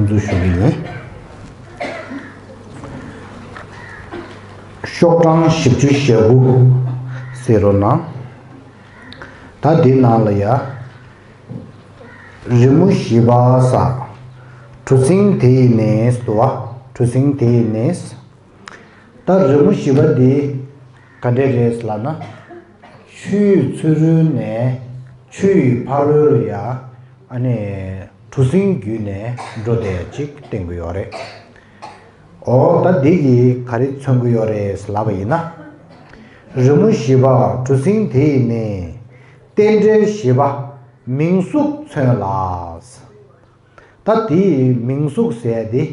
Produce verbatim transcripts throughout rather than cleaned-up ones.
འཛུགས་ཞུ་གི་ཡིན། ཤོག་གྲངས་བཞི་བཅུ་ཞེ་དགུ་གཟིགས་རོགས་གནང་། ད་འདི་ནང་ལ་ཡ། རི་མོ་བཞི་པ་ས། གྲུ་གཟིངས་དེ་ཡི་ནི་སུ་བ། གྲུ་གཟིངས་དེ་ཡི་ནི། ད་རི་མོ་བཞི་པ་འདི་ག་འདྲས་རེད་ལབ་ན། ཆུའི་ཚུ་རོལ་ནས་ཆུ་ཡི་ཕ་རོལ་ལ་ཡ། ཨ་ནི་གྲུ་གཟིངས་བརྒྱུད་ནས་འགྲོ་བསྡད་ཅིག་བསྟན་གྱི་ཡོད་རེད། འོ་ད་འདི་གིས་ག་རེ་མཚོན་གྱི་ཡོད་རེད་ལབ་པ་ཡིན་ན། རི་མོ་བཞི་པ་གྲུ་གཟིངས་དེ་ཡི་ནི། རྟེན་འབྲེལ་བཞི་པ་མིང་གཟུགས་མཚོན་ལ། ད་དེའི་མིང་གཟུགས་ཟེར་དེ་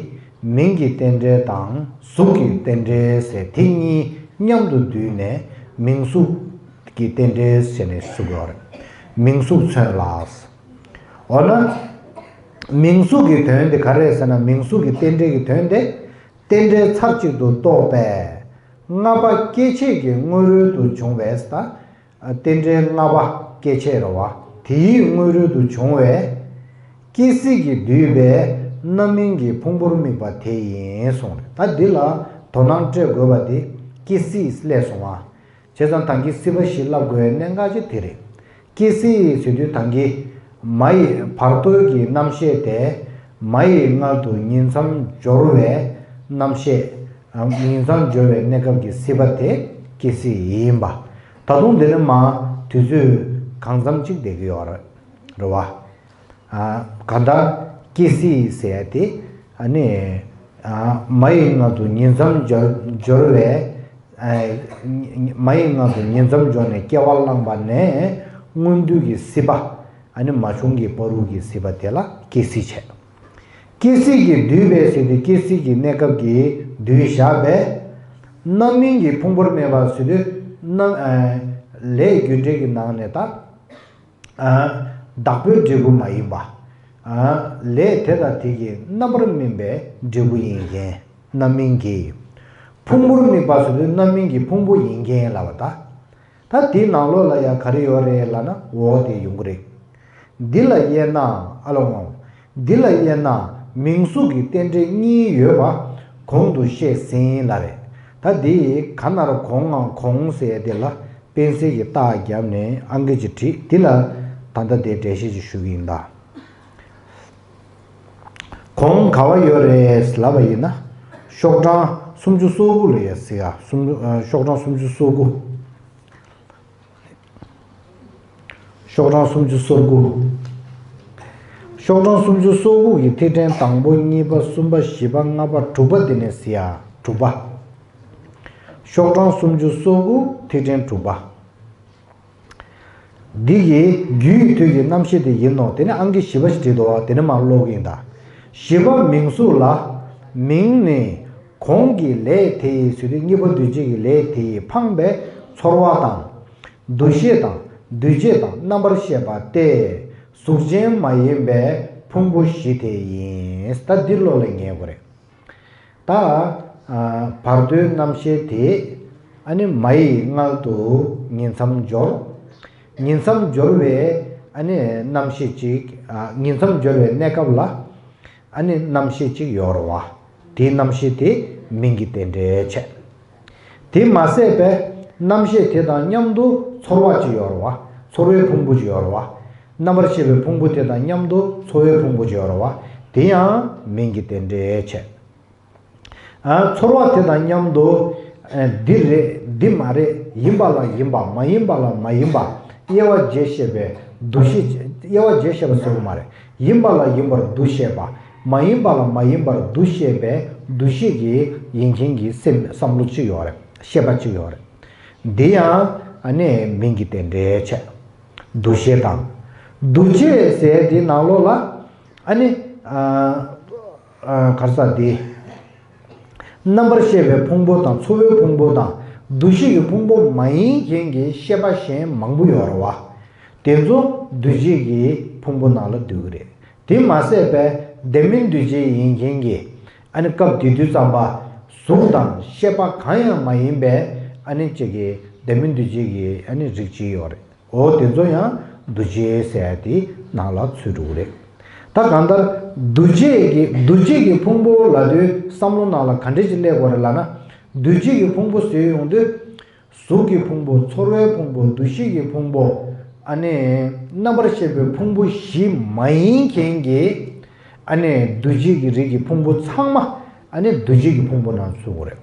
མིང་གི་རྟེན་འབྲེལ་དང་གཟུགས་ཀྱི་རྟེན་འབྲེལ་ཟེར་དེ་གཉིས་མཉམ་དུ་བསྡུས་ནས་མིང་གཟུགས་ཀྱི་རྟེན་འབྲེལ་ཟེར་ནས་ཞུ་གི་ཡོད་རེད། མིང་གཟུགས་མཚོན་ལ། འོ་ན། མིང་གཟུགས་ཀྱི་དོན་དེ་ག་རེ་རེད་ཟེར་ན། མིང་གཟུགས་ཀྱི་རྟེན་འབྲེལ་གྱི་དོན་དེ། རྟེན་འབྲེལ་ཚར་གཅིག་ཏུ་རྟོགས་པས། ལྔ་པ་སྐྱེ་མཆེད་ཀྱི་སྔོན་རོལ་དུ་བྱུང་བས་ད། རྟེན་འབྲེལ་ལྔ་པ་སྐྱེ་མཆེད་རེད་བ། དེའི་སྔོན་རོལ་དུ་བྱུང་བས། སྐྱེ་སྲིད་ཀྱིས་བསྡུས་པའི་རྣམ་སྨིན་གྱི་ཕུང་པོར་དམིགས་པ་དེ་ཡིན་གསུངས་རེད། ད་འདི་ལ་དོ་སྣང་སྤྲད་དགོས་པ་དེ་སྐྱེ་སྲིད་སླེབས་སོང་བ། བྱས་ཙང་ད་གིན་སྲིད་པ་བཞི་ལབ་དགོས་པའི་གནད་འགག་ཅིག་དེ་རེད། སྐྱེ་སྲིད་ཟེར་དུས་ད་གིན་མ་ཡི་བར་དོ་གི་རྣམ་ཤེས་དེ་མ་ཡི་མངལ་དུ་ཉིང་མཚམས་སྦྱོར་བའི་རྣམ་ཤེས། ཉིང་མཚམས་སྦྱོར་བའི་གནས་སྐབས་ཀྱི་སྲིད་པ་དེ་སྐྱེ་སྲིད་ཡིན་པ། ད་དུང་དེ་ནི་མ་དུས་ཚོད་གང་འཚམ་ཅིག་བསྡད་ཀྱི་ཡོད་རེད་བ། གང་ལྟར་སྐྱེ་སྲིད་ཟེར་ཡ་དེ་ཨ་ནི་མ་ཡི་མངལ་དུ་ཉིང་མཚམས་སྦྱོར་སྦྱོར་བའི། མ་ཡི་མངལ་དུ་ཉིང་མཚམས་སྦྱོར་ནས་སྐྱེ་བ་བླངས་པ་ནས་སྔོན་དུས་ཀྱི་སྲིད་པ། ཨ་ནི་མ་བྱུང་གི་བར་དུ་གི་སྲིད་པ་དེ་ལ་སྐྱེ་སྲིད་བྱས། སྐྱེ་སྲིད་ཀྱིས་བསྡུས་པའི་ཟེར་དུས་སྐྱེ་སྲིད་ཀྱི་གནས་སྐབས་ཀྱིས་བསྡུས་བཞག་པས། རྣམ་སྨིན་གྱི་ཕུང་པོར་དམིགས་པ་ཟེར་དུས་རྣམ། ལས་རྒྱུ་འབྲས་ཀྱི་ནང་ནས་ད། བདག་པོའི་འབྲས་བུ་མ་ཡིན་པ། ལས་དེ་དང་དེ་གི་རྣམ་པར་སྨིན་པའི་འབྲས་བུ་ཡིན་མཁན་རྣམ་སྨིན་གྱི། ཕུང་པོར་དམིགས་པ་ཟེར་དུས་རྣམ་སྨིན་གྱི་ཕུང་པོ་ཡིན་མཁན་ལབ་པ་ད། ད་དེའི་ནང་ལོགས་ལ་ཡང་ག་རེ་ཡོད་རེད་ལབ་ན། འོ་དེ་ཡོང་གི་རེད། འདི་ལ་དབྱེ་ན། ཨ་ལོ་ངོ་། འདི་ལ་དབྱེ་ན་མིང་གཟུགས་ཀྱི་རྟེན་འབྲེལ་གཉིས་ཡོད་པ་གོང་དུ་བཤད་ཟིན་ལ་རེད། ད་འདི་ག་ན་རོ་གོང་ང་གོང་ཟེར་དེ་ལ་པེན་སིལ་གྱི་རྟགས་བརྒྱབ་ནས་ཨང་ཀི་ཅིག་བྲིས། འདི་ལ་ད་ལྟ་དེ་འགྲེལ་བཤད་ཅིག་ཞུ་གི་ཡིན་ད། གོང་ག་བ་ཡོད་རེད་ལབ་པ་ཡིན་ན། ཤོག་གྲངས་སུམ་ཅུ་སོ་དགུ་ལ་ཡོད་ཟེར་ཡ། སུམ་ཅུ། ཤོག་གྲངས་སུམ་ཅུ་སོ་དགུ། ཤོག་གྲངས་སུམ་ཅུ་སོ་དགུ། ཤོག་གྲངས་སུམ་ཅུ་སོ་དགུ་གི་ཐིག་ཕྲེང་དང་པོ། གཉིས་པ། གསུམ་པ། བཞི་པ། ལྔ་པ། དྲུག་པ། དེ་ནས་ཟེར་ཡ་དྲུག་པ། ཤོག་གྲངས་སུམ་ཅུ་སོ་དགུ་ཐིག་ཕྲེང་དྲུག་པ། འདི་གི་རྒྱུའི་དུས་ཀྱི་རྣམ་ཤེས་དེ་ཡིན་ནོ། དེ་ནས་ཨང་ཀི་བཞི་པ་ཞིག་བྲིས་འདུག་བ། དེ་ནས་མར་ཀློག་གི་ཡིན་ད། བཞི་པ་མིང་གཟུགས་ལ། མིང་ནི་གོང་གི་ལས་དེ་ཡི་ཟེར་དུས་གཉིས་པ་འདུས་བྱས་ཀྱི་ལས་དེ་ཡིས་འཕངས་པའི་ཚོར་བ་དང་། འདུ་ཤེས་དང་། འདུས་བྱས་དང་རྣམ་པར་ཤེས་པ་སྟེ། གཟུགས་ཅན་མ་ཡིན་པའི་ཕུང་པོ་བཞི་དེ་ཡིན། ད་འདི་བློ་ལ་ངེས་དགོས་རེད། ད། ཨ། བར་དོའི་རྣམ་ཤེས་དེ། ཨ་ནི་མ་ཡི་མངལ་དུ་ཉིང་མཚམས་སྦྱོར། ཉིང་མཚམས་སྦྱོར་བའི་ཨ་ནི་རྣམ་ཤེས་གཅིག་ཨ། ཉིང་མཚམས་སྦྱོར་བའི་གནས་སྐབས་ལ་ཨ་ནི་རྣམ་ཤེས་གཅིག་ཡོད་རེད་བ། དེའི་རྣམ་ཤེས་དེ་མིང་གི་རྟེན་འབྲེལ་བྱས། དེ་མ་ཟད་པའི་རྣམ་ཤེས་དེ་དང་མཉམ་དུ་ཚོར་བ་གཅིག་ཡོད་རེད་བ། ཚོར་བའི་ཕུང་པོ་གཅིག་ཡོད་རེད་བ། རྣམ་པར་ཤེས་པའི་ཕུང་པོ་དེ་དང་མཉམ་དུ་ཚོར་བའི་ཕུང་པོ་གཅིག་ཡོད་རེད་བ། དེ་ཡང་མིང་གི་རྟེན་འབྲེལ་བྱས། ཨ། ཚོར་བ་དེ་དང་མཉམ་དུ། ཨ། འདི་རེད། འདི་མ་རེད། ཡིན་པ་ལ་ཡིན་པ། མ་ཡིན་པ་ལ་མ་ཡིན་པ། དབྱེ་བ་འབྱེད་ཤེས་པའི་འདུ་ཤེས། དབྱེ་བ་འབྱེད་ཤེས་པ་ཟེར་དགོས་མ་རེད། ཡིན་པ་ལ་ཡིན་པར་འདུ་ཤེས་པ། མ་ཡིན་པ་ལ་མ་ཡིན་པར་འདུ་ཤེས་པའི་འདུ་ཤེས་ཀྱི་ཡིན་མཁན་གྱི་སེམས། བསམ་བློ་གཅིག་ཡོད་རེད། ཤེས་པ་གཅིག་ཡོད་རེད། འདི་ཡང་ཨ་ནི་མིང་གི་རྟེན་འབྲེལ་བྱས། འདུ་ཤེས་དང་། འདུ་བྱེད་ཟེར་དེའི་ནང་ལོགས་ལ་ཨ་ནི། ཨ། ཨ། ག་རེ་ཟེར་དེ། རྣམ་པར་ཤེས་པའི་ཕུང་པོ་དང་། ཚོར་བའི་ཕུང་པོ་དང་། འདུ་ཤེས་ཀྱི་ཕུང་པོ་མ་ཡིན་མཁན་གྱི་ཤེས་པ་གཞན་མང་པོ་ཡོད་རེད་བ། དེ་ཚོ་འདུ་བྱེད་ཀྱི་ཕུང་པོ་ནང་ལ་འདུ་གི་རེད། དེ་མ་ཟད་པའི་ལྡན་མིན་འདུ་བྱེད་ཡིན་མཁན་གྱི་ཨ་ནི་སྐབས་དེ་དུས་ཙམ་པ་གཟུགས་དང་ཤེས་པ་གང་ཡང་མ་ཡིན་པའི་ཨ་ནི་གཅིག་གི་ལྡན་མིན་འདུ་བྱེད་ཀྱི་ཨ་ནི་རིགས་གཅིག་ཡོད་རེད། འོ་དེ་ཚོ་ཡང་འདུ་བྱེད་ཟེར་ཡ་དེ་ནང་ལ་ཚུད་འགྲོ་གི་རེད། ད་གང་ལྟར་འདུ་བྱེད་ཀྱི་འདུ་བྱེད་ཀྱི་ཕུང་པོ་ལབ་དུས་བསམ་བློ་ནང་ལ་ག་འདྲ་ཅིག་སླེབས་དགོས་རེད་ལབ་ན། འདུ་བྱེད་ཀྱི་ཕུང་པོ་ཟེར་ཡོང་དུས། གཟུགས་ཀྱི་ཕུང་པོ། ཚོར་བའི་ཕུང་པོ། འདུ་ཤེས་ཀྱི་ཕུང་པོ། ཨ་ནི་རྣམ་པར་ཤེས་པའི་ཕུང་པོ་བཞི་མ་ཡིན་མཁན་གྱི། ཨ་ནི་འདུ་བྱེད་ཀྱི་རིགས་ཀྱི་ཕུང་པོ་ཚང་མ། ཨ་ནི་འདུ་བྱེད་ཀྱི་ཕུང་པོ་ནང་ཚུད་དགོས་རེད།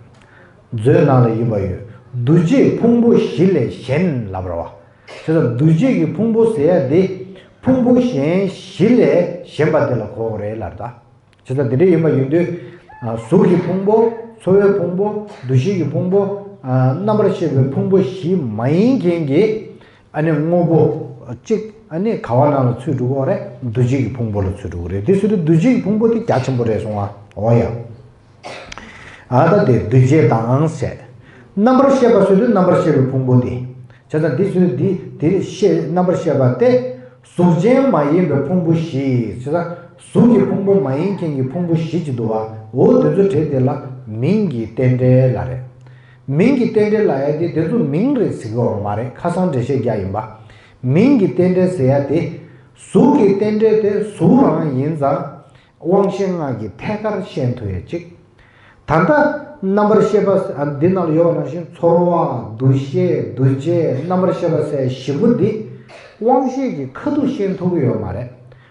མཛོད་ནང་ལ་ཡོད་པ་ཡོད། འདུ་བྱེད་ཕུང་པོ་བཞི་ལས་གཞན་ལབ་ར་བ། བྱས་ཙང་འདུ་བྱེད་ཀྱི་ཕུང་པོ་ཟེར་ཡ་དེ། ཕུང་པོ་གཞན་བཞི་ལས་གཞན་པ་དེ་ལ་གོ་དགོས་རེད་ལབ་ད། བྱས་ཙང་དེ་འདྲ་ཡིན་པ་ཡིན་དུས། ཨ། གཟུགས་ཀྱི་ཕུང་པོ། ཚོར་བའི་ཕུང་པོ། འདུ་ཤེས་ཀྱི་ཕུང་པོ། ཨ། རྣམ་པར་ཤེས་པའི་ཕུང་པོ་བཞི་མ་ཡིན་མཁན་གྱི། ཨ་ནི་དངོས་པོ་གཅིག། ཨ་ནི་ག་བ་ནང་ལ་ཚུད་འགྲོ་གི་ཡོད་རེད། འདུ་བྱེད་ཀྱི་ཕུང་པོ་ལ་ཚུད་འགྲོ་གི་རེད། དེ་ཚུད་དུས་འདུ་བྱེད་ཀྱི་ཕུང་པོ་དེ་རྒྱ་ཆེན་པོ་རེད་གསུང་བ། འོ་ཡ། ཨ། ད་དེ་འདུ་བྱེད་དང་ཟེར། རྣམ་པར་ཤེས་པ་ཟེར་དུས་རྣམ་པར་ཤེས་པའི་ཕུང་པོ་དེ། བྱས་ཙང་འདི་ཟེར་དུས་འདི་དེ་ཤེས་རྣམ་པར་ཤེས་པ་སྟེ། གཟུགས་ཅན་མ་ཡིན་པའི་ཕུང་པོ་བཞི། བྱས་ཙང་གཟུགས་ཀྱི་ཕུང་པོ་མ་ཡིན་མཁན་གྱི་ཕུང་པོ་བཞི་ཅིག་འདུག་བ། འོ་དེ་ཚོ་གྲས་དེ་ལ་མིང་གི་རྟེན་འབྲེལ་ལབ་རེད། མིང་གི་རྟེན་འབྲེལ་ལབ་ཡ་དེ་དེ་ཚོ་མིང་རེད་ཟེར་གྱི་ཡོད་མ་རེད། ཁ་སང་འགྲེལ་བཤད་རྒྱག་ཡིན་པ། མིང་གི་རྟེན་འབྲེལ་ཟེར་ཡ་དེ། གཟུགས་ཀྱི་རྟེན་འབྲེལ་དེ་གཟུགས་རང་ཡིན་ཙང་། དབང་ཤེས་ལྔ་གིས་ཐད་ཀར་ཤེས་ཐུབ་ཡ་གཅིག། ད་ལྟ་རྣམ་པར་ཤེས་པ། ཨ། འདི་ནང་ལ་ཡོད་པ་ནང་བཞིན་ཚོར་བ། འདུ་ཤེས། འདུ་བྱེད། རྣམ་པར་ཤེས་པ་ཟེར་བཞི་པོ་འདི། དབང་ཤེས་ཀྱིས་ཁ་ཐུག་ཤེས་ཐུབ་ཀྱི་ཡོད་མ་རེད།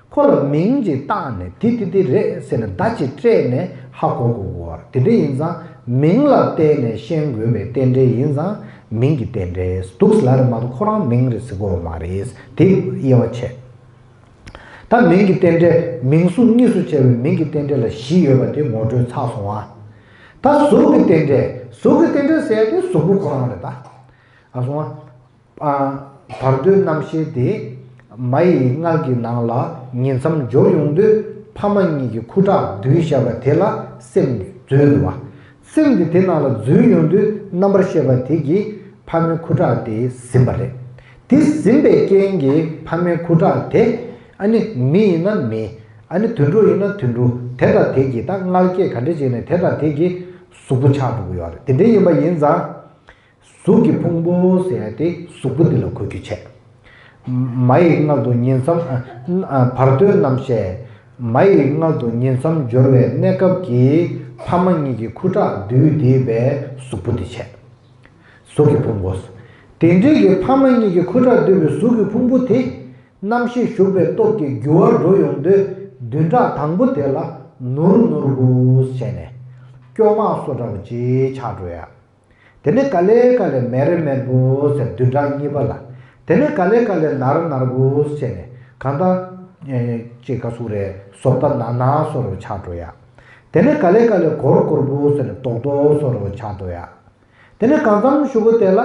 ཁོ་ལ་མིང་ཅིག་བཏགས་ནས་འདི་འདི་འདི་རེད་ཟེར་ནས་བརྡ་ཅིག་སྤྲད་ནས་ཧ་གོ་དགོས་ཀྱི་ཡོད་རེད། དེ་འདྲ་ཡིན་ཙང་མིང་ལ་བརྟེན་ནས་ཤེས་དགོས་པའི་རྟེན་འབྲེལ་ཡིན་ཙང་མིང་གི་རྟེན་འབྲེལ་འདུག་ཟེར་ལབ་རེད་མ་གཏོགས་ཁོ་རང་མིང་རེད་ཟེར་དགོས་ཡོད་མ་རེད། དེ་དབྱེ་བ་ཕྱེ། ད་མིང་གི་རྟེན་འབྲེལ། མིང་གཟུགས་གཉིས་སུ་ཕྱེ་བའི་མིང་གི་རྟེན་འབྲེལ་ལ་བཞི་ཡོད་པ་དེ་ངོ་སྤྲོད་ཚར་སོང་ང་། ད་གཟུགས་ཀྱི་རྟེན་འབྲེལ། གཟུགས་ཀྱི་རྟེན་འབྲེལ་ཟེར་ཡ་དེ་གཟུགས་པོ་ཁོ་རང་རེད་ད། ཨ། སོང་ང་། ཨ། བར་དོའི་རྣམ་ཤེས་དེ་མ་ཡི་མངལ་གྱི་ནང་ལ་ཉིང་མཚམས་སྦྱོར་ཡོང་དུས་ཕ་མ་གཉིས་ཀྱི་ཁུ་ཁྲག་བསྡུས་བཞག་པ་དེ་ལ་སེམས་འཛུལ་འདུག་བ། སེམས་དེ་དེ་ནང་ལ་འཛུལ་ཡོང་དུས་རྣམ་པར་ཤེས་པ་དེ་གིས་ཕ་མའི་ཁུ་ཁྲག་དེ་ཟིན་པ་རེད། དེ་ཟིན་པའི་རྐྱེན་གྱིས་ཕ་མའི་ཁུ་ཁྲག་དེ། ཨ་ནི་མི་ཡིན་ན་མི། ཨ་ནི་དུད་འགྲོ་ཡིན་ན་དུད་འགྲོ། དེ་དང་དེ་གིས་ད་མངལ་སྐྱེས་ག་འདྲ་བྱས་ནས་དེ་དང་དེ་གིས་གཟུགས་པོ་ཆགས་འགྲོ་གི་ཡོད་རེད། དེ་འདྲ་ཡིན་པ་ཡིན་ཙང་། གཟུགས་ཀྱི་ཕུང་པོ་ཟེར་ཡ་དེ་གཟུགས་པོ་འདི་ལ་གོ་རྒྱུ་བྱས། མ་ཡི་མངལ་དུ་ཉིང་མཚམས། ཨ། ཨ། བར་དོའི་རྣམ་ཤེས། མ་ཡི་མངལ་དུ་ཉིང་མཚམས་སྦྱོར་བའི་གནས་སྐབས་ཀྱི་ཕ་མ་གཉིས་ཀྱི་ཁུ་ཁྲག་བསྡུས་བསྡད་པའི་གཟུགས་པོ་དེ་བྱས། གཟུགས་ཀྱི་ཕུང་པོ། དེ་འདྲའི་གི་ཕ་མ་གཉིས་ཀྱི་ཁུ་ཁྲག་བསྡུས་པའི་གཟུགས་ཀྱི་ཕུང་པོ་དེ། རྣམ་ཤེས་ཞུགས་པའི་སྟོབས་ཀྱིས་འགྱུར་བ་འགྲོ་ཡོང་དུས་བདུན་ཕྲག་དང་པོ་དེ་ལ་ནུར་ནུར་པོ་བྱས་ནས་སྐྱོ་མ་སོ་འདྲ་བོ་ཅིག་ཆགས་འགྲོ་ཡ། དེ་ནས་ག་ལེ་ག་ལེ་མེར་མེར་པོ་ཟེར་བདུན་ཕྲག་གཉིས་པ་ལ། དེ་ནས་ག་ལེ་ག་ལེ་ནར་ནར་པོ་བྱས་ནས་གང་ལྟར། ཨེ། ཅིག་ག་ཟུག་རེད། བཟོ་ལྟ་ན་ན་སོ་རུ་ཆགས་འགྲོ་ཡ། དེ་ནས་ག་ལེ་ག་ལེ་གོར་གོར་པོ་ཟེར་ནས་རྡོག་རྡོག་སོ་རུ་ཆགས་འགྲོ་ཡ། དེ་ནས་གང་འཚམ་གཞུག་གུ་དེ་ལ་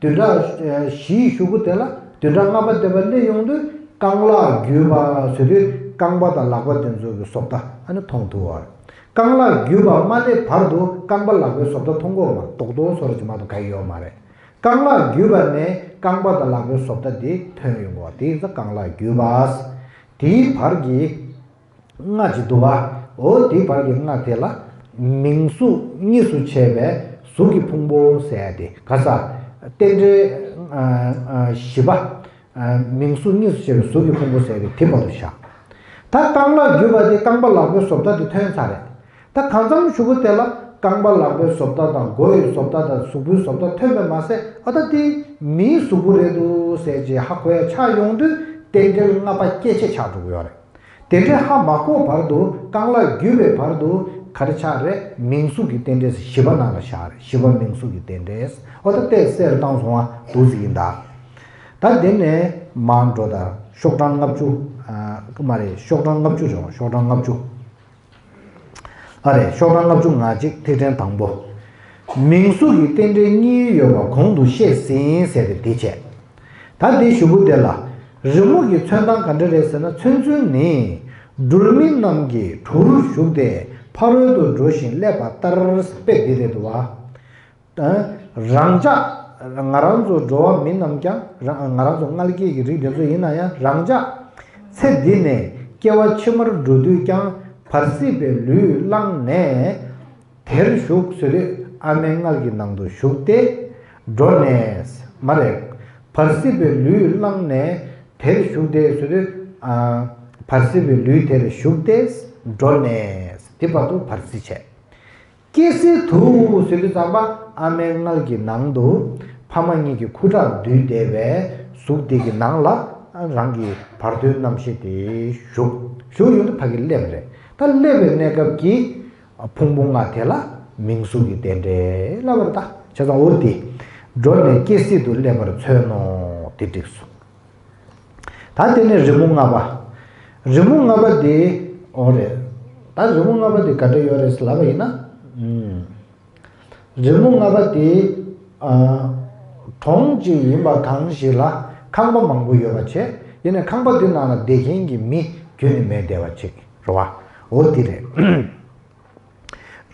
བདུན་ཕྲག་བཞིའི་གཞུག་གུ་དེ་ལ་བདུན་ཕྲག་ལྔ་པ་དེ་བ་སླེབས་ཡོང་དུས་རྐང་ལག་བརྒྱུས་པ་ཟེར་དུས་རྐང་པ་དང་ལག་པ་དེ་ཚོ་གི་བཟོ་ལྟ་ཨ་ནི་མཐོང་ཐུབ་པ་རེད། རྐང་ལག་བརྒྱུས་པ་མ་སླེབས་བར་དུ་རྐང་པ་ལག་པའི་བཟོ་ལྟ་མཐོང་གི་ཡོད་མ་རེད། རྡོག་རྡོག་སོ་རུ་ཅིག་མ་གཏོགས་ག་ཡོད་མ་རེད། རྐང་ལག་བརྒྱུས་པ་ནས་རྐང་པ་དང་ལག་པའི་བཟོ་ལྟ་དེ་ཐོན་ཡོང་གི་ཡོད་པ་དེ་ཡིན་ཙང་རྐང་ལག་བརྒྱུས་པ། དེའི་བར་གྱི་རྔ་ཅིག་འདུག་བ། འོ་དེའི་བར་གྱི་རྔ་དེ་ལ་མིང་གཟུགས་གཉིས་སུ་ཕྱེ་བའི་གཟུགས་ཀྱི་ཕུང་པོ་ཟེར་ཡ་དེ་ག་ས། རྟེན་འབྲེལ། ཨ། ཨ། བཞི་པ། ཨ། མིང་གཟུགས་གཉིས་སུ་ཕྱེ་བའི་གཟུགས་ཀྱི་ཕུང་པོ་ཟེར་ཡ་དེ་དེ་བར་དུ་བཞག། ད་རྐང་ལག་བརྒྱུས་པ་དེ་རྐང་པ་ལག་པའི་བཟོ་ལྟ་དེ་ཐོན་ཚར་རེད། ད་གང་འཚམ་གཞུག་གུ་དེ་ལ་རྐང་པ་ལག་པའི་བཟོ་ལྟ་དང་མགོ་ཡི་བཟོ་ལྟ་དང་གཟུགས་པོའི་བཟོ་ལྟ་ཐོན་པས་མ་ཟད། ཨ། ད་དེ་མིའི་གཟུགས་པོ་རེད་འདུག་ཟེར་ཅིག་ཧ་གོ་ཡ་ཆགས་ཡོང་དུས་རྟེན་འབྲེལ་ལྔ་པ་སྐྱེད་བྱེད་ཆགས་འགྲོ་གི་ཡོད་རེད། དེ་འདྲའི་ཧ་མ་གོ་བར་དུ་རྐང་ལག་བརྒྱུད་པའི་བར་དུ་ག་རེ་ཆགས་རེད། མིང་གཟུགས་ཀྱི་རྟེན་འབྲེལ་ཟེར་བཞི་པ་ནང་ལ་བཞག་རེད། བཞི་པ་མིང་གཟུགས་ཀྱི་རྟེན་འབྲེལ། འོ་ད་ལྟས་གསལ་བཏང་སོང་བ་འདུག་ཟེར་ཡིན་ད། ད་དེ་ནས་མར་འགྲོ་ད། ཤོག་གྲངས་ལྔ་བཅུ། ཨ། མ་རེད། ཤོག་གྲངས་ལྔ་བཅུ་རེད། ཤོག་གྲངས་ལྔ་བཅུ། ཨ་རེད། ཤོག་གྲངས་ལྔ་བཅུ་ང་གཅིག་ཐིག་ཕྲེང་དང་པོ། མིང་གཟུགས་ཀྱི་རྟེན་འབྲེལ་གཉིས་ཡོད་པ་གོང་དུ་བཤད་ཟིན་ཟེར་ཏེ་འདི་བྱས། ད་འདི་གཞུག་གུ་དེ་ལ་རི་མོ་གི་མཚོན་སྟངས་ག་འདྲ་རེད་ཟེར་ན། མཚོན་ཚུལ་ནི། སྦྲུལ་མིག་རྣམས་ཀྱི་གྲུར་ཞུགས་ཏེ་ཕ་རོལ་ཏུ་འགྲོ་ཞིང་སླེབས་པ་ལྟར། དཔེ་འདི་རེད་འདུག་བ། རང་ཅག་ང་རང་ཚོ་འགྲོ་བ་མི་རྣམས་ཀྱང་། རང་། ང་རང་ཚོ་མངལ་སྐྱེས་ཀྱི་རིགས་དེ་ཚོ་ཡིན་ན་ཡང་། རང་ཅག་ཚེ་འདི་ནས་སྐྱེ་བ་ཕྱི་མར་འགྲོ་དུས་ཀྱང་བར་སྲིད་པའི་ལུས་བླངས་ནས་དེར་ཞུགས་ཟེར་དུས་ཨ་མའི་མངལ་གྱི་ནང་དུ་ཞུགས་ཏེ་འགྲོ་ནས། མ་རེད། བར་སྲིད་པའི་ལུས་བླངས་ནས་དེར་ཞུགས་ཏེ་ཟེར་དུས། ཨ། བར་སྲིད་པའི་ལུས་དེར་ཞུགས་ཏེ་འགྲོ་ནས་དེ་བར་དུ་བར་སྲིད་བྱས། སྐྱེ་སྲིད་དུ་ཟེར་དུས་ཙམ་པ་ཨ་མའི་མངལ་གྱི་ནང་དུ་ཕ་མ་གཉིས་ཀྱི་ཁུ་ཁྲག་འདུས་བསྡད་པའི་གཟུགས་དེ་གི་ནང་ལ་རང་གི་བར་དོའི་རྣམ་ཤེས་དེ་ཞུགས་ཞུགས་ཡོང་དུས་ཕ་གི་སླེབས་རེད། ད་སླེབས་པའི་གནས་སྐབས་ཀྱི་ཕུང་པོ་ལྔ་དེ་ལ་མིང་གཟུགས་ཀྱི་རྟེན་འབྲེལ་ལབ་པ་རེད། ད་བྱས་ཙང་འོ་དེ་འགྲོ་ནས་སྐྱེ་སྲིད་དུ་སླེབས་པར་མཚོན་ནོ་དེ་འགྲིགས་སོང་། ད་དེ་ནས་རི་མོ་ལྔ་པ། རི་མོ་ལྔ་པ་དེ་འོ་རེད། ད་རི་མོ་ལྔ་པ་དེ་ག་འདྲ་ཡོད་རེད་ལབ་པ་ཡིན་ན། ཨུམ། རི་མོ་ལྔ་པ་དེ་ཨ། གྲོང་གཅིག་ཡིན་པ་གང་ཞིག་ལ་ཁང་པ་མང་པོ་ཡོད་པ་བྱས། ཡིན་ནའི་ཁང་པ་དེ་ནང་ལ་བསྡད་མཁན་གྱི་མི་ཁྱོན་ནས་མེད་བསྡད་པ་ཅིག་རེད་བ། འོ་དེ་རེད།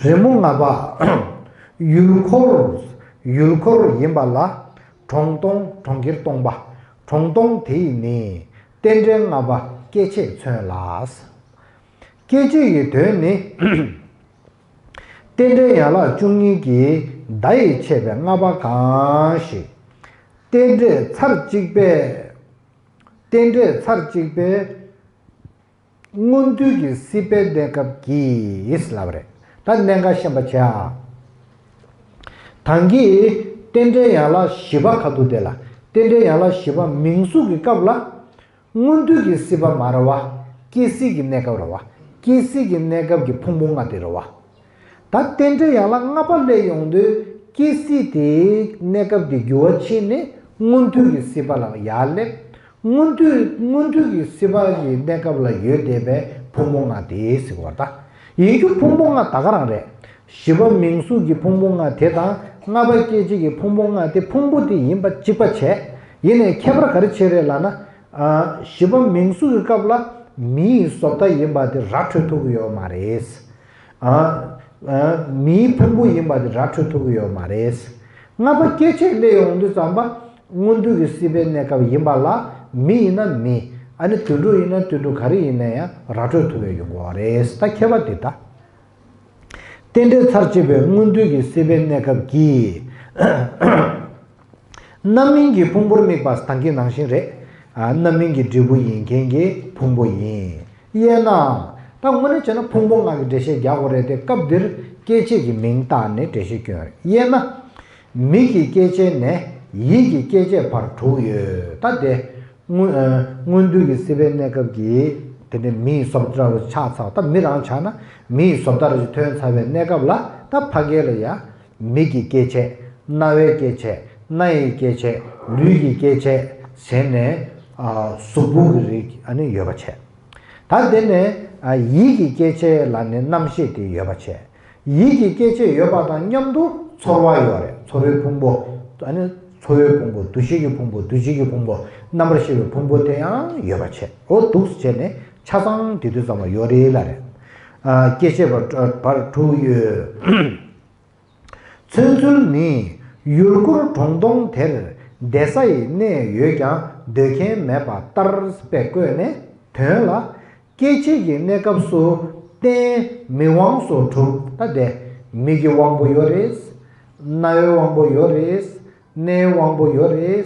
རི་མོ་ལྔ་པ། ཡུལ་འཁོར། ཡུལ་འཁོར་ཡིན་པ་ལ་གྲོང་སྟོང་གྲོང་ཁྱེར་སྟོང་པ། གྲོང་སྟོང་དེ་ཡི་ནི་རྟེན་འབྲེལ་ལྔ་པ་སྐྱེ་མཆེད་མཚོན་ལ། སྐྱེ་མཆེད་ཀྱི་དོན་ནི། རྟེན་འབྲེལ་ཡན་ལག་བཅུ་གཉིས་ཀྱི་བརྡ་ཡིས་ཕྱེ་བའི་ལྔ་པ་གང་ཞིག་རྟེན་འབྲེལ་ཚར་གཅིག་པའི། རྟེན་འབྲེལ་ཚར་གཅིག་པའི་མངོན་མཐོའི་གི་སྲིད་པའི་གནས་སྐབས་ཀྱིས་ལབ་རེད། ད་གནད་འགག་ཤེས་པ་བྱས་ཨ། ད་གིན་རྟེན་འབྲེལ་ཡན་ལག་བཞི་པ་ཁ་ཐུག་དེ་ལ་རྟེན་འབྲེལ་ཡན་ལག་བཞི་པ་མིང་གཟུགས་ཀྱི་སྐབས་ལ། མངོན་མཐོའི་གི་སྲིད་པ་མ་རེད་བ། སྐྱེ་སྲིད་ཀྱི་གནས་སྐབས་རེད་བ། སྐྱེ་སྲིད་ཀྱི་གནས་སྐབས་ཀྱི་ཕུང་པོ་ལྔ་དེ་རེད་བ། ད་རྟེན་འབྲེལ་ཡན་ལག་ལྔ་པ་སླེབས་ཡོང་དུས་སྐྱེ་སྲིད་དེའི་གནས་སྐབས་དེ་འགྱུར་བ་ཕྱིན་ནས་མངོན་མཐོའི་གི་སྲིད་པ་ལ་ཡར་སླེབས། མངོན་མཐོའི་མངོན་མཐོའི་གི་སྲིད་པ་ཡི་གནས་སྐབས་ལ་ཡོད་བསྡད་པའི་ཕུང་པོ་ལྔ་དེ་ཟེར་བ་ད། ཡིན་རྒྱུ་ཕུང་པོ་ལྔ་ད་ག་རང་རེད། བཞི་པ་མིང་གཟུགས་ཀྱི་ཕུང་པོ་ལྔ་དེ་དང་ལྔ་པ་སྐྱེ་མཆེད་ཀྱི་ཕུང་པོ་ལྔ་དེ་ཕུང་པོ་དེ་ཡིན་པ་གཅིག་པ་བྱས། ཡིན་ནའི་ཁྱད་པར་ག་རེ་ཕྱེ་རེད་ལབ་ན། ཨ། བཞི་པ་མིང་གཟུགས་ཀྱི་སྐབས་ལ་མིའི་བཟོ་ལྟ་ཡིན་པ་དེ་ར་འཕྲོད་ཐུབ་ཀྱི་ཡོད་མ་རེད། ཨ། ཨ། མིའི་ཕུང་པོ་ཡིན་པ་དེ་ར་འཕྲོད་ཐུབ་ཀྱི་ཡོད་མ་རེད། ལྔ་པ་སྐྱེ་མཆེད་སླེབས་ཡོང་དུས་ཙམ་པ་མངོན་མཐོའི་གི་སྲིད་པའི་གནས་སྐབས་ཡིན་པ་ལ་མི་ཡིན་ན་མི། ཨ་ནི་དུད་འགྲོ་ཡིན་ན་དུད་འགྲོ་ག་རེ་ཡིན་ན་ཡང་ར་འཕྲོད་ཐུབ་པའི་ཡོང་གི་ཡོད་རེད། ད་ཁྱད་པར་དེ་ད། རྟེན་འབྲེལ་ཚར་གཅིག་པའི་མངོན་མཐོའི་གི་སྲིད་པའི་གནས་སྐབས་ཀྱིས། རྣམ་སྨིན་གྱི་ཕུང་པོར་དམིགས་པ་ད་གིན་ནང་བཞིན་རེད། ཨ། རྣམ་སྨིན་གྱི་འབྲས་བུ་ཡིན་མཁན་གྱི་ཕུང་པོ་ཡིན། དབྱེ་ན། ད་དངོས་གནས་བྱས་ན་ཕུང་པོ་ལྔ་གི་འགྲེལ་བཤད་རྒྱག་དགོས་རེད་དེ། སྐབས་འདིར་སྐྱེ་མཆེད་ཀྱི་མིང་བཏགས་ནས་འགྲེལ་བཤད་སྐྱོན་རེད། དབྱེ་ན། མིག་གི་སྐྱེ་མཆེད་ནས་ཡིད་ཀྱི་སྐྱེ་མཆེད་བར་དྲུག་ཡོད། ད་དེ། མངོན། ཨ། མངོན་མཐོའི་གི་སྲིད་པའི་གནས་སྐབས་ཀྱི་དེ་ནས་མིའི་བཟོ་ལྟ་འདྲ་བོ་ཆགས་ཚར། ད་མི་རང་ཆགས་ན་མིའི་བཟོ་ལྟ་འདྲ་ཞིག་ཐོན་ཚར་བའི་གནས་སྐབས་ལ་ད་ཕ་གི་ལ་ཡ། མིག་གི་སྐྱེ་མཆེད། རྣ་བའི་སྐྱེ་མཆེད། སྣ་ཡི་སྐྱེ་མཆེད། ལུས་ཀྱི་སྐྱེ་མཆེད་བྱས་ནས། ཨ། གཟུགས་ཕུང་གི་རིགས་ཨ་ནི་ཡོད་པ་བྱས། ད་དེ་ནས། ཨ། ཡིད་ཀྱི་སྐྱེ་མཆེད་ལ་ནི་རྣམ་ཤེས་དེ་ཡོད་པ་བྱས། ཡིད་ཀྱི་སྐྱེ་མཆེད་ཡོད་པ་དང་མཉམ་དུ་ཚོར་བ་ཡོད་རེད། ཚོར་བའི་ཕུང་པོ། ཨ་ནི་ཚོར་བའི་ཕུང་པོ། འདུ་ཤེས་ཀྱི་ཕུང་པོ། འདུ་བྱེད་ཀྱི་ཕུང་པོ། རྣམ་པར་ཤེས་པའི་ཕུང་པོ་དེ་ཡང་ཡོད་པ་བྱས། འོ་འདུག་སེ་བྱས་ནས་ཆ་ཚང་དེ་དུས་ཙམ་པ་ཡོད་རེད་ལབ་རེད། ཨ། སྐྱེ་མཆེད་བར་བར་དྲུག་ཡོད། མཚོན་ཚུལ་ནི། ཡུལ་འཁོར་གྲོང་སྟོང་དེར་བསྡད་ས་ཡི་གནས་ཡོད་ཀྱང་སྡོད་མཁན་མེད་པ་ལྟར་དཔེ་བཀོད་ནས་དོན་ལ། སྐྱེ་མཆེད་ཀྱི་གནས་སྐབས་སུ་རྟེན་མིག་དབང་སོགས་གྲུབ། ད་དེ་མིག་གི་དབང་པོ་ཡོད་རེད། རྣ་བའི་དབང་པོ་ཡོད་རེད། སྣའི་དབང་པོ་ཡོད་རེད།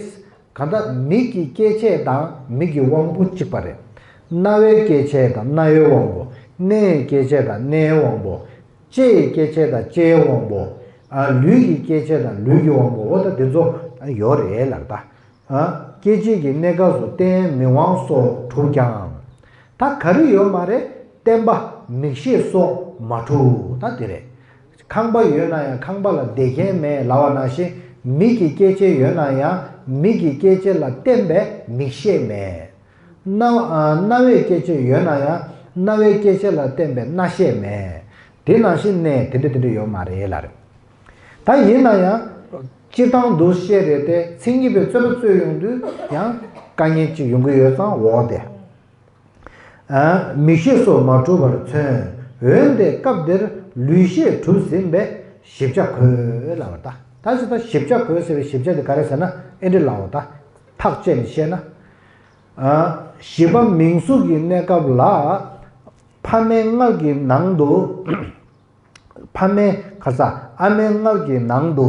གང་ལྟར་མིག་གི་སྐྱེ་མཆེད་དང་མིག་གི་དབང་པོ་གཅིག་པ་རེད། རྣ་བའི་སྐྱེ་མཆེད་དང་རྣ་བའི་དབང་པོ། སྣའི་སྐྱེ་མཆེད་དང་སྣའི་དབང་པོ། ལྕེ་ཡི་སྐྱེ་མཆེད་དང་ལྕེའི་དབང་པོ། ཨ། ལུས་ཀྱི་སྐྱེ་མཆེད་དང་ལུས་ཀྱི་དབང་པོ། འོ་ད་དེ་ཚོ་ཡོད་རེད་ལབ་ད། ཨ། སྐྱེ་མཆེད་ཀྱི་གནས་སྐབས་སུ་རྟེན་མིག་དབང་སོགས་གྲུབ་ཀྱང་། ད་ག་རེ་ཡོད་མ་རེད། བརྟེན་པ་མིག་ཤེས་སོགས་མ་གྲུབ། ད་དེ་རེད། ཁང་པ་ཡོད་ན་ཡང་ཁང་པ་ལ་བསྡད་མཁན་མེད་ལབ་པ་ནང་བཞིན། མིག་གི་སྐྱེ་མཆེད་ཡོད་ན་ཡང་མིག་གི་སྐྱེ་མཆེད་ལ་བརྟེན་པའི་མིག་ཤེས་མེད། རྣ། ཨ། རྣ་བའི་སྐྱེ་མཆེད་ཡོད་ན་ཡང་རྣ་བའི་སྐྱེ་མཆེད་ལ་བརྟེན་པའི་རྣ་ཤེས་མེད། དེ་ནང་བཞིན་གནས་དེ་འདྲ་དེ་འདྲ་ཡོད་མ་རེད་ལབ་རེད། ད་ཡིན་ན་ཡང་སྤྱིར་བཏང་འདུག་སེ་བཤད་རེད་དེ། མཚན་ཉིད་པའི་རྩོད་པ་རྩོད་ཡོང་དུས་ཡང་དཀའ་ངལ་ཅིག་ཡོང་གི་ཡོད་ཙང་འོ་དེ། ཨ། མིག་ཤེས་སོགས་མ་གྲུབ་པར་མཚོན། འོན་ཏེ་སྐབས་འདིར་ལུས་ཤེས་གྲུབ་ཟིན་པས་ཞིབ་ཆ་དགོས་ལབ་པ། ད་ད་ཅི་ད་ཞིབ་ཆ་དགོས་ཟེར་བའི་ཞིབ་ཆ་དེ་ག་རེ་ཟེར་ན་ཨེ་འདྲ་ལབ་པ། ད་ཐག་བཅད་ནས་བཤད་ན། ཨ། བཞི་པ་མིང་གཟུགས་ཀྱི་གནས་སྐབས་ལ་ཕ་མའི་མངལ་གྱི་ནང་དུ། ཕ་མའི་ཁ་ས་ཨ་མའི་མངལ་གྱི་ནང་དུ་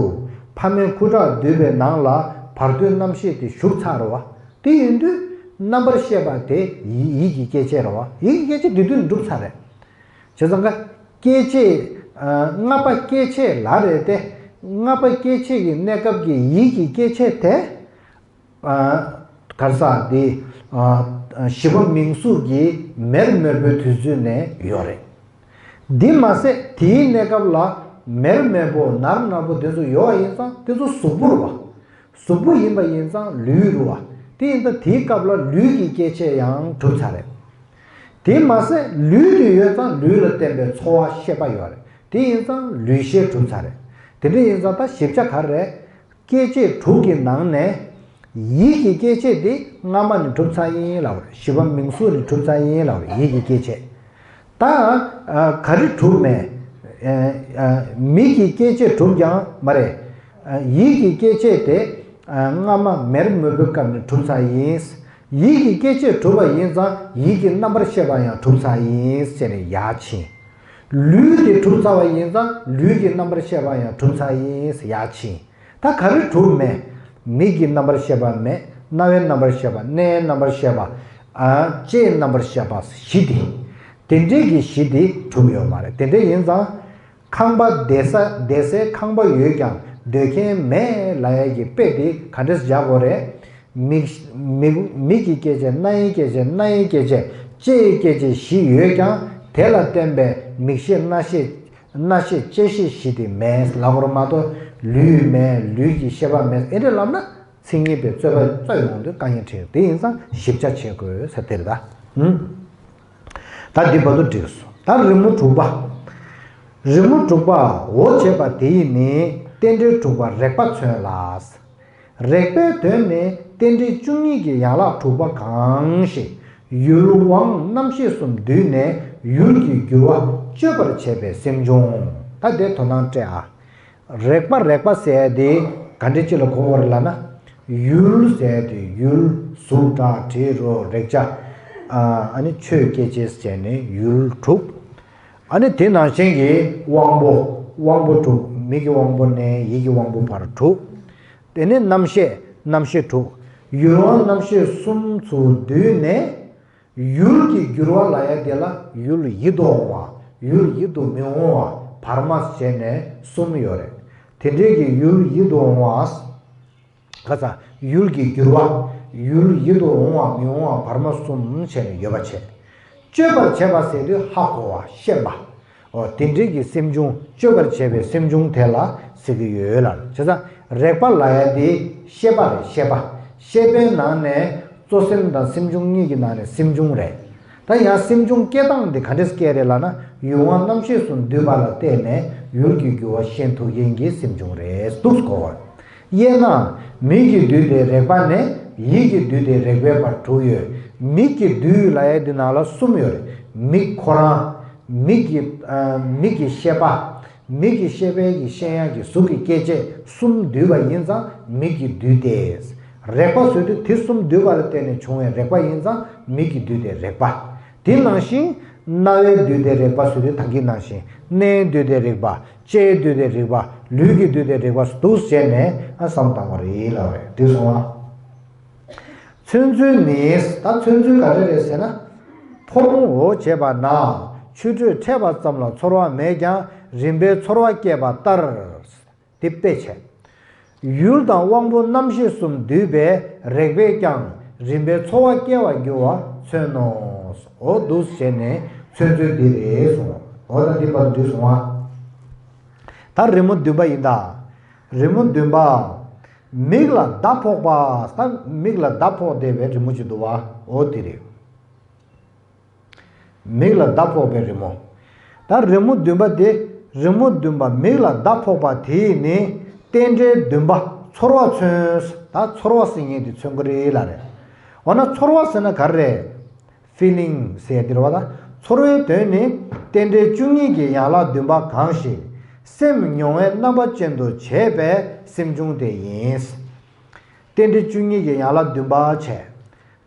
ཕ་མའི་ཁུ་ཁྲག་འདུས་པའི་ནང་ལ་བར་དོའི་རྣམ་ཤེས་དེ་ཞུགས་ཚར་བ། དེ་ཡིན་དུས་ རྣམ་པར་ཤེས་པ་དེ་ཡིད་ཡིད་ཀྱི་སྐྱེ་མཆེད་རེད་བ། ཡིད་ཀྱི་སྐྱེ་མཆེད་དེ་དུས་ནས་གྲུབ་ཚར་རེད། བྱས་ཙང་ཀ་སྐྱེ་མཆེད། ལྔ་པ་སྐྱེ་མཆེད་ལ་རེད་དེ། ལྔ་པ་སྐྱེ་མཆེད་ཀྱི་གནས་སྐབས་ཀྱི་ཡིད་ཀྱི་སྐྱེ་མཆེད་དེ། གར་ས་དེ། བཞི་པ་མིང་གཟུགས་ཀྱི་མེར་མེར་པོའི་དུས་ཚོད་ནས་ཡོད་རེད། འདི་མ་ཟད་དེའི་གནས་སྐབས་ལ་མེར་མེར་པོ་ནར་ནར་པོ་དེ་ཚོ་ཡོད་པ་ཡིན་ཙང་དེ་ཚོ་གཟུགས་པོ་རེད་བ། གཟུགས་པོ་ཡིན་པ་ཡིན་ཙང་ལུས་རེད་བ། དེ་ཡིན་ཙང་དེའི་སྐབས་ལ་ལུས་ཀྱི་སྐྱེ་མཆེད་ཡང་གྲུབ་ཚར་རེད། དེ་མ་ཟད་ལུས་དེ་ཡོད་ཙང་ལུས་ལ་བརྟེན་པའི་ཚོར་བ་ཤེས་པ་ཡོད་རེད། དེ་ཡིན་ཙང་ལུས་ཤེས་གྲུབ་ཚར་རེད། དེ་འདྲ་ཡིན་ཙང་ད་ཞིབ་ཆ་ག་རེ་རེད། སྐྱེ་མཆེད་དྲུག་གི་ནང་ནས་ཡིད་ཀྱི་སྐྱེ་མཆེད་དེ་སྔ་མ་ནས་གྲུབ་ཚར་ཡིན་ལབ་རེད། བཞི་པ་མིང་གཟུགས་ནས་གྲུབ་ཚར་ཡིན་ལབ་རེད། ཡིད་ཀྱི་སྐྱེ་མཆེད། ད་ག་རེ་གྲུབ་མེད། མིག་གི་སྐྱེ་མཆེད་གྲུབ་ཀྱང་མ་རེད། ཡིད་ཀྱི་སྐྱེ་མཆེད་དེ་སྔ་མ་མེར་མེར་པོའི་སྐབས་ནས་གྲུབ་ཚར་ཡིན། ཡིད་ཀྱི་སྐྱེ་མཆེད་གྲུབ་པ་ཡིན་ཙང་ཡིད་ཀྱི་རྣམ་པར་ཤེས་པ་ཡང་གྲུབ་ཚར་ཡིན་ཟེར་ནས་ཡར་ཕྱིན། ལུས་དེ་གྲུབ་ཚར་བ་ཡིན་ཙང་ལུས་ཀྱི་རྣམ་པར་ཤེས་པ་ཡང་གྲུབ་ཚར་ཡིན་ཟེར་ཡར་ཕྱིན། ད་ག་རེ་གྲུབ་མེད། མིག་གི་རྣམ་པར་ཤེས་པ་མེད། རྣ་བའི་རྣམ་པར་ཤེས་པ། སྣའི་རྣམ་པར་ཤེས་པ། ཨ། ལྕེའི་རྣམ་པར་ཤེས་པ་བཞི་དེ། དེ་འདྲའི་གི་བཞི་དེ་གྲུབ་ཡོད་མ་རེད། དེ་འདྲ་ཡིན་ཙང་། ཁང་པ་བསྡད་ས་བསྡད་སའི་ཁང་པ་ཡོད་ཀྱང་སྡོད་མཁན་མེད་ལབ་ཡ་གི་དཔེ་དེ་ག་འདྲས་སྦྱར་དགོས་རེད། མིག་མིག་མིག་གི་སྐྱེ་མཆེད། རྣ་ཡི་སྐྱེ་མཆེད། སྣ་ཡི་སྐྱེ་མཆེད། ལྕེ་ཡི་སྐྱེ་མཆེད་བཞི་ཡོད་ཀྱང་དེ་ལ་བརྟེན་པའི་མིག་ཤེས་རྣ་ཤེས་རྣ་ཤེས་ལྕེ་ཤེས་བཞི་དེ་མེད་ལབ་དགོས་རེད་མ་གཏོགས་ལུས་མེད། ལུས་ཀྱི་ཤེས་པ་མེད། ཨེ་འདྲ་ལབ་ན་མཚན་ཉིད་པའི་རྩོད་པ་རྩོད་ཡོང་དུས་དཀའ་ངལ་འཕྲད་ཡོང་། དེ་ཡིན་ཙང་ཞིབ་ཆ་བྱེད་དགོས་ཟེར་དེ་རེད་ད། ཧུམ། ད་འདི་བར་དུ་འགྲིགས་སོང་། ད་རི་མོ་དྲུག་པ། རི་མོ་དྲུག་པ་འོ་བྱས་པ་དེ་ཡིས་ནི་རྟེན་འབྲེལ་དྲུག་པ་རེག་པ་མཚོན་ལ། རེག་པའི་དོན་ནི་རྟེན་འབྲེལ་བཅུ་གཉིས་ཀྱི་ཡན་ལག་དྲུག་པ་གང་ཞིག་ཡུལ་དབང་རྣམ་ཤེས་གསུམ་འདུས་ནས་ཡུལ་གྱི་འགྱུར་བ་གཅོད་པར་བྱེད་པའི་སེམས་བྱུང་། ད་དེ་དོ་སྣང་སྤྲད་ཨ། རེག་པ་རེག་པ་ཟེར་ཡ་དེ་ག་འདྲ་ཅིག་ལ་གོ་དགོས་རེད་ལབ་ན། ཡུལ་ཟེར་ཡ་དེ་ཡུལ་གཟུགས་སྒྲ་དྲི་རོ་རེག་བྱ། ཨ་ནི་ཆོས་སྐྱེ་མཆེད་བྱས་ནས་ཡུལ་དྲུག་ཨ་ནི་དེ་ནང་བཞིན་གྱི་དབང་པོ། དབང་པོ་དྲུག་མིག་གི་དབང་པོ་ནས་ཡིད་ཀྱི་དབང་པོ་བར་དྲུག་དེ་ནས་རྣམ་ཤེས། རྣམ་ཤེས་དྲུག་ཡུལ་དབང་རྣམ་ཤེས་གསུམ་ཚུར་བསྡུས་ནས། ཡུལ་གྱི་འགྱུར་བ་ལབ་ཡ་དེ་ལ་ཡུལ་ཡིད་དུ་འོང་བ། ཡུལ་ཡིད་དུ་མི་འོང་བ། བར་མ་བྱས་ནས་གསུམ་ཡོད་རེད། དེ་འདྲའི་གི་ཡུལ་ཡིད་དུ་འོང་བ། ཁ་ཚ། ཡུལ་གྱི་འགྱུར་བ། ཡུལ་ཡིད་དུ་འོང་བ་མི་འོང་བ་བར་མ་གསུམ་བྱས་ནས་ཡོད་པ་བྱས། གཅོད་པར་བྱེད་པ་ཟེར་དུས་ཧ་གོ་བ་ཤེས་པ། འོ་དེ་འདྲའི་གི་སེམས་བྱུང་གཅོད་པར་བྱེད་པའི་སེམས་བྱུང་དེ་ལ་ཟེར་གི་ཡོད་ལ། བྱས་ཙང་རེག་པ་ལབ་ཡ་དེ་ཤེས་པ་རེད། ཤེས་པ། ཤེས་པའི་ནང་ནས་གཙོ་སེམས་དང་སེམས་བྱུང་གཉིས་ཀྱི་ནང་ནས་སེམས་བྱུང་རེད། ད་ཡང་སེམས་བྱུང་སྐྱེ་སྟངས་འདི་ག་འདྲས་སྐྱེ་རེད་ལབ་ན་ཡུལ་དབང་རྣམ་ཤེས་སུ་འདུས་པ་ལ་བརྟེན་ནས་ཡུལ་གྱི་འགྱུར་བ་ཤེས་ཐུབ་མཁན་གྱི་སེམས་བྱུང་རེད་འདུག་གོ། དབྱེ་ན། མིག་གི་འདུས་ཏེ་རེག་པ་ནས་ཡིད་ཀྱི་འདུས་ཏེ་རེག་པའི་བར་དྲུག་ཡོད། མིག་གི་འདུས་ལབ་ཡ་འདི་ནང་ལ་གསུམ་ཡོད་རེད། མིག་ཁོ་རང་། མིག་གི་ཨ། མིག་གི་ཤེས་པ། མིག་གི་ཤེས་པའི་གི་ཤེས་ཡ་གི་གཟུགས་ཀྱི་སྐྱེ་མཆེད་གསུམ་འདུས་པ་ཡིན་ཙང་མིག་གི་འདུས་ཏེ། རེག་པ་ཟེར་དུས་དེ་གསུམ་འདུས་པ་ལ་བརྟེན་ནས་བྱུང་བའི་རེག་པ་ཡིན་ཙང་མིག་གི་འདུས་ཏེ་རེག་པ། དེ་ནང་བཞིན་རྣ་བའི་འདུས་ཏེ་རེག་པ་ཟེར་དུས་ད་གིན་ནང་བཞིན་སྣའི་འདུས་ཏེ་རེག་པ། ལྕེའི་འདུས་ཏེ་རེག་པ། ལུས་ཀྱི་འདུས་ཏེ་རེག་པ་འདུག་བྱས་ནས་ཨ་བསམ་བཏང་བ་རེད་ལབ་རེད། འགྲིག་སོང་ཨ། མཚོན་ཚུལ་ནི། ད་མཚོན་ཚུལ་ག་རེ་རེད་ཟེར་ན། ཕོ་མོ་འོ་བྱས་པ་ན་ཆུ་དྲོད་འཕྲད་པ་ཙམ་ལ་ཚོར་བ་མེད་ཀྱང་རིམ་པས་ཚོར་བ་སྐྱེས་པ་ལྟར། དེ་དཔེ་བྱས། ཡུལ་དང་དབང་པོ་རྣམ་ཤེས་གསུམ་འདུས་པའི་རེག་པས་ཀྱང་རིམ་པས་ཚོར་བ་སྐྱེ་བར་འགྱུར་བ་མཚོན་ནོ། འོ་འདུག་བྱས་ནས་མཚོན་ཚུལ་འདི་རེད་གསུངས། འོ་ད་འདི་བར་འདུས་སོང་བ། ད་རི་མོ་བདུན་པ་ཡིན་ད། རི་མོ་བདུན་པ། མིག་ལ་མདའ་ཕོག་པ། ད་མིག་ལ་མདའ་ཕོག་བསྡད་པའི་རི་མོ་ཅིག་འདུག་བ། འོ་དེ་རེད། མིག་ལ་མདའ་ཕོག་པའི་རི་མོ། ད་རི་མོ་བདུན་པ་དེ། རི་མོ་བདུན་པ་མིག་ལ་མདའ་ཕོག་པ་དེ་ནི་རྟེན་འབྲེལ་བདུན་པ་ཚོར་བ་མཚོན། ད་ཚོར་བ་ཟེར་མཁན་དེ་མཚོན་གྱི་རེད་ལབ་རེད། འོ་ན་ཚོར་བ་ཟེར་ན་ག་རེ་རེད། ཕི་ལིང་ཟེར་དེ་རེད་བ། ད་ཚོར་བའི་དོན་ནི་རྟེན་འབྲེལ་བཅུ་གཉིས་ཀྱི་ཡན་ལག་བདུན་པ་གང་ཞིག་སེམས་མྱོང་བའི་རྣམ་པ་ཅན་དུ་བྱས་པའི་སེམས་བྱུང་དེ་ཡིན། རྟེན་འབྲེལ་བཅུ་གཉིས་ཀྱི་ཡན་ལག་བདུན་པ་བྱས།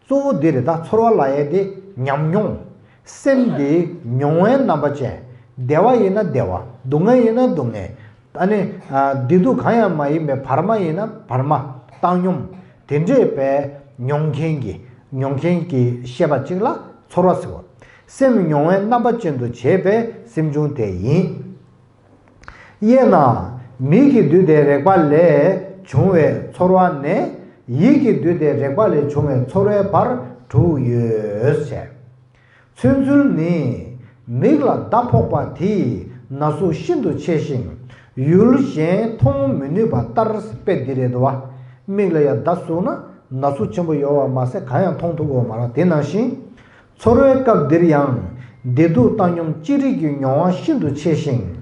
གཙོ་བོ་འདི་རེད། ད་ཚོར་བ་ལབ་ཡས་དེ་ཉམས་མྱོང་། སེམས་དེ་མྱོང་བའི་རྣམ་པ་ཅན། བདེ་བ་ཡིན་ན་བདེ་བ། སྡུག་བསྔལ་ཡིན་ན་སྡུག་བསྔལ། ཨ་ནི། ཨ། བདེ་སྡུག་གང་ཡང་མ་ཡིན་པའི་བར་མ་ཡིན་ན་བར་མ། བཏང་སྙོམས། དེ་འདྲས་པའི་མྱོང་མཁན་གྱི་ མྱོང་མཁན་གྱི་ཤེས་པ་གཅིག་ལ་ཚོར་བ་ཟེར་བ། སེམས་མྱོང་བའི་རྣམ་པ་ཅན་དུ་བྱེད་པའི་སེམས་བྱུང་དེ་ཡིན། དབྱེ་ན། མིག་གི་འདུས་ཏེ་རེག་པ་ལས་བྱུང་བའི་ཚོར་བ་ནས་ཡིད་ཀྱི་འདུས་ཏེ་རེག་པ་ལས་བྱུང་བའི་ཚོར་བའི་བར་དྲུག་ཡོད་ཟེར། མཚོན་ཚུལ་ནི། མིག་ལ་མདའ་ཕོག་པ་དེས་ན་ཟུག་ཤིན་ཏུ་ཆེ་ཞིང་ཡུལ་གཞན་མཐོང་མི་ནུས་པ་ལྟར། དཔེ་འདི་རེད་དོ། མིག་ལ་ཡང་མདའ་ཟུག་ན་ན་ཟུག་ཆེན་པོ་ཡོད་པ་མ་ཟད་གང་ཡང་མཐོང་ཐུབ་ཀྱི་ཡོད་མ་རེད། དེ་ནང་བཞིན། ཚོར་བའི་སྐབས་འདིར་ཡང་བདེ་སྡུག་བཏང་སྙོམས་ཅི་རིགས་ཀྱི་མྱོང་བ་ཤིན་ཏུ་ཆེ་ཞིང་།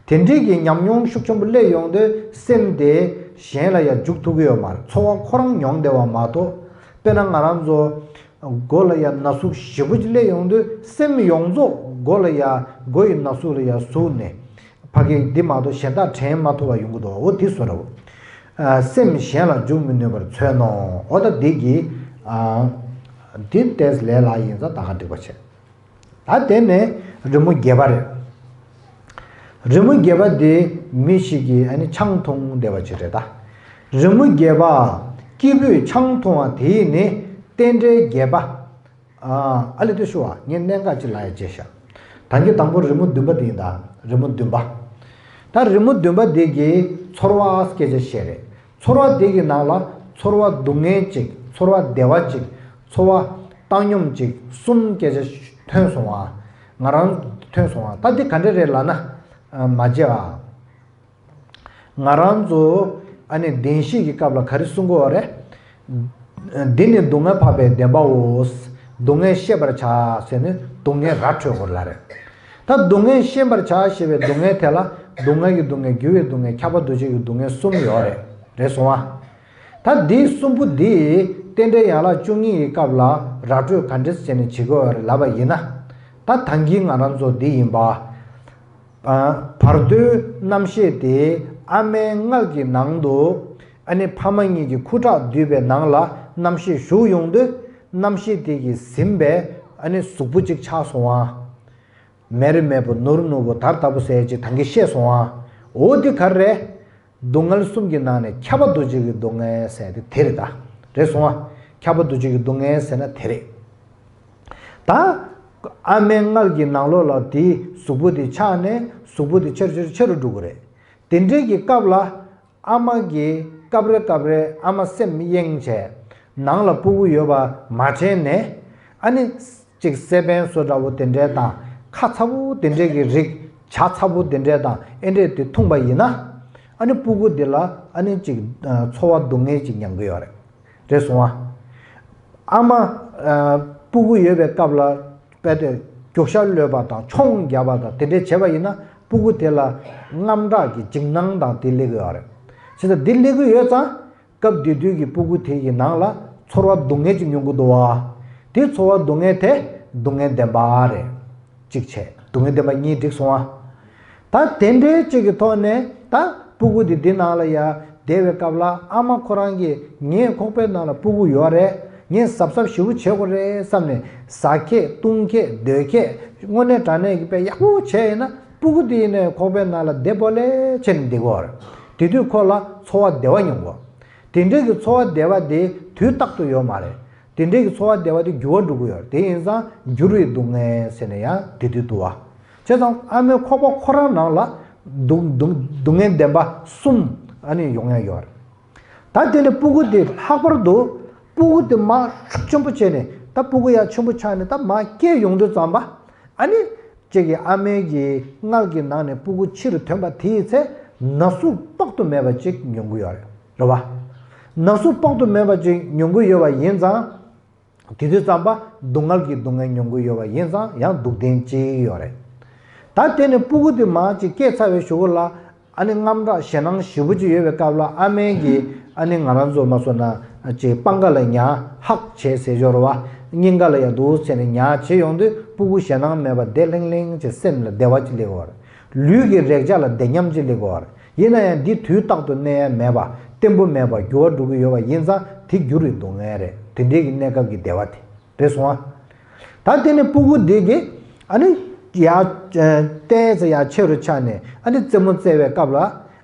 དེ་འདྲའི་གི་ཉམས་མྱོང་ཤུགས་ཆེན་པོ་སླེབས་ཡོང་དུས་སེམས་དེ་གཞན་ལ་ཡང་འཇུག་ཐུབ་ཀྱི་ཡོད་མ་རེད། ཚོར་བ་ཁོ་རང་མྱོང་བསྡད་པ་མ་གཏོགས། དཔེར་ན་ང་རང་ཚོ་མགོ་ལ་ཡང་ན་ཟུག་ཞེ་པོ་ཅིག་སླེབས་ཡོང་དུས་སེམས་ཡོངས་རྫོགས་མགོ་ལ་ཡང་མགོ་ཡི་ན་ཟུག་ལ་ཡང་ཟུག་ནས། ཕ་གི་འདི་མ་གཏོགས་གཞན་དག་དྲན་མ་ཐུབ་པ་ཡོང་གི་འདུག་འོ་དེ་བཟོ་འདྲ་བོ། ཨ། སེམས་གཞན་ལ་འཇུག་མི་ནུས་པར་མཚོན་ནོ། འོ་ད་འདི་གི། ཨ། འདི་ཏོག་ཙམ་ལས་སླ་ཡིན་ཙང་ད་ག་འགྲིག་པ་བྱས། ད་དེ་ནས་རི་མོ་བརྒྱད་པ་རེད། རི་མོ་བརྒྱད་པ་འདི་མི་ཞིག་གིས་ཨ་ནི་ཆང་འཐུང་བསྡད་པ་ཅིག་རེད་ད། རི་མོ་བརྒྱད་པ། སྐྱེས་བུས་ཆང་འཐུང་བ་དེས་ནི་རྟེན་འབྲེལ་བརྒྱད་པ། ཨ་ཨ་ལེ་དུ་ཞུ་བ་ངས་གནད་འགག་ཅིག་ལ་ཡ་བརྗེད་ཤག་ད་གིན་དང་པོ་རི་མོ་བདུན་པ་དེ་ཡིན་ད། རི་མོ་བདུན་པ། ད་རི་མོ་བདུན་པ་དེ་གིས་ཚོར་བ་སྐད་ཆ་བཤད་རེད། ཚོར་བ་དེ་གི་ནང་ལ་ཚོར་བ་སྡུག་བསྔལ་གཅིག་ཚོར་བ་བདེ་བ་གཅིག་ཚོར་བ་བཏང་སྙོམས་གཅིག་གསུམ་སྐད་ཆ་ཐོན་སོང་བ། ང་རང་ཐོན་སོང་བ། ད་འདི་ག་འདྲ་རེད་ལབ་ན། ཨ། མ་བརྗེད་ཨ། ང་རང་ཚོ་ཨ་ནི་བདེན་བཞིའི་སྐབས་ལ་ག་རེ་གསུང་གི་ཡོད་རེད། འདི་ནི་སྡུག་བསྔལ་འཕགས་པའི་བདེན་པའོ། སྡུག་བསྔལ་ཤེས་པར་བྱ་ཟེར་ནས་སྡུག་བསྔལ་ར་འཕྲོད་དགོས་ལབ་རེད། ད་སྡུག་བསྔལ་ཤེས་པར་བྱ་ཞེས་པའི་སྡུག་བསྔལ་དེ་ལ་སྡུག་བསྔལ་གྱི་སྡུག་བསྔལ། འགྱུར་བའི་སྡུག་བསྔལ། ཁྱབ་པ་འདུ་བྱེད་ཀྱི་སྡུག་བསྔལ་གསུམ་ཡོད་རེད། རེད་སོང་ཨ། ད་འདིའི་གསུམ་པོ་འདི་རྟེན་འབྲེལ་ཡན་ལག་བཅུ་གཉིས་ཀྱི་སྐབས་ལ་ར་འཕྲོད་ག་འདྲས་བྱས་ནས་བྱེད་དགོས་ཡོད་རེད་ལབ་པ་ཡིན་ན། ད་ད་གིན་ང་རང་ཚོ་འདི་ཡིན་པ། ཨ། བར་དོའི་རྣམ་ཤེས་དེ་ཨ་མའི་མངལ་གྱི་ནང་དུ་ཨ་ནི་ཕ་མ་གཉིས་ཀྱི་ཁུ་ཁྲག་འདུས་པའི་ནང་ལ་རྣམ་ཤེས་ཞུགས་ཡོང་དུས་རྣམ་ཤེས་དེ་གིས་ཟིན་པའི་ཨ་ནི་གཟུགས་པོ་གཅིག་ཆགས་སོང་བ། མེར་མེར་པོ་ནུར་ནུར་པོ་དར་དར་པོ་ཟེར་ཅིག་ད་གིན་བཤད་སོང་བ། འོ་འདི་ག་རེ་རེད། སྡུག་བསྔལ་གསུམ་གྱི་ནང་ནས་ཁྱབ་པ་འདུ་བྱེད་ཀྱི་སྡུག་བསྔལ་ཟེར་དེ་དེ་རེད་ད། རེད་སོང་ཨ། ཁྱབ་པ་འདུ་བྱེད་ཀྱི་སྡུག་བསྔལ་ཟེར་ན་དེ་རེད། ད་ཨ་མའི་མངལ་གྱི་ནང་ལོགས་ལ་དེའི་གཟུགས་པོ་དེ་ཆགས་ནས་གཟུགས་པོ་དེ་ཆེ་རུ་ཆེ་རུ་ཆེ་རུ་འགྲོ་གི་རེད། དེ་འདྲའི་གི་སྐབས་ལ་ཨ་མ་གིས་སྐབས་རེ་སྐབས་རེ་ཨ་མ་སེམས་གཡེང་བྱས་ནང་ལ་སྤུ་གུ་ཡོད་པ་མ་དྲན་ནས། ཨ་ནི་ཅིག་སེ་པན་བཟོ་འདྲ་བོ་དེ་འདྲའི་དང་ཁ་ཚ་བོ་དེ་འདྲའི་གི་རིགས། ཇ་ཚ་བོ་དེ་འདྲའི་དང་ཨེ་འདྲས་དེ་འཐུང་པ་ཡིན་ན། ཨ་ནི་སྤུ་གུ་དེ་ལ་ཨ་ནི་ཅིག་ཚོར་བ་སྡུག་བསྔལ་ཅིག་མྱང་གི་ཡོད་རེད། རེད་སོང་ཨ། ཨ་མ། ཨ། སྤུ་གུ་ཡོད་པའི་སྐབས་ལ་དཔེ་དེ་རྒྱུག་ཤར་གློད་པ་དང་མཆོང་རྒྱག་པ་དང་དེ་འདྲས་བྱས་པ་ཡིན་ན་སྤུ་གུ་དེ་ལ་རྔམ་སྐྲག་གི་འཇིགས་སྣང་དང་དེ་སླེབས་ཀྱི་ཡོད་རེད། བྱས་ཙང་དེ་སླེབས་ཀྱི་ཡོད་ཙང་། སྐབས་དེ་དུས་ཀྱི་སྤུ་གུ་དེ་ཡི་ནང་ལ་ཚོར་བ་སྡུག་བསྔལ་ཅིག་མྱོང་གི་འདུག་བ། དེ་ཚོར་བ་སྡུག་བསྔལ་དེ་སྡུག་བསྔལ་བདེན་པ་རེད། གཅིག་བྱས། སྡུག་བསྔལ་བདེན་པ་གཉིས་འགྲིག་སོང་ཨ། ད་དེ་འདྲའི་གཅིག་གི་ཐོག་ནས་ད་སྤུ་གུ་དེ་འདི་ནང་ལ་ཡ་བསྡད་པའི་སྐབས་ལ་ཨ་མ་ཁོ་རང་གིས་ངའི་ཁོག་པའི་ནང་ལ་སྤུ་གུ་ཡོད་རེད། ངས་གཟབ་གཟབ་ཞེ་པོ་བྱེད་དགོས་རེད་བསམ་ནས་ཟ་ཁེགས་བཏུང་ཁེགས་སྡོད་ཁེགས་དངོས་གནས་དྲང་གནས་ཀྱི་དཔེ་ཡག་པོ་བྱས་ཡིན་ན་སྤུ་གུ་དེ་ཡིན་ནའི་ཁོག་པའི་ནང་ལ་བསྡད་པོ་ལེ་བྱས་ནས་བསྡད་ཀྱི་ཡོད་རེད། དེ་དུས་ཁོ་ལ་ཚོར་བ་བདེ་བ་མྱོང་གོ། དེ་འདྲའི་གི་ཚོར་བ་བདེ་བ་དེ་དུས་རྟག་ཏུ་ཡོད་མ་རེད། དེ་འདྲའི་གི་ཚོར་བ་བདེ་བ་དེ་འགྱུར་བ་འགྲོ་གི་ཡོད་རེད། དེ་ཡིན་ཙང་འགྱུར་བའི་སྡུག་བསྔལ་ཟེར་ནས་ཡང་དེ་དུས་འདུག་བ། བྱས་ཙང་ཨ་མའི་ཁོག་པ་ཁོ་རང་ནང་ལ་སྡུག་སྡུག་སྡུག་བསྔལ་བདེན་པ་གསུམ་ཨ་ནི་ཡོང་ཡ་ཡོད་རེད། ད་དེ་ནས་སྤུ་གུ་དེ་ལྷག་པར་དུ་སྤུ་གུ་དེ་མར་ཤུགས་ཆེན་པོ་བྱས་ནས་ད་སྤུ་གུ་ཡར་ཆེན་པོ་ཆགས་ནས་ད་མར་སྐྱེས་ཡོང་དུས་ཙམ་པ། ཨ་ནི། གཅིག་གིས་ཨ་མའི་གི་མངལ་གྱི་ནང་ནས་སྤུ་གུ་ཕྱིར་ཐོན་པ་དེའི་ཚེ་ན་ཟུག་དཔག་ཏུ་མེད་པ་ཅིག་མྱོང་གི་ཡོད་རེད། རེད་བ། ན་ཟུག་དཔག་ཏུ་མེད་པ་ཅིག་མྱོང་གི་ཡོད་པ་ཡིན་ཙང་། དེ་དུས་ཙམ་པ་སྡུག་བསྔལ་གྱི་སྡུག་བསྔལ་མྱོང་གི་ཡོད་པ་ཡིན་ཙང་ཡང་སྡུག་བདེན་གཅིག་ཡོད་རེད། ད་དེ་ནས་སྤུ་གུ་དེ་མར་ཅིག་སྐྱེས་ཚར་བའི་གཞུག་གུ་ལ། ཨ་ནི་རྔམ་སྐྲག་ཞེད་སྣང་ཞེ་པོ་ཅིག་ཡོད་པའི་སྐབས་ལ་ཨ་མས་ཀྱིས་ཨ་ནི་ང་རང་ཚོ་མ་སོང་ན་ཅིག་པང་ཁ་ལ་ཉལ་ཧག་བྱས་ཟེར་ཞོར་བ། སྙིང་ག་ལ་ཡ་འདུག་ཟེར་ནས་ཉལ་བྱེད་ཡོང་དུས་སྤུ་གུ་ཞེད་སྣང་མེད་པ་བདེ་ལྷིང་ལྷིང་བྱས་སེམས་ལ་བདེ་བ་ཅིག་སླེབས་ཀྱི་ཡོད་རེད། ལུས་ཀྱི་རེག་བྱ་ལ་བདེ་ཉམས་ཅིག་སླེབས་ཀྱི་ཡོད་རེད། ཡིན་ན་ཡང་འདི་དུས་རྟག་ཏུ་གནས་ཡ་མེད་པ་བརྟན་པོ་མེད་པ་འགྱུར་བ་འགྲོ་གི་ཡོད་པ་ཡིན་ཙང་དེ་འགྱུར་བའི་སྡུག་བསྔལ་རེད། དེ་འདྲའི་གི་གནས་སྐབས་ཀྱི་བདེ་བ་དེ། རེད་སོང་ཨ། ད་དེ་ནས་སྤུ་གུ་འདི་གིས་ཨ་ནི་ཡར་ཏོག་ཙམ་ཡར་ཆེ་རུ་ཆགས་ནས་ཨ་ནི་རྩེད་མོ་རྩེ་བའི་སྐབས་ལ་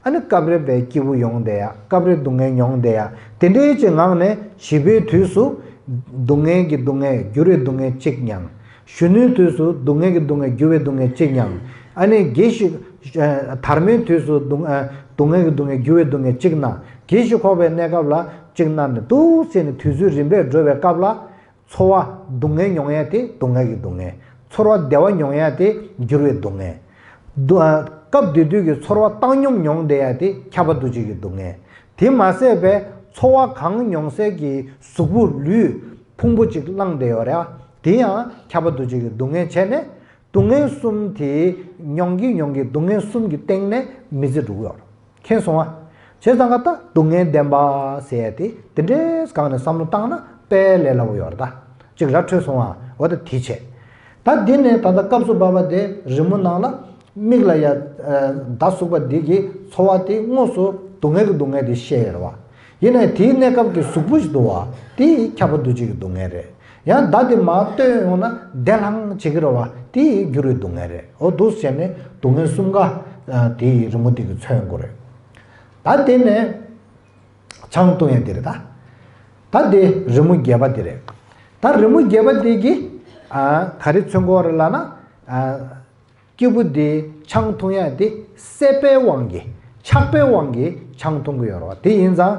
ཨ་ནི་སྐབས་རེ་བའི་སྐྱིད་པོ་ཡོང་བསྡད་ཡ། སྐབས་རེ་སྡུག་བསྔལ་མྱོང་བསྡད་ཡ། དེ་འདྲའི་ཅིག་ངང་ནས་བྱིས་པའི་དུས་སུ་ སྡུག་བསྔལ་གྱི་སྡུག་བསྔལ་འགྱུར་བའི་སྡུག་བསྔལ་གཅིག་མྱང་། གཞོན་ནུའི་དུས་སུ་སྡུག་བསྔལ་གྱི་སྡུག་བསྔལ་འགྱུར་བའི་སྡུག་བསྔལ་གཅིག་མྱང་། ཨ་ནི་དགེ་བཤེས་དར་མའི་དུས་སུ་སྡུག་སྡུག་བསྔལ་གྱི་སྡུག་བསྔལ་འགྱུར་བའི་སྡུག་བསྔལ་གཅིག་ན། དགེ་བཤེས་ཁོག་པའི་གནས་སྐབས་ལ་གཅིག་ན་ནི་འདུག་ཟེར་ནས་དུས་ཚོད་རིམ་པས་འགྲོ་བའི་སྐབས་ལ། ཚོར་བ་སྡུག་བསྔལ་མྱོང་ཡ་དེ་སྡུག་བསྔལ་གྱི་སྡུག་བསྔལ། ཚོར་བ་བདེ་བ་མྱོང་ཡ་དེ་འགྱུར་བའི་སྡུག་བསྔལ། སྡུ་ཨ། སྐབས་དེ་དུས་ཀྱི་ཚོར་བ་བཏང་སྙོམས་མྱོང་བསྡད་ཡ་དེ་ཁྱབ་པ་འདུ་བྱེད་ཀྱི་སྡུག་བསྔལ། དེ་མ་ཟད་པའི་ཚོར་བ་གང་མྱོང་སའི་གི་གཟུགས་པོ་ལུས་ཕུང་པོ་གཅིག་བླངས་བསྡད་ཡོད་རེད་བ། དེ་ཡང་ཁྱབ་པ་འདུ་བྱེད་ཀྱི་སྡུག་བསྔལ་བྱས་ནས། སྡུག་བསྔལ་གསུམ་དེ་མྱོང་གི་མྱོང་གི་སྡུག་བསྔལ་གསུམ་གྱི་སྟེང་ནས་མི་ཚེ་འགྲོ་གི་ཡོད་རེད། མཁྱེན་སོང་ང་། བྱས་ཙང་ཀ་ད་སྡུག་བསྔལ་བདེན་པ་ཟེར་ཡ་དེ་དེ་འདྲའི་སྒང་ནས་བསམ་བློ་བཏང་ན་དཔེ་ལས་སླ་པོ་ཡོད་རེད་ད། ཅིག་ར་འཕྲོད་སོང་ང་། འོ་ད་དེ་བྱས། ད་འདི་ནས་ད་ལྟ་སྐབས་སུ་བབ་པ་དེ་རི་མོ་ནང་ལ་མིག་ལ་ཡ་ཟླ་ཟུག་པ་འདི་གི་ཚོར་བ་དེ་དངོས་སུ་སྡུག་བསྔལ་གྱི་སྡུག་བསྔལ་དེ་བཤད་ཡོད་རེད་བ། ཡིན་ནའི་དེའི་གནས་སྐབས་ཀྱི་གཟུགས་པོ་ཞིག་འདུག་བ། དེ་ཁྱབ་པ་འདུ་བྱེད་ཀྱི་སྡུག་བསྔལ་རེད། ཡང་མདའ་དེ་མར་བཏོན་ཡོང་ན་བདེ་ལྷང་བྱེད་ཀྱི་རེད་བ། དེ་འགྱུར་བའི་སྡུག་བསྔལ་རེད། འོ་འདུག་སེ་བྱས་ནས་སྡུག་བསྔལ་གསུམ་ཀ་དེ་ཡི་རི་མོ་དེ་གིས་མཚོན་དགོས་རེད། ད་དེ་ནས་ཆང་འཐུང་ཡ་དེ་རེད་ད། ད་དེ་རི་མོ་བརྒྱད་པ་དེ་རེད། ད་རི་མོ་བརྒྱད་པ་དེ་གིས་ག་རེ་མཚོན་གྱི་ཡོད་རེད་ལབ་ན། སྐྱེས་བུ་དེ་ཆང་འཐུང་ཡ་དེ་སྲེད་པའི་དབང་གིས་ཆགས་པའི་དབང་གིས་ཆང་འཐུང་གི་ཡོད་རེད་བ། དེ་ཡིན་ཙང་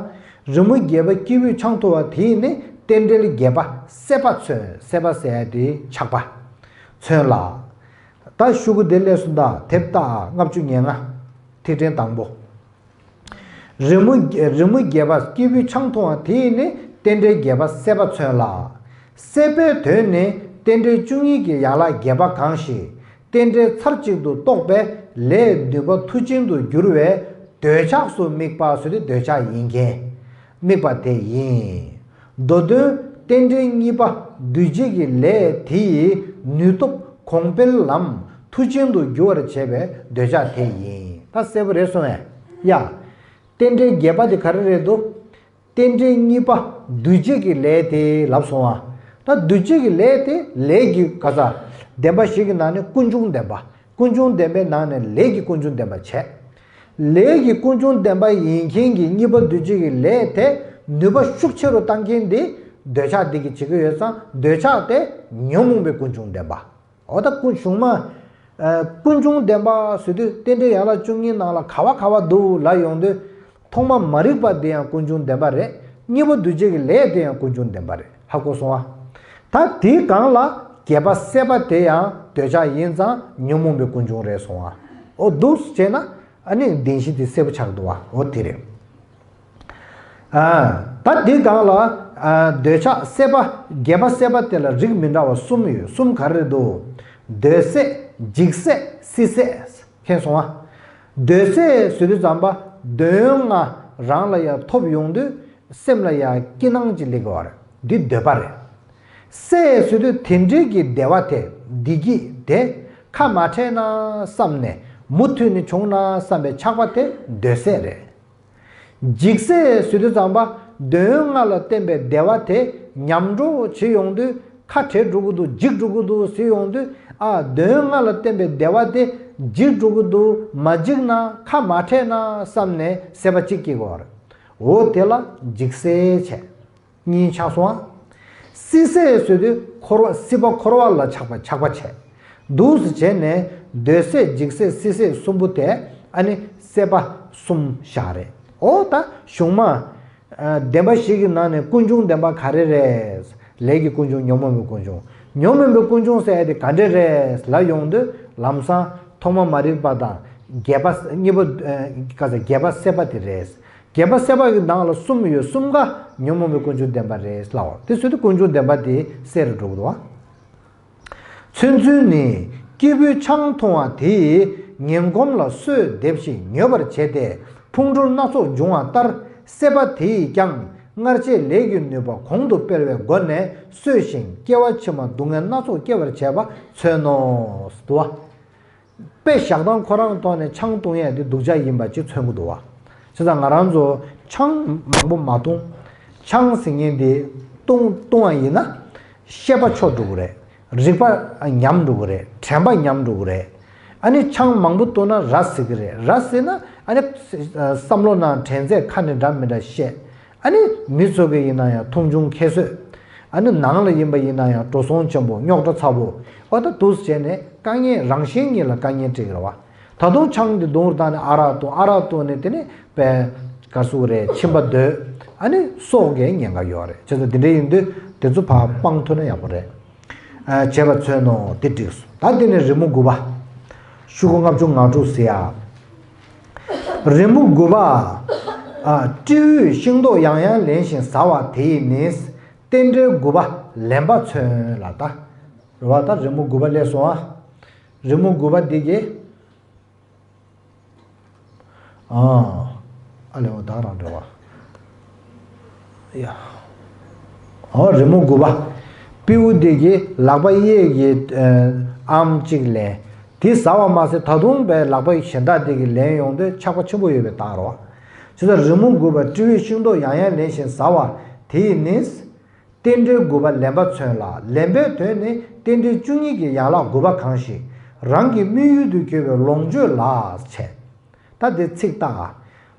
རི་མོ་བརྒྱད་པ་སྐྱེས་བུས་ཆང་འཐུང་བ་དེ་ནི་རྟེན་འབྲེལ་བརྒྱད་པ་སྲེད་པ་མཚོན། སྲེད་པ་ཟེར་ཡ་དེ་ཆགས་པ་མཚོན་ལ། ད་ཤོག་གུ་དེ་སླེབས་སོང་ད། དེབ་ལྟ་ལྔ་བཅུ་ང་ལྔ། ཐིག་ཕྲེང་དང་པོ། རི་མོ་རི་མོ་བརྒྱད་པ་སྐྱེས་བུས་ཆང་འཐུང་བ་དེ་ནི་རྟེན་འབྲེལ་བརྒྱད་པ་སྲེད་པ་མཚོན་ལ། སྲེད་པའི་དོན་ནི་རྟེན་འབྲེལ་བཅུ་གཉིས་ཀྱི་ཡན་ལག་བརྒྱད་པ་གང་ཞིག་རྟེན་འབྲེལ་ཚར་གཅིག་ཏུ་རྟོགས་པའི་ལས་ནུས་པ་མཐུ་ཅན་དུ་འགྱུར་བའི་འདོད་ཆགས་སུ་དམིགས་པ་ཟེར་དུས་འདོད་ཆགས་ཡིན་མཁན། དམིགས་པ་དེ་ཡིན། མདོ་དོན་རྟེན་འབྲེལ་གཉིས་པ་འདུས་བྱས་ཀྱི་ལས་དེ་ཡི་ནུས་སྟོབས་གོང་འཕེལ་ལམ་མཐུ་ཅན་དུ་འགྱུར་བར་བྱེད་པའི་འདོད་ཆགས་དེ་ཡིན། ད་གསལ་པོ་རེད་སོང་ངས། ཡ། རྟེན་འབྲེལ་བརྒྱད་པ་དེ་ག་རེ་རེད་འདུག་རྟེན་འབྲེལ་གཉིས་པ་འདུས་བྱས་ཀྱི་ལས་དེ་ལབ་སོང་ང་། ད་འདུས་བྱས་ཀྱི་ལས་དེ་ལས་ཀྱི་ག་ས་བདེན་པ་བཞི་གི་ནང་ནས་ཀུན་འབྱུང་བདེན་པ། ཀུན་འབྱུང་བདེན་པའི་ནང་ནས་ལས་ཀྱི་ཀུན་འབྱུང་བདེན་པ་བྱས། ལས་ཀྱི་ཀུན་འབྱུང་བདེན་པ་ཡིན་མཁན་གྱི་གཉིས་པ་འདུས་བྱས་ཀྱི་ལས་དེ་ནུས་པ་ཤུགས་ཆེ་རུ་བཏང་མཁན་དེ་འདོད་ཆགས་དེ་གིས་བྱེད་ཀྱི་ཡོད་ཙང་འདོད་ཆགས་དེ་ཉོན་མོངས་པའི་ཀུན་འབྱུང་བདེན་པ། འོ་ད་ཀུན་གཞུང་མ། ཨ། ཀུན་འབྱུང་བདེན་པ་ཟེར་དུས་རྟེན་འབྲེལ་ཡན་ལག་བཅུ་གཉིས་ནང་ལ་ག་བ་ག་བ་འདུག་ལབ་ཡོང་དུས། ཐོག་མ་མ་རིག་པ་དེ་ཡང་ཀུན་འབྱུང་བདེན་པ་རེད། གཉིས་པ་འདུས་བྱས་ཀྱི་ལས་དེ་ཡང་ཀུན་འབྱུང་བདེན་པ་རེད། ཧ་གོ་སོང་ཨ། ད་དེའི་སྒང་ལ་བརྒྱད་པ་སྲེད་པ་དེ་ཡང་འདོད་ཆགས་ཡིན་ཙང་ཉོན་མོངས་པའི་ཀུན་འབྱུང་རེད་སོང་ཨ། འོ་འདུག་སེ་བྱས་ན་ཨ་ནི་བདེན་བཞི་དེ་གསལ་པོ་ཆགས་འདུག་ཨ། འོ་དེ་རེད། ཨ། ད་འདི་སྒང་ལ། ཨ། འདོད་ཆགས་སྲེད་པ། བརྒྱད་པ་སྲེད་པ་དེ་ལ་རིགས་མི་འདྲ་བ་གསུམ་ཡོད། གསུམ་ག་རེ་རེད་འདུག་འདོད་སྲེད། འཇིགས་སྲེད། སྲིད་སྲེད། མཁྱེན་སོང་ཨ། འདོད་སྲེད་ཟེར་དུས་ཙམ་པ་འདོད་ཡོན་ལྔ་རང་ལ་ཡ་ཐོབ་ཡོང་དུས་སེམས་ལ་ཡ་སྐྱིད་སྣང་ཅིག་སླེབས་ཀྱི་ཡོད་རེད། འདི་འདོད་པ་རེད། སྲེད་ཟེར་དུས་དེ་འདྲའི་གི་བདེ་བ་དེ། བདེ་སྐྱིད་དེ་ཁ་མ་བྲལ་ན་བསམ་ནས་མུ་མཐུད་ནས་བྱུང་ན་བསམ་པའི་ཆགས་པ་དེ་འདོད་སྲེད་རེད། འཇིགས་སྲེད་ཟེར་དུས་ཙམ་པ་འདོད་ཡོན་ལྔ་ལ་བརྟེན་པའི་བདེ་བ་དེ་ཉམས་འགྲོ་བྱེད་ཡོང་དུས་ཁ་བྲལ་འགྲོ་གི་འདུག་འཇིགས་འགྲོ་གི་འདུག་ཟེར་ཡོང་དུས། ཨ། འདོད་ཡོན་ལྔ་ལ་བརྟེན་པའི་བདེ་བ་དེ་འཇིགས་འགྲོ་གི་འདུག་མ་འཇིགས་ན་ཁ་མ་བྲལ་ན་བསམ་ནས་སྲེད་པ་གཅིག་སྐྱེ་གི་ཡོད་རེད། འོ་དེ་ལ་འཇིགས་སྲེད་བྱས། གཉིས་ཆགས་སོང་ཨ། སྲིད་སྲེད་ཟེར་དུས་འཁོར་བ། སྲིད་པ་འཁོར་བ་ལ་ཆགས་པ་ཆགས་པ་བྱས། འདུག་སེ་བྱས་ནས་འདོད་སྲེད་འཇིགས་སྲེད་སྲིད་སྲེད་གསུམ་པོ་དེ་ཨ་ནི་སྲེད་པ་གསུམ་བཞག་རེད། འོ་ད་གཞུང་མ། ཨ། བདེན་པ་བཞི་གི་ནང་ནས་ཀུན་འབྱུང་བདེན་པ་ག་རེ་རེད། ལས་ཀྱི་ཀུན་འབྱུང་། ཉོན་མོངས་པའི་ཀུན་འབྱུང་། ཉོན་མོངས་པའི་ཀུན་འབྱུང་ཟེར་ཡ་དེ་ག་འདྲ་རེད་ལབ་ཡོང་དུས་ལམ་སང་ཐོག་མ་མ་རིག་པ་དང་། བརྒྱད་པ། གཉིས་པ། ཨ། ག་ས། བརྒྱད་པ་སྲེད་པ་དེ་རེད། བརྒྱད་པ་སྲེད་པ་གི་ནང་ལ་གསུམ་ཡོད། གསུམ་ཀ་ཉོན་མོངས་པའི་ཀུན་འབྱུང་བདེན་པ་རེད་ལབ་པ། དེ་ཚོ་དེ་ཀུན་འབྱུང་བདེན་པ་དེ་སྲེད་རུ་འགྲོ་གི་འདུག་བ། མཚོན་ཚུལ་ནི། སྐྱེས་བུས་ཆང་འཐུང་བ་དེས་ངན་གོམས་ལ་གསོས་འདེབས་ཤིང་མྱོས་པར་བྱས་ཏེ་ཕུང་ཁྲོལ་སྣ་ཚོགས་འབྱུང་བ་ལྟར། སྲེད་པ་དེས་ཀྱང་སྔར་བྱས་ལས་ཀྱི་ནུས་པ་གོང་དུ་སྤེལ་བའི་སྒོ་ནས་གསོས་ཤིང་སྐྱེ་བ་ཕྱི་མ་སྡུག་བསྔལ་སྣ་ཚོགས་སྐྱེ་བར་བྱེད་པ་མཚོན་ནོ། དུ་བ། དཔེ་བཞག་སྟངས་ཁོ་རང་ཐོག་ནས་ཆང་འཐུང་ཡས་དེ་སྡུག་ཅག་ཡིན་པ་ཅིག་མཚོན་གྱི་འདུག་བ། བྱས་ཙང་ང་རང་ཚོ་ཆང་མང་པོ་མ་འཐུང་། ཆང་ཟེར་མཁན་དེ་འཐུང་འཐུང་བ་ཡིན་ན་ཤེས་པ་འཕྱོག་འགྲོ་གི་རེད། རིག་པ་ཉམས་འགྲོ་གི་རེད། དྲན་པ་ཉམས་འགྲོ་གི་རེད། ཨ་ནི་ཆང་མང་པོ་འཐུང་ན་ར་བཟི་གི་རེད། ར་བཟི་ན་ཨ་ནི་བསམ་བློ་ནང་དྲན་ཚད་ཁ་ནས་འདྲ་མི་འདྲ་བཤད། ཨ་ནི་མི་ཚོ་གི་ཡིན་ན་ཡང་མཐོང་ཆུང་ཁྱད་གསོད། ཨ་ནི་ནང་ལ་ཡིན་པ་ཡིན་ན་ཡང་འགྲོ་སོང་ཆེན་པོ། རྙོག་དྲ་ཚ་པོ། འོ་ད་འདུག་སེ་བྱས་ནས་དཀའ་ངལ། རང་གཞན་གཉིས་ལ་དཀའ་ངལ་སྤྲད་ཀྱི་རེད་བ། ད་དུང་ཆང་འདི་བརྡུང་རུ་བཏང་ནས་ཨ་རག་བཏུང་། ཨ་རག་བཏུང་ནས་དེ་ནས་པའི་ག་སུ་རེད། མཆིན་པ་འདོད། ཨ་ནི་སྲོག་གི་ཉེན་ཁ་ཡོད་རེད། བྱས་ཙང་འདི་འདྲ་ཡིན་དུས་དེ་ཚོ་ཕར་སྤང་ཐུབ་ན་ཡག་པོ་རེད། ཨ། བྱས་པ་མཚོན་ནོ། དེ་འགྲིག་སོང་། ད་དེ་ནས་རི་མོ་དགུ་པ། ཤོག་གུ་ལྔ་བཅུ་ང་དྲུག་ཟེར་ཡ། རི་མོ་དགུ་པ། ཨ། སྤྲེའུས་ཤིང་ཏོག་ཡང་ཡང་ལེན་ཞིང་ཟ་བ་དེ་ཡིས་ནི། རྟེན་འབྲེལ་དགུ་པ་ལེན་པ་མཚོན་ལ། ད་རེད་བ། ད་རི་མོ་དགུ་པ་སླེབས་སོང་ཨ། རི་མོ་དགུ་པ་འདི་གི། ཨ། ཨ་ལེ། འོ་ད་རང་འདྲ་བ། ཡ། ཨོ། རི་མོ་དགུ་པ། སྤྲེའུ་འདི་གིས་ལག་པ་གཡས་ཀྱི་ཨ་ཨམ་གཅིག་ལེན། དེ་ཟ་བ་མ་ཟད་ད་དུང་པའི་ལག་པ་གཞན་དག་འདི་གིས་ལེན་ཡོང་དུས་ཆགས་པ་ཆེན་པོ་ཡོད་པའི་རྟགས་རེད་བ། བྱས་ཙང་རི་མོ་དགུ་པ། སྤྲེའུས་ཤིང་ཏོག་ཡང་ཡང་ལེན་ཞིང་ཟ་བ་དེ་ཡིས་ནི། རྟེན་འབྲེལ་དགུ་པ་ལེན་པ་མཚོན་ལ། ལེན་པའི་དོན་ནི་རྟེན་འབྲེལ་བཅུ་གཉིས་ཀྱི་ཡན་ལག་དགུ་པ་གང་ཞིག་རང་གི་དམིགས་ཡུལ་དུ་གྱུར་པའི་ལོངས་སྤྱོད་ལ་བྱེད། ད་འདི་ཚིག་བལྟ་ཨ།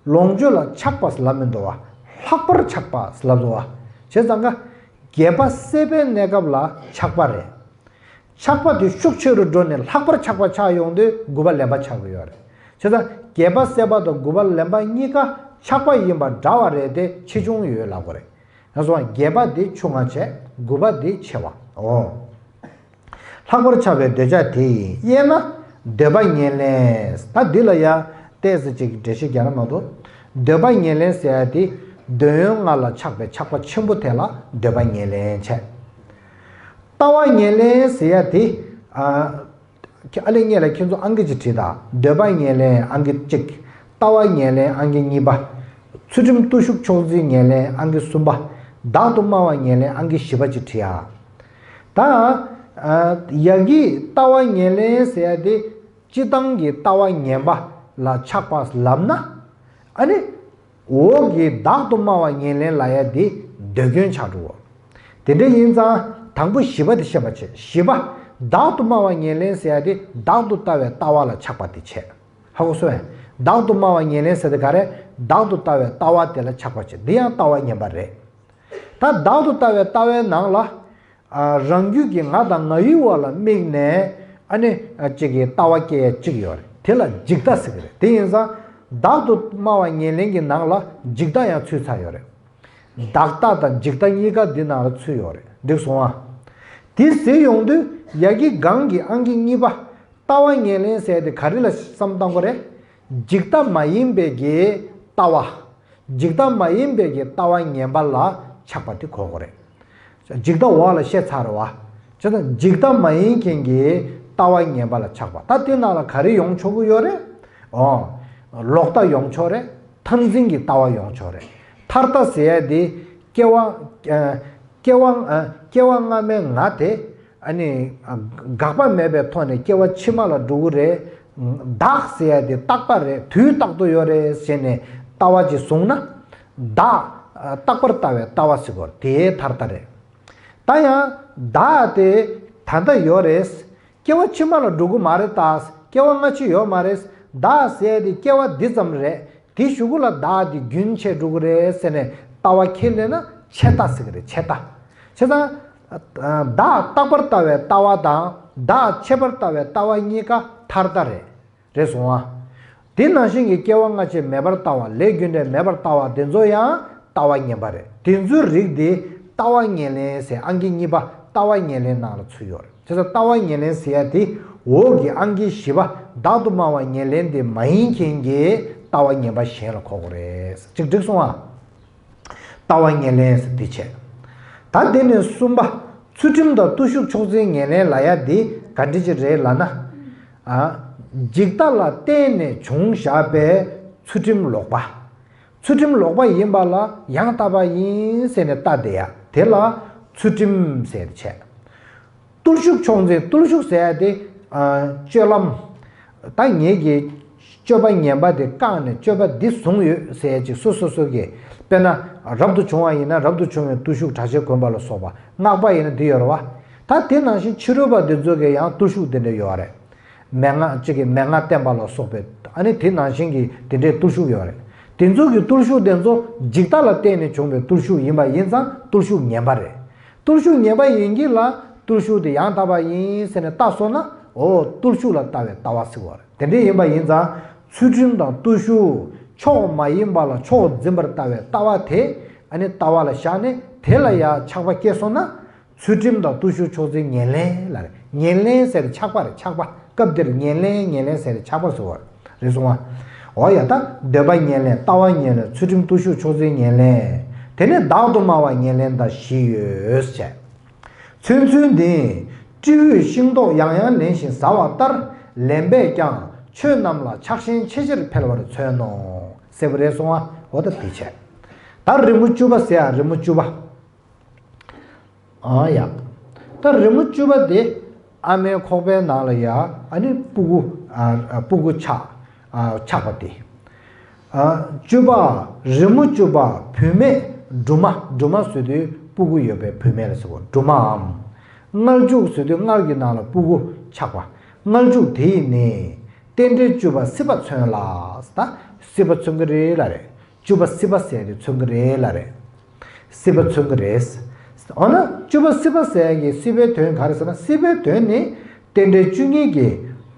ལོངས་སྤྱོད་ལ་ཆགས་པ་ལབ་མི་འདུག་བ། ལྷག་པར་ཆགས་པ་ལབ་འདུག་བ། བྱས་ཙང་ཀ་བརྒྱད་པ་སད་པའི་གནས་སྐབས་ལ་ཆགས་པ་རེད། ཆགས་པ་དེ་ཤུགས་ཆེ་རུ་འགྲོ་ནས་ལྷག་པར་ཆགས་པ་ཆགས་ཡོང་དུས་དགུ་པ་ལེན་པ་ཆགས་ཀྱི་ཡོད་རེད། བྱས་ཙང་བརྒྱད་པ་སད་པ་དང་དགུ་པ་ལེན་པ་གཉིས་ཀ་ཆགས་པ་ཡིན་པ་འདྲ་བ་རེད་དེ་ཆེ་ཆུང་ཡོད་ལབ་དགོས་རེད། ང་ཚོ་བརྒྱད་པ་དེ་ཆུང་བ་བྱས། དགུ་པ་དེ་ཆེ་བ། འོ། ལྷག་པར་ཆགས་པའི་འདོད་ཆགས་དེ་ཡིས། དབྱེ་ན་འདོད་པ་ངན་ལེན། ད་འདི་ལ་ཡ་ཏོག་ཙམ་ཅིག་འགྲེལ་བཤད་རྒྱག་ན་མ་གཏོགས། འདོད་པ་ངན་ལེན་ཟེར་ཡ་དེ་འདོད་ཡོན་ལྔ་ལ་ཆགས་པའི་ཆགས་པ་ཆེན་པོ་དེ་ལ་འདོད་པ་ངན་ལེན་བྱས། ལྟ་བ་ངན་ལེན་ཟེར་ཡ་དེ། ཨ། ཨ་ལེ། ངེད་ལ་ཁྱེད་ཚོ་ཨང་ཀི་ཅིག་བྲིས་དང་། འདོད་པ་ངན་ལེན་ཨང་ཀི་གཅིག་ལྟ་བ་ངན་ལེན་ཨང་ཀི་གཉིས་པ། ཚུལ་ཁྲིམས་བརྟུལ་ཞུགས་མཆོག་འཛིན་ངན་ལེན་ཨང་ཀི་གསུམ་པ། བདག་ཏུ་སྨྲ་བ་ངན་ལེན་ཨང་ཀི་བཞི་པ་ཅིག་བྲིས་ཨ། ད། ཨ། ཡ་གི་ལྟ་བ་ངན་ལེན་ཟེར་ཡ་དེ་སྤྱིར་བཏང་གི་ལྟ་བ་ངན་པ་ལ་ཆགས་པ་ལབ་ན། ཨ་ནི། འོག་གི་བདག་ཏུ་སྨྲ་བ་ངན་ལེན་ལབ་ཡ་དེ་འདོད་སྐྱོན་ཆགས་འགྲོ་བ། དེ་འདྲ་ཡིན་ཙང་དང་པོ་བཞི་པ་དེ་ཤེས་པ་བྱེད། བཞི་པ། བདག་ཏུ་སྨྲ་བ་ངན་ལེན་ཟེར་ཡ་དེ་བདག་ཏུ་ལྟ་བའི་ལྟ་བ་ལ་ཆགས་པ་དེ་བྱེད། ཧ་གོ་སོང་ངས། བདག་ཏུ་སྨྲ་བ་ངན་ལེན་ཟེར་དེ་ག་རེ། བདག་ཏུ་ལྟ་བའི་ལྟ་བ་དེ་ལ་ཆགས་པ་བྱེད། འདི་ཡང་ལྟ་བ་ངན་པ་རེད། ད་བདག་ཏུ་ལྟ་བའི་ལྟ་བའི་ནང་ལ། ཨ། རང་རྒྱུད་ཀྱི་ང་དང་ང་ཡི་བ་ལ་དམིགས་ནས། ཨ་ནི། ཨ། ཅིག་གི་ལྟ་བ་སྐྱེ་ཡ་གཅིག་ཡོད་རེད། དེ་ལ་འཇིག་ལྟ་ཟེར་གི་རེད། དེ་ཡིན་ཙང་བདག་ཏུ་སྨྲ་བ་ངན་ལེན་གྱི་ནང་ལ་འཇིག་ལྟ་ཡང་ཚུད་ཚར་ཡོད་རེད། བདག་ལྟ་དང་འཇིག་ལྟ་གཉིས་ཀ་འདི་ནང་ལ་ཚུད་ཡོད་རེད། འགྲིག་སོང་ཨ། དེ་ཟེར་ཡོང་དུས་ཡ་གི་གང་གི་ཨང་ཀི་གཉིས་པ། ལྟ་བ་ངན་ལེན་ཟེར་དེ་ག་རེ་ལ་བསམ་བཏང་དགོས་རེད། འཇིག་ལྟ་མ་ཡིན་པའི་གི་ལྟ་བ། འཇིག་ལྟ་མ་ཡིན་པའི་གི་ལྟ་བ་ངན་པ་ལ་ཆགས་པ་དེ་གོ་དགོས་རེད། འཇིག་ལྟ་འོག་ལ་བཤད་ཚར་རེད་བ། བྱས་ཙང་འཇིག་ལྟ་མ་ཡིན་མཁན་གྱི་ལྟ་བ་ངན་པ་ལ་ཆགས་པ། ད་དེ་ནང་ལ་ག་རེ་ཡོང་ཆོག་གི་ཡོད་རེད། ཨོ། ལོག་ལྟ་ཡོང་ཆོག་རེད། མཐར་འཛིན་གྱི་ལྟ་བ་ཡོང་ཆོག་རེད། མཐར་ལྟ་ཟེར་ཡ་དེ་སྐྱེ་བ། ཨ། སྐྱེ་བ། ཨ། སྐྱེ་བ་སྔ་མའི་ང་དེ། ཨ་ནི། ཨ། དགག་པ་མེད་པའི་ཐོག་ནས་སྐྱེ་བ་ཕྱི་མ་ལ་འགྲོ་གི་རེད། བདག་ཟེར་ཡ་དེ་རྟག་པ་རེད། དུས་རྟག་ཏུ་ཡོད་རེད་ཟེར་ནས་ལྟ་བ་ཅིག་བཟུང་ན། བདག། ཨ། རྟག་པར་ལྟ་བའི་ལྟ་བ་ཟེར་དགོས་རེད། དེའི་མཐར་ལྟ་རེད། ད་ཡང་བདག་དེ་ད་ལྟ་ཡོད་རེད། སྐྱེ་བ་ཕྱི་མ་ལ་འགྲོ་གི་མ་རེད་ད། སྐྱེ་བ་སྔ་ཕྱི་ཡོད་མ་རེད། བདག་ཟེར་ཡ་དེ་སྐྱེ་བ་འདི་ཙམ་རེད། དེའི་གཞུག་གུ་ལ་བདག་དེ་རྒྱུན་ཆད་འགྲོ་གི་རེད་ཟེར་ནས་ལྟ་བ་ཁས་ལེན་ན་ཆད་ལྟ་ཟེར་གི་རེད། ཆད་ལྟ། བྱས་ཙང་། བདག་རྟག་པར་ལྟ་བའི་ལྟ་བ་དང་བདག་ཆད་པར་ལྟ་བའི་ལྟ་བ་གཉིས་ཀ་མཐར་ལྟ་རེད། རེད་སོང་ཨ། དེ་ནང་བཞིན་གྱི་སྐྱེ་བ་སྔ་ཕྱི་མེད་པར་ལྟ་བ། ལས་རྒྱུ་འབྲས་མེད་པར་ལྟ་བ་དེ་ཚོ་ཡང་ལྟ་བ་ངན་པ་རེད། དེ་ཚོའི་རིགས་དེ་ལྟ་བ་ངན་ལེན་ཟེར། ཨང་ཀི་གཉིས་པ་ལྟ་བ་ངན་ལེན་ནང་ལ་ཚུད་ཡོད་རེད། བྱས་ཙང་ལྟ་བ་ངན་ལེན་ཟེར་ཡ་དེ་འོག་གི་ཨང་ཀི་བཞི་པ་བདག་ཏུ་སྨྲ་བ་ངན་ལེན་དེ་མ་ཡིན་མཁན་གྱི་ལྟ་བ་ངན་པ་གཞན་ལ་གོ་དགོས་རེད། ཅིག་འགྲིག་སོང་ཨ། ལྟ་བ་ངན་ལེན་ཟེར་དེ་བྱས། ད་དེ་ནས་གསུམ་པ། ཚུལ་ཁྲིམས་དང་བརྟུལ་ཞུགས་མཆོག་འཛིན་ངན་ལེན་ལབ་ཡ་དེ་ག་འདྲ་ཅིག་རེད་ལབ་ན། ཨ། འཇིག་ལྟ་ལ་བརྟེན་ནས་བྱུང་བཞག་པའི་ཚུལ་ཁྲིམས་ལོག་པ། ཚུལ་ཁྲིམས་ལོག་པ་ཡིན་པ་ལ་ཡང་དག་པ་ཡིན་ཟེར་ནས་ལྟ་བསྡད་ཡ་དེ་ལ་ཚུལ་ཁྲིམས་ཟེར་བྱས། བརྟུལ་ཞུགས་མཆོག་འཛིན། བརྟུལ་ཞུགས་ཟེར་ཡ་དེ། ཨ། སྤྱོད་ལམ། ད་ངེད་ཀྱིས་སྤྱོད་པ་ངན་པ་དེ་བཀག་ནས་སྤྱོད་པ་འདི་བཟུང་ཡོད་ཟེར་ཡ་ཅིག་སོ་སོ་སོ་གིས། དཔེར་ན་རབ་ཏུ་བྱུང་བ་ཡིན་ན་རབ་ཏུ་བྱུང་བའི་བརྟུལ་ཞུགས་གྲྭ་ཆས་གོན་པ་ལ་སོགས་པ། སྔགས་པ་ཡིན་ན་འདི་ཡོད་རེད་བ། ད་དེ་ནང་བཞིན་ཕྱི་རོལ་པ་འདི་ཚོ་གིས་ཡང་བརྟུལ་ཞུགས་འདི་འདྲ་ཡོད་རེད། མན་ངག་གཅིག་གིས་མན་ངག་བསྟན་པ་ལ་སོགས་པའི། ཨ་ནི་དེ་ནང་བཞིན་གྱི་དེ་འདྲའི་བརྟུལ་ཞུགས་ཡོད་རེད། དེ་ཚོ་གི་བརྟུལ་ཞུགས་དེ་ཚོ་འཇིག་ལྟ་ལ་བརྟེན་ནས་བྱུང་བའི་བརྟུལ་ཞུགས་ཡིན་པ་ཡིན་ཙང་བརྟུལ་ཞུགས་ངན་པ་རེད། བརྟུལ་ཞུགས་ངན་པ་ཡིན་གྱི་ལ་བརྟུལ་ཞུགས་དེ་ཡང་དག་པ་ཡིན་ཟེར་ནས་ལྟ་སོང་ན། འོ་བརྟུལ་ཞུགས་ལ་ལྟ་བའི་ལྟ་བ་ཟེར་བ་རེད། དེ་འདྲ་ཡིན་པ་ཡིན་ཙང་ཚུལ་ཁྲིམས་དང་བརྟུལ་ཞུགས་མཆོག་མ་ཡིན་པ་ལ་མཆོག་འཛིན་པར་ལྟ་བའི་ལྟ་བ་དེ། ཨ་ནི་ལྟ་བ་ལ་བཞག་ནས་དེ་ལ་ཡང་ཆགས་པ་སྐྱེས་སོང་ན། ཚུལ་ཁྲིམས་དང་བརྟུལ་ཞུགས་མཆོག་འཛིན་ཉེར་ལེན་ལ་རེད། ཉེར་ལེན་ཟེར་ཆགས་པ་རེད། ཆགས་པ། སྐབས་འདིར་ཉེར་ལེན་ཉེར་ལེན་ཟེར་ཆགས་པ་ཟེར་བ་རེད་སོང་བ། འོ་ཡ། ད་འདོད་པ་ཉེར་ལེན། ལྟ་བ་ཉེར་ལེན། ཚུལ་ཁྲིམས་བརྟུལ་ཞུགས་མཆོག་འཛིན་ཉེར་ལེན། དེ་ནས་བདག་ཏུ་སྨྲ་བ་ཉེར་ལེན་དང་བཞི་ཡོད་ཅེས། མཚོན་ཚུལ་འདི། སྤྲེའུས་ཤིང་ཏོག་ཡང་ཡང་ལེན་ཞིང་ཟ་བ་ལྟར། ལེན་པས་ཀྱང་ཆོས་རྣམས་ལ་ཆགས་ཞེན་ཆེ་ཆེར་འཕེལ་བར་མཚོན་ནོ། ཟེར་བ་རེད་སོང་བ། འོ་ད་དེ་བྱས། ད་རི་མོ་བཅུ་པ་ཟེར་ཡ། རི་མོ་བཅུ་པ། ཨ་ཡ། ད་རི་མོ་བཅུ་པ་དེ་ཨ་མའི་ཁོག་པའི་ནང་ལ་ཡ། ཨ་ནི་སྤུ་གུ། ཨ། ཨ། སྤུ་གུ་ཆགས། ཨ། ཆགས་པ་དེ། ཨ། བཅུ་པ། རི་མོ་བཅུ་པ་བུད་མེད་སྦྲུམ་མ། སྦྲུམ་མ་ཟེར་དུས་སྤུ་གུ་ཡོད་པའི་བུད་མེད་ལ་ཟེར་བ། སྦྲུམ་མའམ། མངལ་ཆུ་ཟེར་དུས་མངལ་གྱི་ནང་ལ་སྤུ་གུ་ཆགས་པ། མངལ་ཆུ་དེ་ཡིས་ནི། རྟེན་འབྲེལ་བཅུ་པ་སྲིད་པ་མཚོན་ལ། ད་སྲིད་པ་མཚོན་གྱི་རེད་ལབ་རེད། བཅུ་པ་སྲིད་པ་ཟེར་དེ་མཚོན་གྱི་རེད་ལབ་རེད། སྲིད་པ་མཚོན་གྱི་རེད། འོ་ན་བཅུ་པ་སྲིད་པ་ཟེར་ཡ་གི་སྲིད་པའི་དོན་ག་རེ་ཟེར་ན། སྲིད་པའི་དོན་ནི་རྟེན་འབྲེལ་བཅུ་གཉིས་ཀྱི།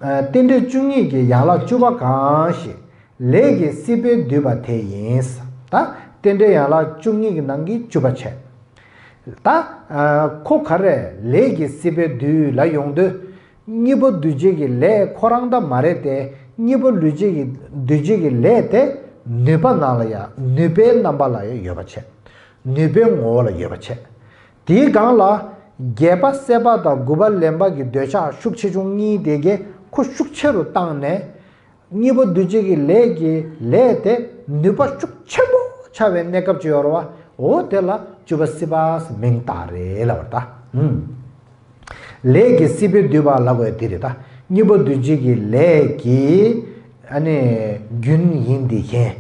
ཨ། རྟེན་འབྲེལ་བཅུ་གཉིས་ཀྱི་ཡན་ལག་བཅུ་པ་གང་ཞིག་ལས་ཀྱི་སྲིད་པས་བསྡུས་པ་དེ་ཡིན། ད་རྟེན་འབྲེལ་ཡན་ལག་བཅུ་གཉིས་ཀྱི་ནང་གི་བཅུ་པ་བྱས། ད། ཨ། ཁོ་ག་རེ་ལས་ཀྱི་སྲིད་པས་བསྡུས་ལ་ཡོང་དུས། གཉིས་པོ་འདུས་བྱས་ཀྱི་ལས་ཁོ་རང་ད་མ་རེད་དེ། གཉིས་པོ་འདུས་བྱས་ཀྱི། འདུས་བྱས་ཀྱི་ལས་དེ་ནུས་པ་ནང་ལ་ཡ། ནུས་པའི་རྣམ་པ་ལ་ཡ་ཡོད་པ་བྱས། ནུས་པའི་ངོ་བོ་ལ་ཡོད་པ་བྱས། དེའི་སྒང་ལ་བརྒྱད་པ་སྲེད་པ་དང་དགུ་པ་ལེན་པ་གི་འདོད་ཆགས་ཤུགས་ཆེ་ཆུང་གཉིས་དེ་གས་ཁོ་ཤུགས་ཆེ་རུ་བཏང་ནས། གཉིས་པོ་འདུས་བྱས་ཀྱི་ལས་ཀྱི་ལས་དེ་ནུས་པ་ཤུགས་ཆེན་པོ་ཆགས་པའི་གནས་སྐབས་ཅིག་ཡོད་རེད་བ། འོ་དེ་ལ་བཅུ་པ་སྲིད་པ་མིང་བཏགས་རེད་ལབ་པ་རེད་ད། ཨུམ། ལས་ཀྱི་སྲིད་པས་བསྡུས་པ་ལབ་དགོས་དེ་རེད་ད། གཉིས་པོ་འདུས་བྱས་ཀྱི་ལས་ཀྱི། ཨ་ནི་རྒྱུན་ཡིན་དེ་བཞིན།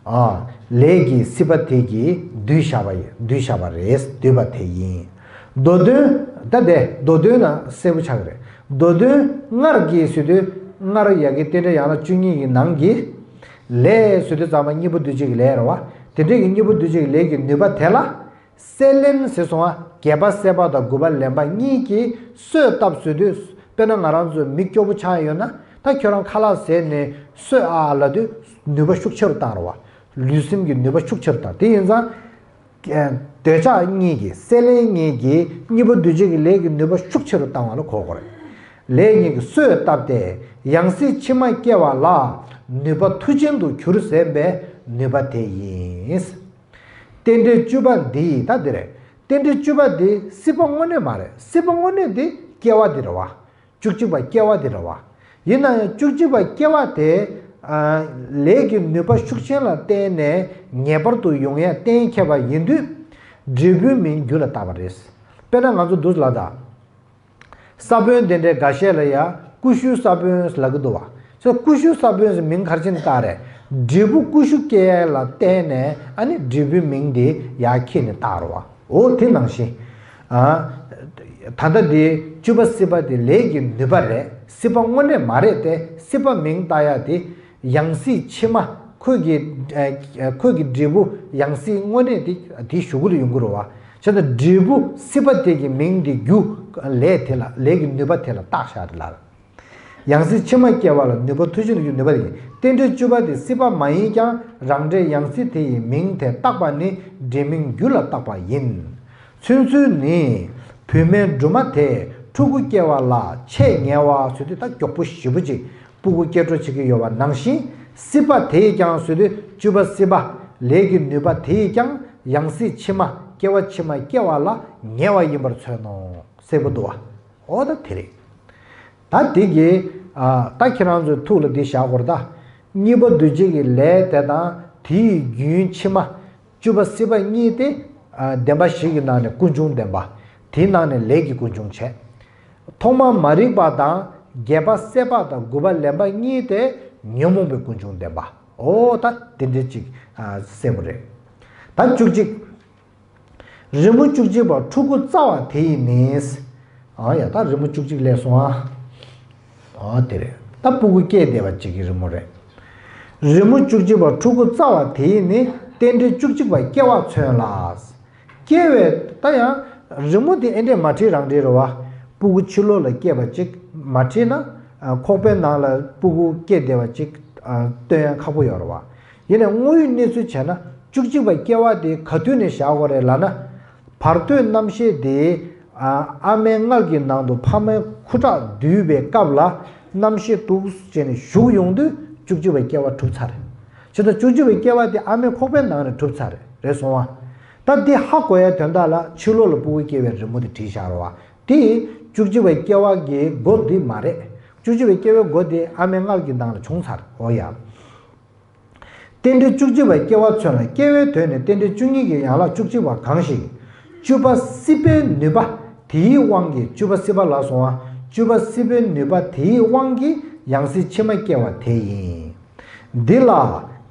ཨ། ལས་ཀྱི་སྲིད་པ་དེ་གིས་བསྡུས་བཞག་པ་ཡིན། བསྡུས་བཞག་པ་རེད། བསྡུས་པ་དེ་ཡིན། མདོ་དོན། ད་དེ་མདོ་དོན་ན་གསལ་པོ་ཆགས་ཀྱི་རེད། མདོ་དོན་སྔར་གྱི་ཟེར་དུས། སྔར་ཡ་གི་རྟེན་འབྲེལ་ཡན་ལག་བཅུ་གཉིས་ཀྱི་ནང་གི་ལས་ཟེར་དུས་ཙམ་པ་གཉིས་པོ་འདུས་བྱས་ཀྱི་ལས་རེད་བ། དེ་འདྲའི་གི་གཉིས་པོ་འདུས་བྱས་ཀྱི་ལས་ཀྱི་ནུས་པ་དེ་ལ། སྲེད་ལེན་ཟེར་སོང་བ། བརྒྱད་པ་སྲེད་པ་དང་དགུ་པ་ལེན་པ་གཉིས་ཀྱིས་གསོས་བཏབ་ཟེར་དུས། དཔེར་ན་ང་རང་ཚོ་མི་སྐྱོ་པོ་ཆགས་ཡོད་ན། ད་ཁྱོད་རང་ཁ་ལག་བཟས་ནས་གསོས་ཨ་ལབ་དུས་ནུས་པ་ཤུགས་ཆེ་རུ་བཏང་རེད་བ། ལུས་སེམས་ཀྱི་ནུས་པ་ཤུགས་ཆེ་རུ་བཏང་། དེ་ཡིན་ཙང་། ཨ། འདོད་ཆགས་གཉིས་ཀྱིས། སྲེད་ལེན་གཉིས་ཀྱིས་གཉིས་པོ་འདུས་བྱས་ཀྱི་ལས་ཀྱི་ནུས་པ་ཤུགས་ཆེ་རུ་བཏང་བ་ལ་གོ་དགོས་རེད། ལས་གཉིས་ཀྱིས་གསོས་བཏབ་སྟེ་ཡང་སྲིད་ཕྱི་མ་སྐྱེ་བ་ལ་ནུས་པ་མཐུ་ཆེན་དུ་གྱུར་ཟེར་བའི་ནུས་པ་དེ་ཡིན། རྟེན་འབྲེལ་བཅུ་པ་འདི་ད་འདི་རེད། རྟེན་འབྲེལ་བཅུ་པ་འདི་སྲིད་པ་དངོས་གནས་མ་རེད། སྲིད་པ་དངོས་གནས་འདི་སྐྱེ་བ་འདི་རེད་བ། བཅུ་གཅིག་པ་སྐྱེ་བ་འདི་རེད་བ། ཡིན་ན་ཡང་བཅུ་གཅིག་པ་སྐྱེ་བ་དེ། ཨ། ལས་ཀྱི་ནུས་པ་ཤུགས་ཆེན་ལ་བརྟེན་ནས་ངེས་པར་དུ་ཡོང་ཡ་གཏན་འཁེལ་བ་ཡིན་དུས། འབྲས་བུའི་མིང་རྒྱུ་ལ་བཏགས་པ་རེད། དཔེར་ན་ང་ཚོ་འདུག་ལ་ད། ས་བོན་དེ་འདྲའི་འགའ་ཤས་ལ་ཡ་ཀུ་ཤུའི་ས་བོན་ལབ་ཀྱི་འདུག་བ། ཚོས་ཀུ་ཤུ་ས་བོན་ཟེར་མིང་ག་རེ་བྱས་ནས་བཏགས་རེད། འབྲས་བུ་ཀུ་ཤུ་སྐྱེ་ཡ་ལ་བརྟེན་ནས། ཨ་ནི་འབྲས་བུའི་མིང་དེ་ཡར་ཁྱེར་ནས་བཏགས་རེད་བ། འོ་དེ་ནང་བཞིན། ཨ། ད་ལྟ་དེ་བཅུ་པ་སྲིད་པ་དེ་ལས་ཀྱི་ནུས་པ་རེད། སྲིད་པ་དངོས་གནས་མ་རེད་དེ། སྲིད་པ་མིང་བཏགས་ཡ་དེ་ཡང་སྲིད་ཕྱི་མ་ཁོ་གི། ཨ། ཁོ་གི་འབྲས་བུ་ཡང་སྲིད་དངོས་གནས་དེ་དེའི་གཞུག་གུ་ལ་ཡོང་གི་རེད་བ། བྱས་ཙང་འབྲས་བུ་སྲིད་པ་དེ་གི་མིང་དེ་རྒྱུ་ལས་དེ་ལ། ལས་ཀྱི་ནུས་པ་དེ་ལ་བཏགས་བཞག་རེད་ལ། ཡང་སྲིད་ཕྱི་མ་སྐྱེ་བ་ལ་ནུས་པ་མཐུ་ཆེན་དུ་གྱུར་ནུས་པ་དེ་ཡིན། རྟེན་འབྲེལ་བཅུ་པ་དེ་སྲིད་པ་མ་ཡིན་ཀྱང་རང་འབྲས་ཡང་སྲིད་དེ་ཡི་མིང་དེ་བཏགས་པ་ནི་འབྲས་མིང་རྒྱུ་ལ་བཏགས་པ་ཡིན། མཚོན་ཚུལ་ནི། བུད་མེད་སྦྲུམ་མ་དེ་ཕྲུ་གུ་སྐྱེ་བ་ལ་ཆེས་ངལ་བ་ཟེར་དུས། ད་མགྱོགས་པོ་ཞེ་པོ་ཅིག་སྤུ་གུ་སྐྱེ་འགྲོ་བྱེད་ཀྱི་ཡོད་པ་ནང་བཞིན། སྲིད་པ་དེས་ཀྱང་ཟེར་དུས། བཅུ་པ་སྲིད་པ་ལས་ཀྱི་ནུས་པ་དེས་ཀྱང་ཡང་སྲིད་ཕྱི་མ། སྐྱེ་བ་ཕྱི་མ་སྐྱེ་བ་ལ་ངལ་བ་ཡིན་པར་མཚོན་ནོ། གསལ་པོ་འདུག་བ། འོ་ད་དེ་རེད། ད་དེ་གི། ཨ། ད་ཁྱེད་རང་ཚོའི་ཐུགས་ལ་འདི་བཞག་དགོས་རེད་ད། གཉིས་པ་འདུས་བྱས་ཀྱི་ལས་དེ་དང་དེའི་རྒྱུན་ཕྱི་མ། བཅུ་པ་སྲིད་པ་གཉིས་དེ། ཨ། བདེན་པ་བཞི་གི་ནང་ནས་ཀུན་འབྱུང་བདེན་པ། དེའི་ནང་ནས་ལས་ཀྱི་ཀུན་འབྱུང་བྱས། ཐོག་མ་མ་རིག་པ་དང་། བརྒྱད་པ་སྲེད་པ་དང་། དགུ་པ་ལེན་པ་གཉིས་དེ་ཉོན་མོངས་པའི་ཀུན་འབྱུང་བདེན་པ། འོ་ད་དེ་འདྲ་ཅིག་ཨ། གསལ་པོ་རེད། ད་བཅུ་གཅིག་རི་མོ་བཅུ་གཅིག་པ་ཕྲུ་གུ་བཙའ་བ་དེ་ཡི་ནི། ཨ་ཡ། ད་རི་མོ་བཅུ་གཅིག་སླེབས་སོང་ཨ། ཨ། དེ་རེད། ད་སྤུ་གུ་སྐྱེས་བསྡད་པ་ཅིག་གི་རི་མོ་རེད། རི་མོ་བཅུ་གཅིག་པ་ཕྲུ་གུ་བཙའ་བ་དེ་ཡི་ནི། རྟེན་འབྲེལ་བཅུ་གཅིག་པ་སྐྱེ་བ་མཚོན་ལ། སྐྱེ་བའི། ད་ཡང་ རི་མོ་དེ་ཨེ་འདྲས་མ་བྲིས་རང་བྲིས་རེད་བ། སྤུ་གུ་ཕྱི་ལོགས་ལ་སྐྱེས་པ་ཅིག་མ་བྲིས་ན། ཁོག་པའི་ནང་ལ་སྤུ་གུ་སྐྱེས་བསྡད་པ་ཅིག་སྟོན་ཡ་ཁག་པོ་ཡོད་རེད་བ། ཡིན་ནའི་དངོས་ཡོད་གནས་ཚུལ་བྱས་ན་བཅུ་གཅིག་པ་སྐྱེ་བ་དེ་ག་དུས་ནས་བཞག་དགོས་རེད་ལབ་ན། བར་དོའི་རྣམ་ཤེས་དེ་ཨ་མའི་མངལ་གྱི་ནང་དུ་ཕ་མའི་ཁུ་ཁྲག་བསྡུས་པའི་སྐབས་ལ་རྣམ་ཤེས་འདུག་བྱས་ནས་ཞུགས་ཡོང་དུས་བཅུ་གཅིག་པའི་སྐྱེ་བ་གྲུབ་ཚར་རེད། བྱས་ཙང་བཅུ་གཅིག་པའི་སྐྱེ་བ་དེ་ཨ་མའི་ཁོག་པའི་ནང་ནས་གྲུབ་ཚར་རེད། རེད་སོང་བ། ད་འདི་ཧ་གོ་ཡ་དོན་དག་ལ་ཕྱི་ལོགས་ལ་སྤུ་གུ་སྐྱེ་བའི་རི་མོ་དེ་བྲིས་བཞག་རེད་བ། དེ་བཅུ་གཅིག་པའི་སྐྱེ་བ་གི་སྒོ་འདི་མ་རེད། བཅུ་གཅིག་པའི་སྐྱེ་བའི་སྒོ་དེ་ཨ་མའི་མངལ་གྱི་ནང་ལ་བྱུང་ཚར། འོ་ཡ། རྟེན་འབྲེལ་བཅུ་གཅིག་པའི་སྐྱེ་བ་མཚོན་ལ་སྐྱེ་བའི་དོན་ནི་རྟེན་འབྲེལ་བཅུ་གཉིས་ཀྱི་ཡན་ལག་བཅུ་གཅིག་པ་གང་ཞིག་བཅུ་པ་སྲིད་པའི་ནུས་པ་དེའི་དབང་གིས། བཅུ་པ་སྲིད་པ་ལ་སོང་བ། བཅུ་པ་སྲིད་པའི་ནུས་པ་དེའི་དབང་གིས་ཡང་སྲིད་ཕྱི་མ་སྐྱེ་བ་དེ་ཡིན། འདི་ལ་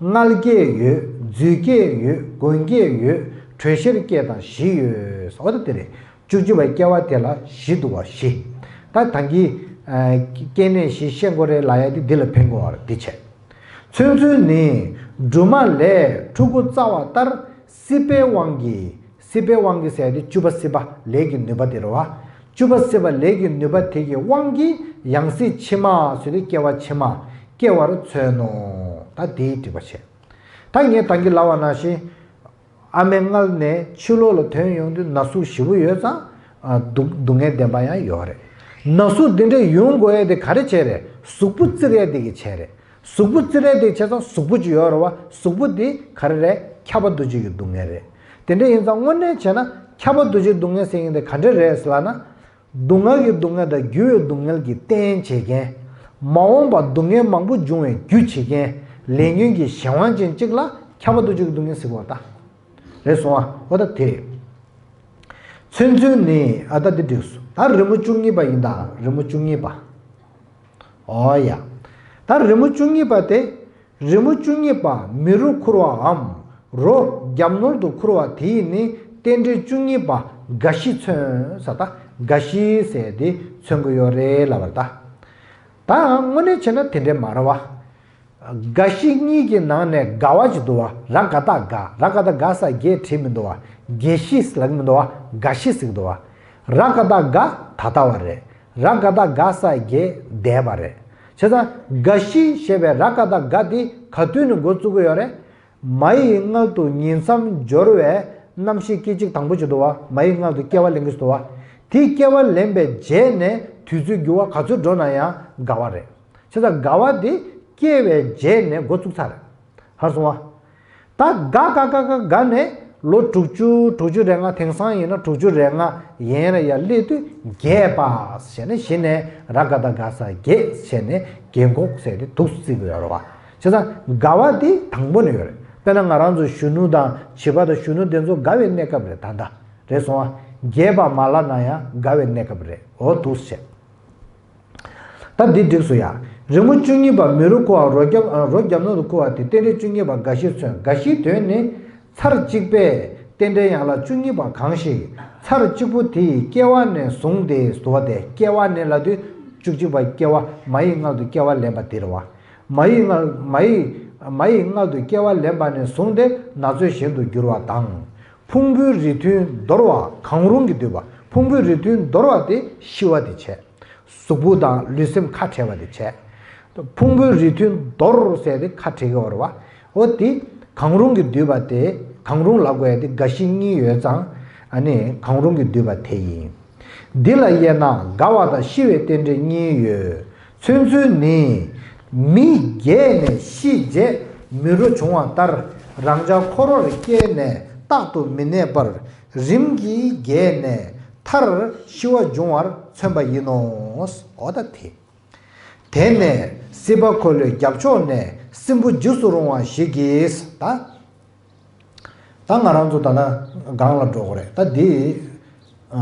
མངལ་སྐྱེས་ཡོད། རྫུས་སྐྱེས་ཡོད། འགོས་སྐྱེས་ཡོད། དྲོད་གཤེར་སྐྱེས་དང་བཞི་ཡོད། འོ་ད་དེ་རེད། བཅུ་གཅིག་པའི་སྐྱེ་བ་དེ་ལ་བཞི་འདུག་བ། བཞི། ད་ད་གིན་སྐྱེ་གནས་བཞི་ཤེས་དགོས་རེད་ལབ་ཡ་དེ་འདི་ལ་ཕན་དགོས་བ་རེད། འདི་བྱས། མཚོན་ཚུལ་ནི། སྦྲུམ་མ་ལས་ཕྲུ་གུ་བཙའ་བ་ལྟར་སྲིད་པའི་དབང་གིས། སྲིད་པའི་དབང་གིས་ཟེར་ཡ་དེ་བཅུ་པ་སྲིད་པ་ལས་ཀྱི་ནུས་པ་དེ་རེད་བ། བཅུ་པ་སྲིད་པ་ལས་ཀྱི་ནུས་པ་དེ་གི་དབང་གིས་ཡང་སྲིད་ཕྱི་མ་ཟེར་དུས་སྐྱེ་བ་ཕྱི་མ་སྐྱེ་བར་མཚོན་ནོ། ད་དེའི་འགྲིག་པ་བྱས། ད་ངས་ད་གིན་ལབ་པ་ནང་བཞིན། ཨ་མའི་མངལ་ནས་ཕྱི་ལོགས་ལ་ཐོན་ཡོང་དུས་ན་ཟུག་ཞེ་པོ་ཡོད་ཙང་། ཨ། སྡུག་སྡུག་བསྔལ་བདེན་པ་ཡང་ཡོད་རེད། ན་ཟུག་འདི་འདྲ་ཡོང་དགོས་ཡས་དེ་ག་རེ་བྱས་རེད། གཟུགས་པོ་བཙིར་ཡས་དེ་གིས་བྱས་རེད། གཟུགས་པོ་བཙིར་ཡས་དེ་བྱས་ཙང་གཟུགས་པོ་ཅིག་ཡོད་རེད་བ། གཟུགས་པོ་དེ་ག་རེ་རེད། ཁྱབ་པ་འདུ་བྱེད་ཀྱི་སྡུག་བསྔལ་རེད། དེ་འདྲ་ཡིན་ཙང་དངོས་གནས་བྱས་ན་ཁྱབ་པ་འདུ་བྱེད་སྡུག་བསྔལ་ཟེར་མཁན་དེ་ག་འདྲ་རེད་ཟེར་ལབ་ན། སྡུག་བསྔལ་གྱི་སྡུག་བསྔལ་དང་འགྱུར་བའི་སྡུག་བསྔལ་གྱི་རྟེན་བྱེད་མཁན། མ་འོངས་པ་སྡུག་བསྔལ་མང་པོ་འབྱུང་བའི་རྒྱུ་བྱེད་མཁན་ལས་ཉོན་གྱི་གཞན་དབང་ཅན་གཅིག་ལ་ཁྱབ་པ་འདུ་བྱེད་ཀྱི་སྡུག་བསྔལ་ཟེར་གོ་ད། རེད་སོང་ཨ། འོ་ད་དེ་རེད། མཚོན་ཚུལ་ནི། ཨ། ད་འདི་འགྲིག་སོང་། ད་རི་མོ་བཅུ་གཉིས་པ་ཡིན་ད། རི་མོ་བཅུ་གཉིས་པ། འོ་ཡ། ད་རི་མོ་བཅུ་གཉིས་པ་དེ། རི་མོ་བཅུ་གཉིས་པ་མི་རུ་ཁུར་བའམ་རོ་རྒྱབ་ནོར་དུ་ཁུར་བ་དེ་ཡིས་ནི་རྟེན་འབྲེལ་བཅུ་གཉིས་པ་རྒ་ཤི་མཚོན་ས། ད་རྒ་ཤི་ཟེར་དེ་མཚོན་གྱི་ཡོད་རེད་ལབ་པ་རེད་ད། ད་དངོས་གནས་བྱས་ན་དེ་འདྲས་མ་རེད་བ། རྒ་ཤི་གཉིས་ཀྱི་ནང་ནས་རྒ་བ་ཅིག་འདུག་བ། ར་ག་བཏགས་རྒ། ར་ག་བཏགས་རྒ་ས་རྒས་བྲིས་མི་འདུག་བ། རྒས་ཤི་ལབ་ཀྱི་མི་འདུག་བ། རྒ་ཤི་ཟེར་གྱི་འདུག་བ། ར་ག་བཏགས་རྒ་ད་ལྟ་བ་རེད། ར་ག་བཏགས་རྒ་ས་རྒས་འདས་པ་རེད། བྱས་ཙང་རྒ་ཤི་ཞེས་པའི་ར་ག་བཏགས་རྒ་དེ་ག་དུས་ནས་འགོ་བཙུགས་ཀྱི་ཡོད་རེད། མ་ཡི་མངལ་དུ་ཉིང་མཚམས་སྦྱོར་བའི་རྣམ་ཤེས་སྐད་ཅིག་དང་པོ་ཅིག་འདུག་བ། མ་ཡི་མངལ་དུ་སྐྱེ་བ་ལེན་གྱི་འདུག་བ། དེ་སྐྱེ་བ་ལེན་པའི་རྗེས་ནས་དུས་ཚོད་འགྱུར་བ་ག་ཚོད་འགྲོ་ན་ཡང་རྒ་བ་རེད། བྱས་ཙང་རྒ་བ་དེ་སྐྱེ་བའི་རྗེས་ནས་འགོ་བཙུགས་ཚར་རེད། ཧ་སོང་བ། ད་རྒ་རྒ་རྒ་རྒ་རྒ་ནས་ལོ་དྲུག་ཅུ། དྲུག་ཅུ་རེ་ལྔ། དེང་སང་ཡིན་ན་དྲུག་ཅུ་རེ་ལྔ་ཡན་ལ་ཡར་སླེབས་དུས་རྒས་པ་ཟེར་ནས་གཞི་ནས་ར་ག་བཏགས་རྒ་ས་རྒས་ཟེར་ནས་རྒས་འཁོགས་ཟེར་ཏེ་འདུག་སེ་བརྩི་གི་ཡོད་རེད་བ། བྱས་ཙང་རྒ་བ་དེ་དང་པོ་ནས་ཡོད་རེད། དཔེར་ན་ང་རང་ཚོ་གཞོན་ནུ་དང་བྱིས་པ་དང་གཞོན་ནུ་དེ་ཚོ་རྒ་བའི་གནས་སྐབས་རེད་ད་ལྟ། རེད་སོང་བ། རྒས་པ་མ་ལབ་ན་ཡང་རྒ་བའི་གནས་སྐབས་རེད། འོ་འདུག་སེ་བྱས། ད་འདི་འགྲིགས་སོ་ཡ། རི་མོ་བཅུ་གཉིས་པ་མི་རུ་ཁུར་བ་རོ་རྒྱབ། རོ་རྒྱབ་ནོར་དུ་ཁུར་བ་དེ་རྟེན་འབྲེལ་བཅུ་གཉིས་པ་རྒ་ཤིར་མཚོན། རྒ་ཤིའི་དོན་ནི། ཚར་གཅིག་པའི་རྟེན་འབྲེལ་ཡན་ལག་བཅུ་གཉིས་པ་གང་ཞིག་ཚར་གཅིག་པོ་དེ་ཡི་སྐྱེ་བ་ནས་བཟུང་སྟེ་ཟེར་བ་དེ། སྐྱེ་བ་ནས་ལབ་དུས་བཅུ་གཅིག་པ་སྐྱེ་བ། མ་ཡི་མངལ་དུ་སྐྱེ་བ་ལེན་པ་དེ་རེད་བ། མ་ཡི་མངལ། མ་ཡི། མ་ཡི་མངལ་དུ་སྐྱེ་བ་ལེན་པ་ནས་བཟུང་སྟེ་ན་ཚོད་གཞན་དུ་འགྱུར་བ་དང་། ཕུང་པོའི་རིགས་མཐུན་འདོར་བ། གང་རུང་གི་འདུས་པ། ཕུང་པོའི་རིགས་མཐུན་འདོར་བ་དེ་ཤི་བ་དེ་བྱས། གཟུགས་པོ་དང་ལུས་སེམས་ཁ་བྲལ་བ་དེ་བྱས། ཕུང་པོའི་རིགས་མཐུན་འདོར་ཟེར་དེ་ཁ་བྲལ་གི་ཡོད་རེད་བ། འོ་དེ་གང་རུང་གི་འདུས་པ་དེ། གང་རུང་ལབ་དགོས་ཡ་དེ་རྒ་ཤི་གཉིས་ཡོད་ཙང་། ཨ་ནི་གང་རུང་གི་འདུས་པ་དེ་ཡིན། འདི་ལ་དབྱེ་ན་རྒ་བ་དང་ཤི་བའི་རྟེན་འབྲེལ་གཉིས་ཡོད། མཚོན་ཚུལ་ནི། མི་རྒས་ནས་ཤི་རྗེས་མི་རོ་བྱུང་བ་ལྟར་རང་ཅག་འཁོར་བར་སྐྱེས་ནས་རྟག་ཏུ་མི་གནས་པར་རིམ་གྱིས་རྒས་ནས་མཐར་ཤི་བ་འབྱུང་བར་མཚོན་པ་ཡིན་ནོ། འོ་ད་དེ། དེ་ནས་སྲིད་པ་འཁོར་ལོའི་རྒྱབ་ཕྱོགས་ནས་སྲིན་བུ་འཇིགས་སུ་རུང་བ་ཞིག་གིས། ད། ད་ང་རང་ཚོ་ད་ལྟ་སྒང་ལ་འགྲོ་དགོས་རེད། ད་འདི། ཨ།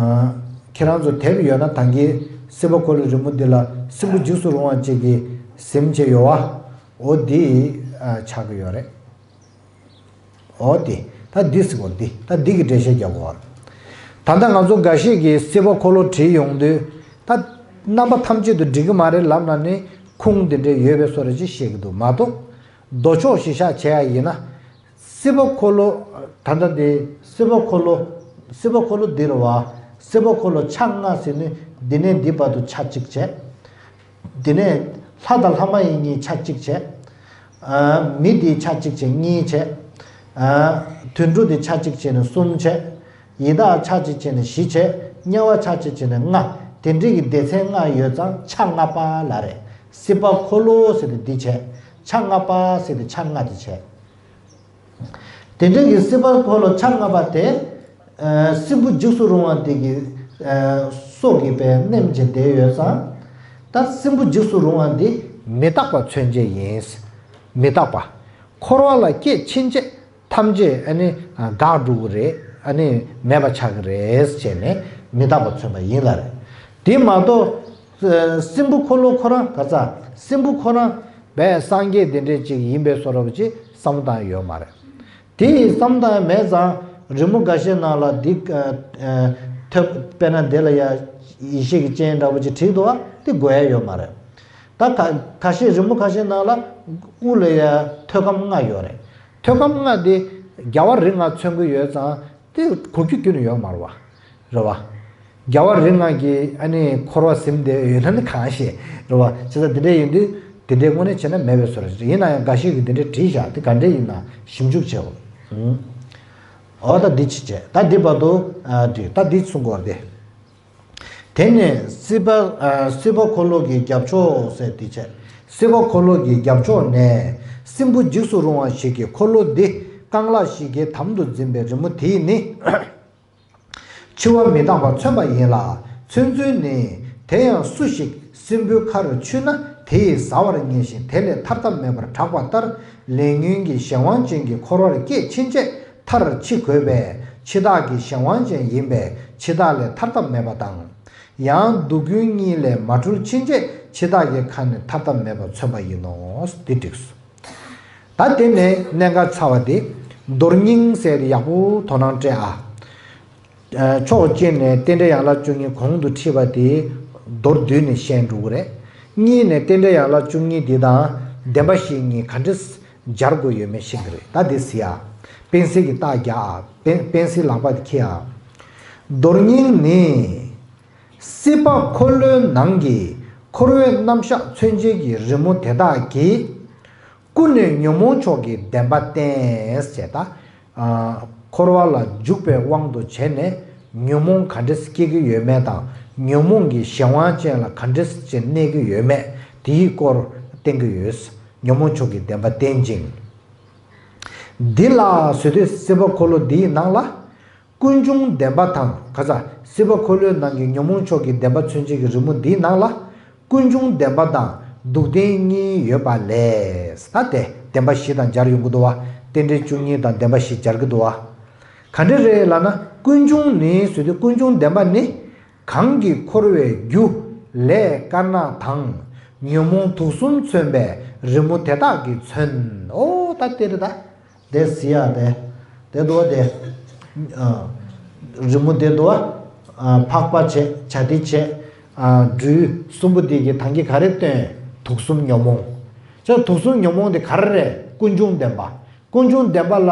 ཁྱེད་རང་ཚོ་དེབ་ཡོད་ན་ད་གིན་སྲིད་པ་འཁོར་ལོའི་རི་མོ་འདི་ལ་སྲིན་བུ་འཇིགས་སུ་རུང་བ་ཅིག་གི་གཟིམ་བྱས་ཡོད་བ། འོ་འདི། ཨ། ཆགས་ཀྱི་ཡོད་རེད། འོ་འདི། ད་འདི་ཟེར་གོ་འདི། ད་འདི་གི་འགྲེལ་བཤད་རྒྱག་དགོས་རེད། ད་ལྟ་ང་ཚོ་འགའ་ཤས་ཀྱིས་སྲིད་པ་འཁོར་ལོ་བྲིས་ཡོང་དུས། ད་རྣམ་པ་ཐམས་ཅད་དུ་འགྲིག་གི་མ་རེད་ལབ་ན་ནི་ཁུངས་འདི་འདྲའི་ཡོད་པའི་བཟོ་འདྲ་ཅིག་བཤད་ཀྱི་འདུག་མ་གཏོགས། མདོ་ཕྱོགས་གཞི་བཞག་བྱས་ཡ་ཡིན་ན། སྲིད་པ་འཁོར་ལོ། ད་ལྟ་འདི་སྲིད་པ་འཁོར་ལོ། སྲིད་པ་འཁོར་ལོ་འདི་རེད་བ། སྲིད་པ་འཁོར་ལོ་ཆ་ལྔ་ཟེར་ནི་འདི་ནས་འདི་བར་དུ་ཆ་གཅིག་བྱས། འདི་ནས་ལྷ་དང་ལྷ་མ་ཡིན་གཉིས་ཆ་གཅིག་བྱས། ཨ། མི་འདི་ཆ་གཅིག་བྱས་གཉིས་བྱས། ཨ། དུད་འགྲོ་འདི་ཆ་གཅིག་བྱས་ནས་གསུམ་བྱས། ཡི་དྭགས་ཆ་གཅིག་བྱས་ནས་བཞི་བྱས། དམྱལ་བ་ཆ་གཅིག་བྱས་ནས་ལྔ། དེ་འདྲའི་གི་སྡེ་ཚན་ལྔ་ཡོད་ཙང་ཆ་ལྔ་པ་ལབ་རེད། སྲིད་པ་འཁོར་ལོ་ཟེར་དེ་འདི་བྱས། ཆ་ལྔ་པ་ཟེར་དེ་ཆ་ལྔ་དེ་བྱས། དེ་འདྲའི་གི་སྲིད་པ་འཁོར་ལོ་ཆ་ལྔ་པ་དེ། ཨ། སྲིན་བུ་འཇིགས་སུ་རུང་བ་དེ་གི། ཨ། སྲོག་གི་པའི་མནན་བྱས་བསྡད་ཡོད་ཙང་། ད་སྲིན་བུ་འཇིགས་སུ་རུང་བ་འདི་མི་རྟག་པ་མཚོན་བྱེད་ཡིན། མི་རྟག་པ། འཁོར་བ་ལ་སྐྱེས་ཕྱིན་ཆད་ཐམས་ཅད་ཨ་ནི་འགག་འགྲོ་གི་རེད། ཨ་ནི་མེད་པ་ཆགས་ཀྱི་རེད་ཟེར་ནས་མི་རྟག་པ་མཚོན་པ་ཡིན་ལ་རེད། དེ་མ་གཏོགས། ཨ། སྲིན་བུ་འཁོར་ལོ་ཁོ་རང་ག་ཚ། སྲིན་བུ་ཁོ་རང་བས་སངས་རྒྱས་དེ་འདྲས་ཅིག་ཡིན་པའི་བཟོ་འདྲ་པོ་ཅིག་བསམ་བློ་བཏང་ཡོད་མ་རེད། དེ་ཡི་བསམ་བློ་བཏང་ཡ་མེད་ཙང་རི་མོ་འགའ་ཤས་ནང་ལ་འདི། ཨ། ཨ། ཐོད་དཔེར་ན་དེ་ལ་ཡ་ཡེ་ཤེས་ཀྱི་སྤྱན་འདྲ་པོ་ཅིག་བྲིས་འདུག་བ། དེ་དགོས་ཡ་ཡོད་མ་རེད། ད་ཁ་ཁ་ཤས་རི་མོ་ཁ་ཤས་ནང་ལ་དབུ་ལ་ཡ་ཐོད་སྐམ་ལྔ་ཡོད་རེད། ཐོད་སྐམ་ལྔ་དེ་རྒྱལ་བ་རིགས་ལྔ་མཚོན་གྱི་ཡོད་ཙང་དེ་གོ་རྒྱུ་ཁྱོན་ནས་ཡོད་མ་རེད་བ། རེད་བ། རྒྱལ་བ་རིགས་ལྔ་གི་ཨ་ནི་འཁོར་བ་ཟིན་བསྡད་ཡོད་ན་ནི་གང་ཤེས་རེད་བ། བྱས་ཙང་དེ་འདྲ་ཡིན་དུས་དེ་འདྲའི་དངོས་གནས་བྱས་ན་མེད་པའི་བཟོ་འདྲ་ཞིག་རེད། ཡིན་ན་ཡང་འགའ་ཤས་ཀྱིས་དེ་འདྲ་བྲིས་བཞག་དེ་ག་འདྲ་ཡིན་ན་ཞིབ་འཇུག་བྱེད་དགོས། ཨོ་ད་འདི་ཅི་བྱས། ད་འདི་བར་དུ། ཨ། འགྲིག་ད་འདི་གསུང་དགོས་རེད། དེ་ནས་སྲིད་པ། ཨ། སྲིད་པ་འཁོར་ལོ་གི་རྒྱབ་ཕྱོགས་ཟེར་དེ་བྱས། སྲིད་པ་འཁོར་ལོ་གི་རྒྱབ་ཕྱོགས་ནས་སྲིན་བུ་འཇིགས་སུ་རུང་བ་ཞིག་གིས་འཁོར་ལོ་འདི་རྐང་ལག་བཞི་གིས་དམ་དུ་འཛིན་པའི་རི་མོ་དེ་ནི་འཆི་བ་མི་རྟག་པ་མཚོན་པ་ཡིན་ལ། མཚོན་ཚུལ་ནི། དེ་ཡང་སུ་ཞིག་སྲིན་པོའི་ཁར་ཆུད་ན་དེ་ཡིས་ཟ་བར་ངེས་ཤིང་དེ་ལས་ཐར་ཐབས་མེད་པར་གྲགས་པ་ལྟར། ལས་ཉོན་གྱི་གཞན་དབང་ཅན་གྱི་འཁོར་བར་སྐྱེས་ཕྱིན་ཆད་མཐར་འཆི་དགོས་པས། འཆི་བདག་གི་གཞན་དབང་ཅན་ཡིན་པས་འཆི་བདག་ལས་ཐར་ཐབས་མེད་པ་དང་། ཡང་སྡུག་ཀུན་གཉིས་ལས་མ་གྲོལ་ཕྱིན་ཆད་འཆི་བདག་གི་ཁ་ནས་ཐར་ཐབས་མེད་པ་མཚོན་པ་ཡིན་ནོ། འདི་འགྲིགས་སོ། ད་དེ་ནས་གནད་འགག་ཚ་བ་དེ། མདོར་སྙིང་ཟེར་ཏེ་ཡག་པོ་དོ་སྣང་སྤྲད་ཨ། ཕྱོགས་གཅིག་ནས་རྟེན་འབྲེལ་ཡན་ལག་བཅུ་གཉིས་གོང་དུ་ཁྲིད་པ་དེ་མདོར་བསྡུས་ནས་བཤད་འགྲོ་གི་རེད། གཉིས་ནས་རྟེན་འབྲེལ་ཡན་ལག་བཅུ་གཉིས་འདི་དང་བདེན་པ་བཞི་གཉིས་ག་འདྲས་སྦྱར་དགོས་ཡོད་མེད་ཤེས་ཀྱི་རེད། ད་འདི་གཟིགས་ཨ། པེན་སིལ་གྱི་རྟགས་རྒྱག་ཨ། པེན་པེན་སིལ་ལག་པ་དེ་འཁྱེར་ཨ། མདོར་སྙིང་ནི། སྲིད་པ་འཁོར་ལོའི་ནང་གི་འཁོར་བའི་རྣམ་གཞག་མཚོན་བྱེད་ཀྱི་རི་མོ་དེ་དག་གིས། ཀུན་ནས་ཉོན་མོངས་ཕྱོགས་ཀྱི་བདེན་པ་བསྟན་ཞེས་དང་། འཁོར་བ་ལ་འཇུག་པའི་དབང་དུ་བྱས་ནས་ཉོན་མོངས་ག་འདྲས་སྐྱེ་གི་ཡོད་མེད་དང་ཉོན་མོངས་ཀྱི་གཞན་དབང་ཅན་ལ་ག་འདྲས་ཅིག་གནས་ཀྱི་ཡོད་མེད་དེའི་སྐོར་བསྟན་གྱི་ཡོད། ཉོན་མོངས་ཕྱོགས་ཀྱི་བདེན་པ་བསྟན་ཅིང་། འདི་ལ་ཟེར་དུས་སྲིད་པ་འཁོར་ལོ་འདིའི་ནང་ལ། ཀུན་འབྱུང་བདེན་པ་དང་ག་ས་སྲིད་པ་འཁོར་ལོའི་ནང་གི་ཉོན་མོངས་ཕྱོགས་ཀྱི་བདེན་པ་མཚོན་བྱེད་ཀྱི་རི་མོ་འདིའི་ནང་ལ་ཀུན་འབྱུང་བདེན་པ་དང་སྡུག་བདེན་གཉིས་ཡོད་པ་ལས། ད་དེ་བདེན་པ་བཞི་དང་སྦྱར་ཡོང་གི་འདུག་བ། རྟེན་འབྲེལ་བཅུ་གཉིས་དང་བདེན་པ་བཞི་སྦྱར་གྱི་འདུག་བ། ག་འདྲ་རེད་ལབ་ན་ཀུན་འབྱུང་ནི་ཟེར་དུས་ཀུན་འབྱུང་བདེན་པ་ནི་གང་གིས་འཁོར་བའི་རྒྱུ་ལས་དཀར་ནག་དང་ཉོན་མོངས་དུག་གསུམ་མཚོན་པའི་རི་མོ་དེ་དག་གིས་མཚོན། ཨོ་ད་དེ་རེད་ད། དེ་གཟིགས་ཡ་དེ། དེ་འདུག་བ་དེ། ཨ། རི་མོ་དེ་འདུག་བ། ཨ། འཕགས་པ་བྱས། བྱ་དེ་བྱས། ཨ། སྦྲུལ་གསུམ་པོ་དེ་གི་ཐང་གི་ག་རེ་སྟོན། དུག་གསུམ་ཉོན་མོངས། ཅག་དུག་གསུམ་ཉོན་མོངས་དེ་ག་རེ་རེད། ཀུན་འབྱུང་བདེན་པ། ཀུན་འབྱུང་བདེན་པ་ལ་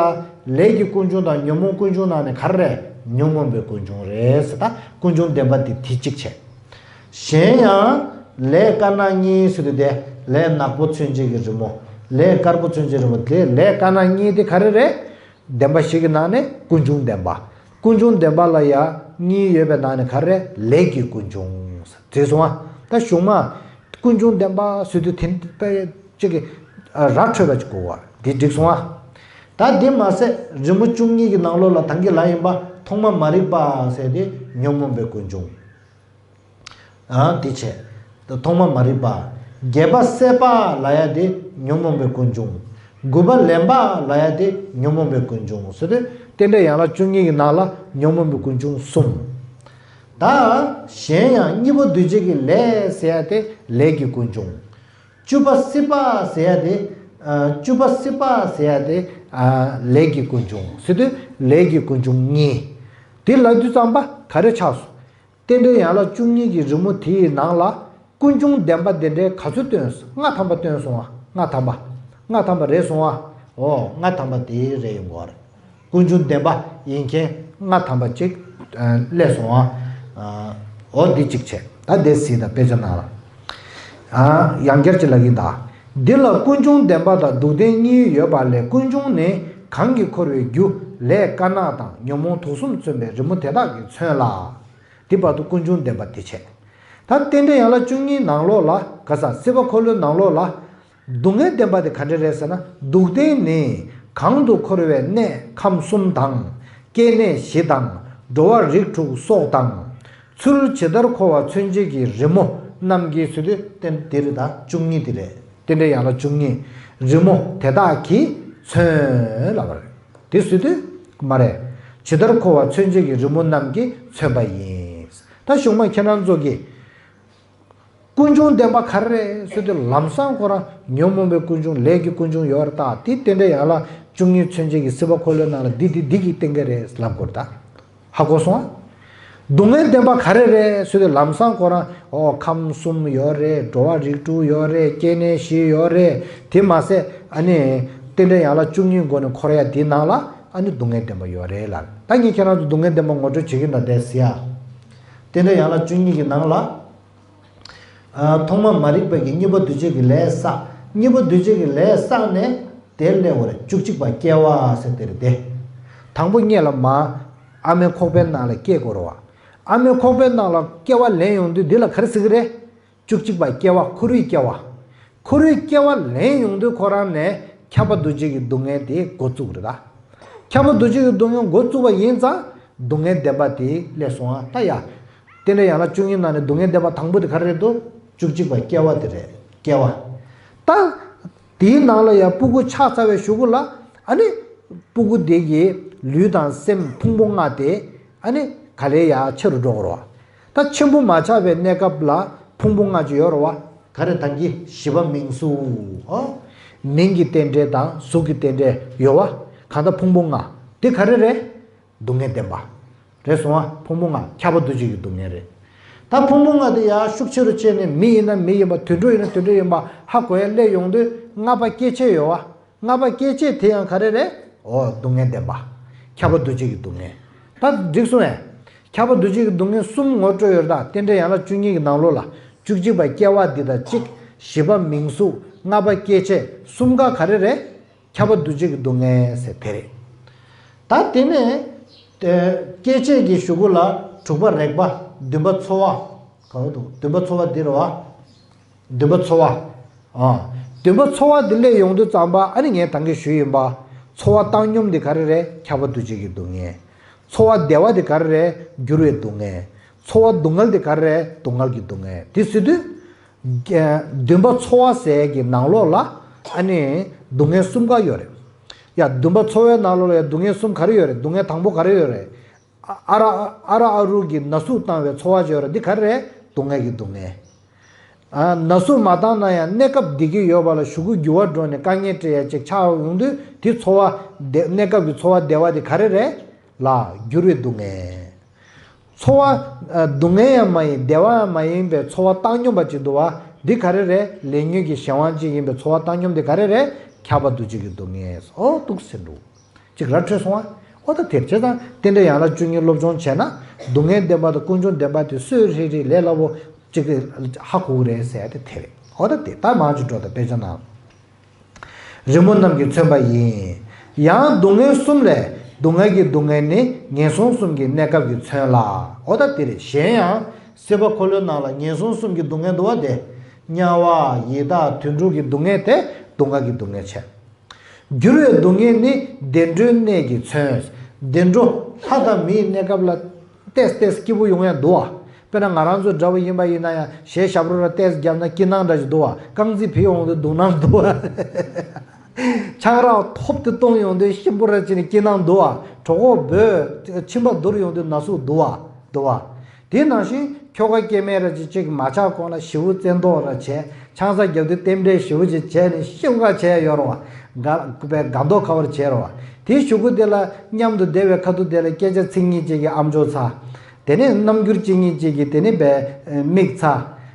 ལས་ཀྱི་ཀུན་འབྱུང་དང་ཉོན་མོངས་ཀུན་འབྱུང་ནང་ནས་ག་རེ་རེད། ཉོན་མོངས་པའི་ཀུན་འབྱུང་རེད་ཟེར། ད་ཀུན་འབྱུང་བདེན་པ་དེ་དེ་གཅིག་བྱས། གཞན་ཡང་། ལས་དཀར་ནག་གཉིས་ཟེར་དུས་དེ་ལས་ནག་པོ་མཚོན་བྱེད་ཀྱི་རི་མོ། ལས་དཀར་པོ་མཚོན་བྱེད་རི་མོ་དེ་ལས་དཀར་ནག་གཉིས་དེ་ག་རེ་རེད། བདེན་པ་བཞི་གི་ནང་ནས་ཀུན་འབྱུང་བདེན་པ། ཀུན་འབྱུང་བདེན་པ་ལ་ཡང་གཉིས་ཡོད་པའི་ནང་ནས་ག་རེ་རེད། ལས་ཀྱི་ཀུན་འབྱུང་། འགྲིག་སོང་ཨ། ད་གཞུག་མ་ཀུན་འབྱུང་བདེན་པ་ཟེར་དུས་དེ་དཔེ་གཅིག་གི་ར་འཕྲོད་པ་ཅིག་གོ་བ་འདི་འགྲིག་སོང་ཨ། ད་འདི་མ་ཟད་རི་མོ་བཅུ་གཉིས་ཀྱི་ནང་ལོགས་ལ་ཐང་གི་ལ་ཡིན་པ་ཐོག་མ་མ་རིག་པ་ཟེར་དེ་ཉོན་མོངས་པའི་ཀུན་འབྱུང་། ཨ། དེ་བྱས། ཐོག་མ་མ་རིག་པ། བརྒྱད་པ་སྲེད་པ་ལབ་ཡ་དེ་ཉོན་མོངས་པའི་ཀུན་འབྱུང་། དགུ་པ་ལེན་པ་ལབ་ཡ་དེ་ཉོན་མོངས་པའི་ཀུན་འབྱུང་ཟེར་དུས་རྟེན་འབྲེལ་ཡན་ལག་བཅུ་གཉིས་ཀྱི་ནང་ལ་ཉོན་མོངས་པའི་ཀུན་འབྱུང་གསུམ། ད་གཞན་ཡང་གཉིས་པོ་འདུས་བྱས་ཀྱི་ལས་ཟེར་ཡ་དེ་ལས་ཀྱི་ཀུན་འབྱུང་། བཅུ་པ་སྲིད་པ་ཟེར་ཡ་དེ། ཨ། བཅུ་པ་སྲིད་པ་ཟེར་ཡ་དེ། ཨ། ལས་ཀྱི་ཀུན་འབྱུང་ཟེར་དུས་ལས་ཀྱི་ཀུན་འབྱུང་གཉིས། དེ་ལབ་དུས་ཙམ་པ་ག་རེ་ཆགས་སོང་། རྟེན་འབྲེལ་ཡན་ལག་བཅུ་གཉིས་ཀྱི་རི་མོ་དེའི་ནང་ལ་ཀུན་འབྱུང་བདེན་པ་དེ་འདྲའི་ག་ཚོད་སྟོན་སོང་། ལྔ་ཐམ་པ་སྟོན་སོང་ཨ། ལྔ་ཐམ་པ། ལྔ་ཐམ་པ་རེད་སོང་ཨ། ཨོ། ལྔ་ཐམ་པ་དེ་རེད་ཡོང་གི་རེད། ཀུན་འབྱུང་བདེན་པ་ཡིན་མཁན་ལྔ་ཐམ་པ་ཅིག་ཨ། སླེབས་སོང་ཨ། འོ་འདི་གཅིག་བྱས། ད་དེ་གཟིགས་དང་དཔེ་ཆ་ནང་ལ། ཡང་བསྐྱར་གྱི་ལ་ཡིན་ད། འདི་ལ་ཀུན་འབྱུང་བདེན་པ་དང་སྡུག་བདེན་གཉིས་ཡོད་པ་ལས། ཀུན་འབྱུང་ནི་གང་གིས་འཁོར་བའི་རྒྱུ་ལས་དཀར་ནག་དང་ཉོན་མོངས་དུག་གསུམ་མཚོན་པའི་རི་མོ་དེ་དག་གིས་མཚོན་ལ། དེ་བར་དུ་ཀུན་འབྱུང་བདེན་པ་དེ་བྱས། ད་རྟེན་འབྲེལ་ཡན་ལག་བཅུ་གཉིས་ནང་ལོགས་ལ་ག་ས་སྲིད་པ་འཁོར་ལོའི་ནང་ལོགས་ལ། སྡུག་བསྔལ་བདེན་པ་དེ་ག་འདྲ་རེད་ཟེར་ན། སྡུག་བདེན་ནི་གང་དུ་འཁོར་བའི་གནས་ཁམས་གསུམ་དང་། སྐྱེ་གནས་བཞི་དང་། འགྲོ་བ་རིགས་དྲུག་སོགས་དང་། ཚུལ་ཇི་ལྟར་འཁོར་བ་མཚོན་བྱེད་ཀྱི་རི་མོ་རྣམས་ཀྱིས་ཟེར་དུས་རྟེན་འདི་རེད་ད། བཅུ་གཉིས་འདི་རེད། རྟེན་འབྲེལ་ཡན་ལག་བཅུ་གཉིས། རི་མོ་དེ་དག་གིས་མཚོན་ལབ་པ་རེད། དེ་ཟེར་དུས་མ་རེད། ཇི་ལྟར་འཁོར་བ་མཚོན་བྱེད་ཀྱི་རི་མོ་རྣམས་ཀྱིས་མཚོན་པ་ཡིན། ད་གཞུག་མ་ཁྱེད་རང་ཚོ་གིས། ཀུན་འབྱུང་བདེན་པ་ག་རེ་རེད་ཟེར་དུས་ལམ་སང་ཁོ་རང་ཉོན་མོངས་པའི་ཀུན་འབྱུང་ལས་ཀྱི་ཀུན་འབྱུང་ཡོད་རེད་ད། དེ་རྟེན་འབྲེལ་ཡན་ལག་བཅུ་གཉིས་མཚོན་བྱེད་ཀྱི་སྲིད་པ་འཁོར་ལོའི་ནང་ལ་འདི་འདི་འདི་གིས་བསྟན་གྱི་རེད་ལབ་དགོས་རེད་ད། ཧ་གོ་སོང་ཨ། སྡུག་བསྔལ་བདེན་པ་ག་རེ་རེད་ཟེར་དུས་ལམ་སང་ཁོ་རང་ཨོ་ཁམས་གསུམ་ཡོད་རེད། འགྲོ་བ་རིགས་དྲུག་ཡོད་རེད། སྐྱེ་གནས་བཞི་ཡོད་རེད། དེ་མ་ཟད་ཨ་ནི་རྟེན་འབྲེལ་ཡན་ལག་བཅུ་གཉིས་སྒོ་ནས་འཁོར་ཡ་དེའི་ནང་ལ་ཨ་ནི་སྡུག་བསྔལ་བདེན་པ་ཡོད་རེད་ལབ། ད་ངས་ཁྱེད་རང་ཚོ་སྡུག་བསྔལ་བདེན་པ་ངོ་སྤྲོད་བྱེད་ཀྱི་འདུག་དེ་ཟེར་ཡ། རྟེན་འབྲེལ་ཡན་ལག་བཅུ་གཉིས་ཀྱི་ནང་ལ། ཨ། ཐོག་མ་མ་རིག་པའི་གི་གཉིས་པ་འདུ་བྱེད་ཀྱི་ལས་བསགས། གཉིས་པ་འདུ་བྱེད་ཀྱི་ལས་བསགས་ནས་དེ་སླེབས་པ་རེད། བཅུ་གཅིག་པ་སྐྱེ་བ་ཟེར་དེ་རེད་དེ། དང་པོ་སྔོན་ལ་མ། ཨ་མའི་ཁོག་པའི་ནང་ལ་སྐྱེ་དགོས་རེད་བ། ཨ་མའི་ཁོག་པའི་ནང་ལ་སྐྱེ་བ་ལེན་ཡོང་དུས་འདི་ལ་ག་རེ་ཟེར་གྱི་རེད། བཅུ་གཅིག་པ་སྐྱེ་བ། འཁོར་བའི་སྐྱེ་བ། འཁོར་བའི་སྐྱེ་བ་ལེན་ཡོང་དུས་ཁོ་རང་ནས་ཁྱབ་པ་འདུ་བྱེད་ཀྱི་སྡུག་བསྔལ་དེ་འགོ་བཙུགས་རེད་ད། ཁྱབ་པ་འདུ་བྱེད་ཀྱི་སྡུག་བསྔལ་འགོ་བཙུགས་པ་ཡིན་ཙང་སྡུག་བསྔལ་བདེན་པ་དེ་སླེབས་སོང་ཨ། ད་ཡ། རྟེན་འབྲེལ་ཡན་ལག་བཅུ་གཉིས་ནང་ནས་སྡུག་བསྔལ་བདེན་པ་དང་པོ་དེ་ག་རེ་རེད་འདུག་བཅུ་གཅིག་པ་སྐྱེ་བ་དེ་རེད། སྐྱེ་བ། ད། དེའི་ནང་ལ་ཡང་སྤུ་གུ་ཆགས་ཚར་བའི་གཞུག་གུ་ལ། ཨ་ནི། སྤུ་གུ་དེ་གི་ལུས་དང་སེམས་ཕུང་པོ་ལྔ་དེ། ཨ་ནི། ག་ལེ་ཡང་ཆེ་རུ་འགྲོ་གི་རེད་བ། ད་ཆེན་པོ་མ་ཆགས་པའི་གནས་སྐབས་ལ་ཕུང་པོ་ལྔ་ཅིག་ཡོད་རེད་བ། ག་རེ་དང་གི་བཞི་པ་མིང་གཟུགས། ཨོ། མིང་གི་རྟེན་འབྲེལ་དང་གཟུགས་ཀྱི་རྟེན་འབྲེལ་ཡོད་བ། གང་ལྟར་ཕུང་པོ་ལྔ། དེ་ག་རེ་རེད། སྡུག་བསྔལ་བདེན་པ། རེད་སོང་ཨ། ཕུང་པོ་ལྔ་ཁྱབ་པ་འདུ་བྱེད་ཀྱི་སྡུག་བསྔལ་རེད། ད་ཕུང་པོ་ལྔ་དེ་ཡང་ཤུགས་ཆེ་རུ་ཕྱིན་ནས་མི་ཡིན་ན་མི་ཡིན་པ། དུད་འགྲོ་ཡིན་ན་དུད་འགྲོ་ཡིན་པ་ཧ་གོ་ཡ་སླེབས་ཡོང་དུས་ལྔ་པ་སྐྱེ་མཆེད་ཡོད་བ། ལྔ་པ་སྐྱེ་མཆེད་དེ་ཡང་ག་རེ་རེད། འོ་སྡུག་བསྔལ་བདེན་པ། ཁྱབ་པ་འདུ་བྱེད་ཀྱི་སྡུག་བསྔལ། ད་འགྲིག་སོང་ངས། ཁྱབ་པ་འདུ་བྱེད་ཀྱི་སྡུག་བསྔལ་གསུམ་ངོ་སྤྲོད་ཡོད་རེད་ད། རྟེན་འབྲེལ་ཡན་ལག་བཅུ་གཉིས་ཀྱི་ནང་ལོགས་ལ། བཅུ་གཅིག་པ་སྐྱེ་བ་འདི་དང་གཅིག་བཞི་པ་མིང་གཟུགས། ལྔ་པ་སྐྱེ་མཆེད། གསུམ་ཀ་ག་རེ་རེད། ཁྱབ་པ་འདུ་བྱེད་ཀྱི་སྡུག་བསྔལ་ཟེར་དེ་རེད། ད་དེ་ནས། ཨེ། སྐྱེ་མཆེད་ཀྱི་གཞུག་གུ་ལ་དྲུག་པ་རེག་པ། བདུན་པ་ཚོར་བ། ག་བ་འདུག་བདུན་པ་ཚོར་བ་འདི་རེད་བ། བདུན་པ་ཚོར་བ། ཨ། བདུན་པ་ཚོར་བ་འདི་སླེབས་ཡོང་དུས་ཙམ་པ་ཨ་ནི་ངས་ད་གིན་ཞུས་ཡིན་པ། ཚོར་བ་བཏང་སྙོམས་འདི་ག་རེ་རེད། ཁྱབ་པ་འདུ་བྱེད་ཀྱི་སྡུག་བསྔལ། ཚོར་བ་བདེ་བ་འདི་ག་རེ་རེད། འགྱུར་བའི་སྡུག་བསྔལ། ཚོར་བ་སྡུག་བསྔལ་འདི་ག་རེ་རེད། སྡུག་བསྔལ་གྱི་སྡུག་བསྔལ། དེ་ཟེར་དུས། བདུན་པ་ཚོར་བ་ཟེར་གྱི་ནང་ལོགས་ལ་ཨ་ནི་སྡུག་བསྔལ་གསུམ་ཀ་ཡོད་རེད། ཡ། བདུན་པ་ཚོར་བའི་ནང་ལོགས་ལ་ཡ་སྡུག་བསྔལ་གསུམ་ག་རེ་ཡོད་རེད། སྡུག་བསྔལ་དང་པོ་ག་རེ་ཡོད་རེད། ཨ་ཨ་ར་ཨ་ར་ཨ་རུ་གི་ན་ཟུག་བཏང་བའི་ཚོར་བ་ཅིག་ཡོད་རེད། འདི་ག་རེ་རེད། སྡུག་བསྔལ་གྱི་སྡུག་བསྔལ། ཨ། ན་ཟུག་མ་བཏང་ན་ཡང་གནས་སྐབས་བདེ་སྐྱིད་ཡོད་པ་ལ་གཞུག་གུ་འགྱུར་བ་འགྲོ་ནས་དཀའ་ངལ་འཕྲད་ཡ་ཅིག་ཆགས་ཡོང་དུས་དེ་ཚོར་བ་བདེ། གནས་སྐབས་ཀྱི་ཚོར་བ་བདེ་བ་དེ་ག་རེ་རེད། ལ་འགྱུར་བའི་སྡུག་བསྔལ། ཚོར་བ། ཨ། སྡུག་བསྔལ་ཡང་མ་ཡིན་བདེ་བ་ཡང་མ་ཡིན་པའི་ཚོར་བ་བཏང་སྙོམས་པ་ཅིག་འདུག་བ། འདི་ག་རེ་རེད། ལས་ཉོན་གྱི་གཞན་དབང་ཅིག་ཡིན་པའི་ཚོར་བ་བཏང་སྙོམས་དེ་ག་རེ་རེད། ཁྱབ་པ་འདུ་བྱེད་ཀྱི་སྡུག་བསྔལ། ཨོ་འདུག་ཟེར་འདུག་ཅིག་ར་འཕྲོད་སོང་ཨ། ཨོ་ད་དེར་བྱས་ཙང་རྟེན་འབྲེལ་ཡན་ལག་བཅུ་གཉིས་སློབ་སྦྱོང་བྱས་ན་སྡུག་བསྔལ་བདེན་པ་དང་ཀུན་འབྱུང་བདེན་པ་དེ་སོ་སོ་རེ་རེ་ལས་སླ་པོ་ཅིག་ཧ་གོ་གི་རེད་ཟེར་ཡ་དེ་དེ་རེད། ཨོ་ད་དེ་ད་མང་ཅིག་འགྲོ་ད་དཔེ་ཆ་ནང་། རི་མོ་རྣམས་ཀྱིས་མཚོན་པ་ཡིན། ཡང་སྡུག་བསྔལ་གསུམ་ལས་སྡུག་བསྔལ་གྱི་སྡུག་བསྔལ་ནི་ངན་སོང་གསུམ་གྱི་གནས་སྐབས་ཀྱིས་མཚོན་ལ། ཨོ་ད་དེ་རེད། གཞན་ཡང་སྲིད་པ་འཁོར་ལོའི་ནང་ལ་ངན་སོང་གསུམ་གྱི་སྡུག་བསྔལ་འདུག་བ། དེ་དམྱལ་བ་ཡི་དྭགས་དུད་འགྲོ་གི་སྡུག་བསྔལ་དེ་སྡུག་བསྔལ་གྱི་སྡུག་བསྔལ་བྱས། འགྱུར་བའི་སྡུག་བསྔལ་ནི་བདེ་འགྲོའི་གནས་ཀྱིས་མཚོན། བདེ་འགྲོ་ལྷ་དང་མིའི་གནས་སྐབས་ལ་ཏོག་ཙམ་སྐྱིད་པོ་ཡོང་ཡ་འདུག་བ། དཔེར་ན་ང་རང་ཚོ་འདྲ་བོ་ཡིན་པ་ཡིན་ན་ཡང་གཞས་ཞབས་བྲོ་ར་ཏོག་ཙམ་བརྒྱབ་ན་སྐྱིད་སྣང་འདྲ་ཞིག་འདུག་བ། རྐང་རྩེད་ཕུལ་ཡོང་དུས་སྡུག་སྣང་འདུག་བ། ཆང་རག་ཐོབ་ཏེ་བཏུང་ཡོང་དུས་ཤིམ་པོ་ར་བྱས་ནས་སྐྱིད་སྣང་འདུག་བ། གྲོད་ཁོག་སྦོས་མཆིན་པ་བསྡུར་ཡོང་དུས་ན་ཟུག་འདུག་བ། འདུག་བ། དེ་ནང་བཞིན་ཁྱོ་ག་སྐྱེ་དམན་ར་ཅིག་ཅིག་མ་ཆགས་གོང་ལ་ཞེ་པོ་བཙན་ཏོག་ར་བྱས། ཆང་ས་བརྒྱབ་དུས་རྟེན་འབྲེལ་ཞེ་པོ་ཅིག་བྱས་ནས་ཤི་བ་བྱས་ཡོད་རེད་བ། དགའ་པའི་དགའ་མདོག་ཁ་པོར་བྱས་རེད་བ། དེའི་གཞུག་གུ་དེ་ལ་མཉམ་དུ་བསྡད་པའི་ཁ་ཐུག་དེ་ལ་སྐད་ཆ་ཚིག་གཉིས་ཅིག་གིས་ཨ་མཆོག་ཚ། དེ་ནས་རྣམ་འགྱུར་གཅིག་གཉིས་ཅིག་གིས་དེ་ནས་བས་མིག་ཚ།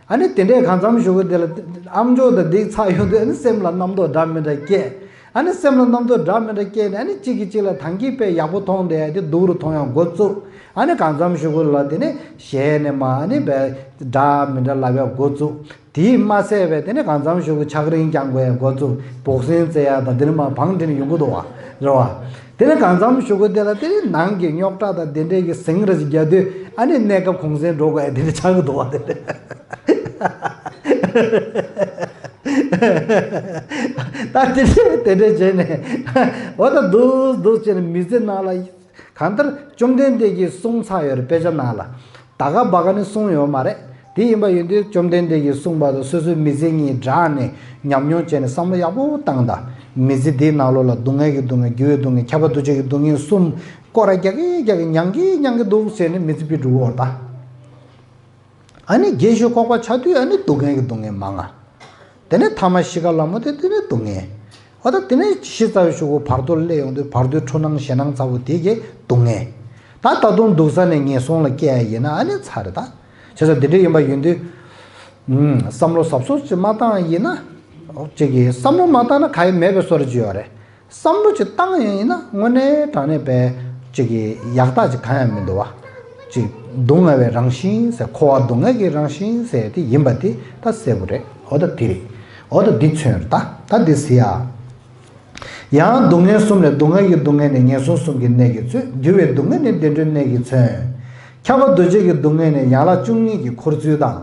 ཨ་ནི་དེ་འདྲའི་གང་འཚམ་གཞུག་གུ་དེ་ལ་ཨ་མཆོག་དང་འདི་ཚ་ཡོང་དུས་ཨ་ནི་སེམས་ལ་རྣམ་རྟོག་འདྲ་མི་འདྲ་སྐྱེས། ཨ་ནི་སེམས་ལ་རྣམ་རྟོག་འདྲ་མི་འདྲ་སྐྱེས་ནས། ཨ་ནི་གཅིག་གིས་གཅིག་ལ་ད་གིན་དཔེ་ཡག་པོ་མཐོང་བསྡད་ཡ་དེ་སྡུག་རུ་མཐོང་ཡ་འགོ་བཙུགས། ཨ་ནི་གང་འཚམ་གཞུག་གུ་ལ་དེ་ནས་ཞེད་ནས་མར་ཨ་ནི་དཔེ་འདྲ་མི་འདྲ་ལབ་ཡ་འགོ་བཙུགས། དེས་མ་ཚད་པའི་དེ་ནས་གང་འཚམ་གཞུག་གུ་ཆག་རིང་བསྐྱང་དགོས་ཡ་འགོ་བཙུགས། བོག་སིང་རྩེ་ཡ་དང་དེ་ནས་མར་བང་བསྒྲིགས་ནས་ཡོང་གི་འདུག་བ། རེད་བ། དེ་ནས་གང་འཚམ་གཞུག་གུ་དེ་ལ་དེ་ནས་ནང་གི་རྙོག་དྲ་དང་དེ་འདྲས་ཀྱི་ཟིང་ར་ཞིག་རྒྱག་དུས། ཨ་ནི་གནས་སྐབས་གུང་སེང་འགྲོ་དགོས་ཡ་དེ་འདྲ་ཆགས་ཀྱི་འདུག་བ། དེ་འདྲས། ད་དེ་འདྲས་དེ་འདྲས་བྱས་ནས། འོ་ད་འདུག་འདུག་བྱས་ནས་མི་ཚེ་ནང་ལ། གང་ལྟར་བཅོམ་ལྡན་འདས་ཀྱིས་གསུངས་ཚར་ཡོད་རེད། དཔེ་ཆ་ནང་ལ། ད་ག་བ་ག་ནི་གསུངས་ཡོད་མ་རེད། དེ་ཡིན་པ་ཡིན་དུས་བཅོམ་ལྡན་འདས་ཀྱིས་གསུངས་པ་དང་སོ་སོའི་མི་ཚེ་གཉིས་སྦྲགས་ནས་ཉམས་མྱོང་བྱས་ནས་བསམ་བློ་ཡག་པོ་བཏང་དང་། མི་ཚེ་འདིའི་ནང་ལོགས་ལ་སྡུག་བསྔལ་གྱི་སྡུག་བསྔལ། འགྱུར་བའི་སྡུག་བསྔལ། ཁྱབ་པ་འདུ་བྱེད་ཀྱི་སྡུག་བསྔལ་གསུམ་སྐོར་ར་རྒྱག་གིན་རྒྱག་གིན་མྱང་གིན་མྱང་གིན་འདུག་བྱས་ནས་མི་ཚེ་འཕུལ་འགྲོ་གི་ཡོད་རེད་ད། ཨ་ནི་རྒས་ཤོས་ཁོག་པ་ཆགས་དུས་ཨ་ནི་སྡུག་བསྔལ་གྱི་སྡུག་བསྔལ་མང་ང་། དེ་ནས་ཐ་མ་ཤི་ཁ་ལ་མོ་དེ་དེ་ནས་སྡུག་བསྔལ། འོ་ད་དེ་ནས་ཤི་ཚར་བའི་གཞུག་གུ་བར་དོར་སླེབས་ཡོང་དུས་བར་དོའི་འཁྲུལ་སྣང་ཞེད་སྣང་ཚ་བོ་དེ་གས་སྡུག་བསྔལ། ད་ད་དུང་སྡུག་ས་ནས་ངན་སོང་ལ་སྐྱེ་ཡ་ཡིན་ན་ཨ་ནི་ཚར་རེད་ད། བྱས་ཙང་དེ་འདྲ་ཡིན་པ་ཡིན་དུས། ཨུམ། བསམ་བློ་གཟབ་གཟབ་ཅིག་མ་བཏང་ཡིན་ན། ཅིག་གིས་བསམ་བློ་མ་བཏང་ན་ག་ཡེ་མེད་པའི་བཟོ་འདྲ་ཅིག་ཡོད་རེད། བསམ་བློ་ཅིག་བཏང་ཡང་ཡིན་ན་དངོས་གནས་དྲང་གནས་པའི་ཅིག་གི་ཡག་རྟགས་ཅིག་གང་ཡང་མི་འདུག་བ། ཅིག་སྡུག་བསྔལ་བའི་རང་བཞིན་ཟེར། འཁོར་བ་སྡུག་བསྔལ་གྱི་རང་བཞིན་ཟེར་དེ་ཡིན་པ་དེ་ད་གསལ་པོ་རེད། འོ་ད་དེ་རེད། འོ་ད་འདི་མཚོན་རེད་ད། ད་འདི་ཟེར་ཡ། ཡང་སྡུག་བསྔལ་གསུམ་ལས། སྡུག་བསྔལ་གྱི་སྡུག་བསྔལ་ནི་ངན་སོང་གསུམ་གྱི་གནས་ཀྱི་ཚུལ། འགྱུར་བའི་སྡུག་བསྔལ་ནི་བདེ་འགྲོའི་གནས་ཀྱི་མཚོན། ཁྱབ་པ་འདུ་བྱེད་ཀྱི་སྡུག་བསྔལ་ནི་ཡན་ལག་བཅུ་གཉིས་ཀྱི་འཁོར་ཚུལ་དང་།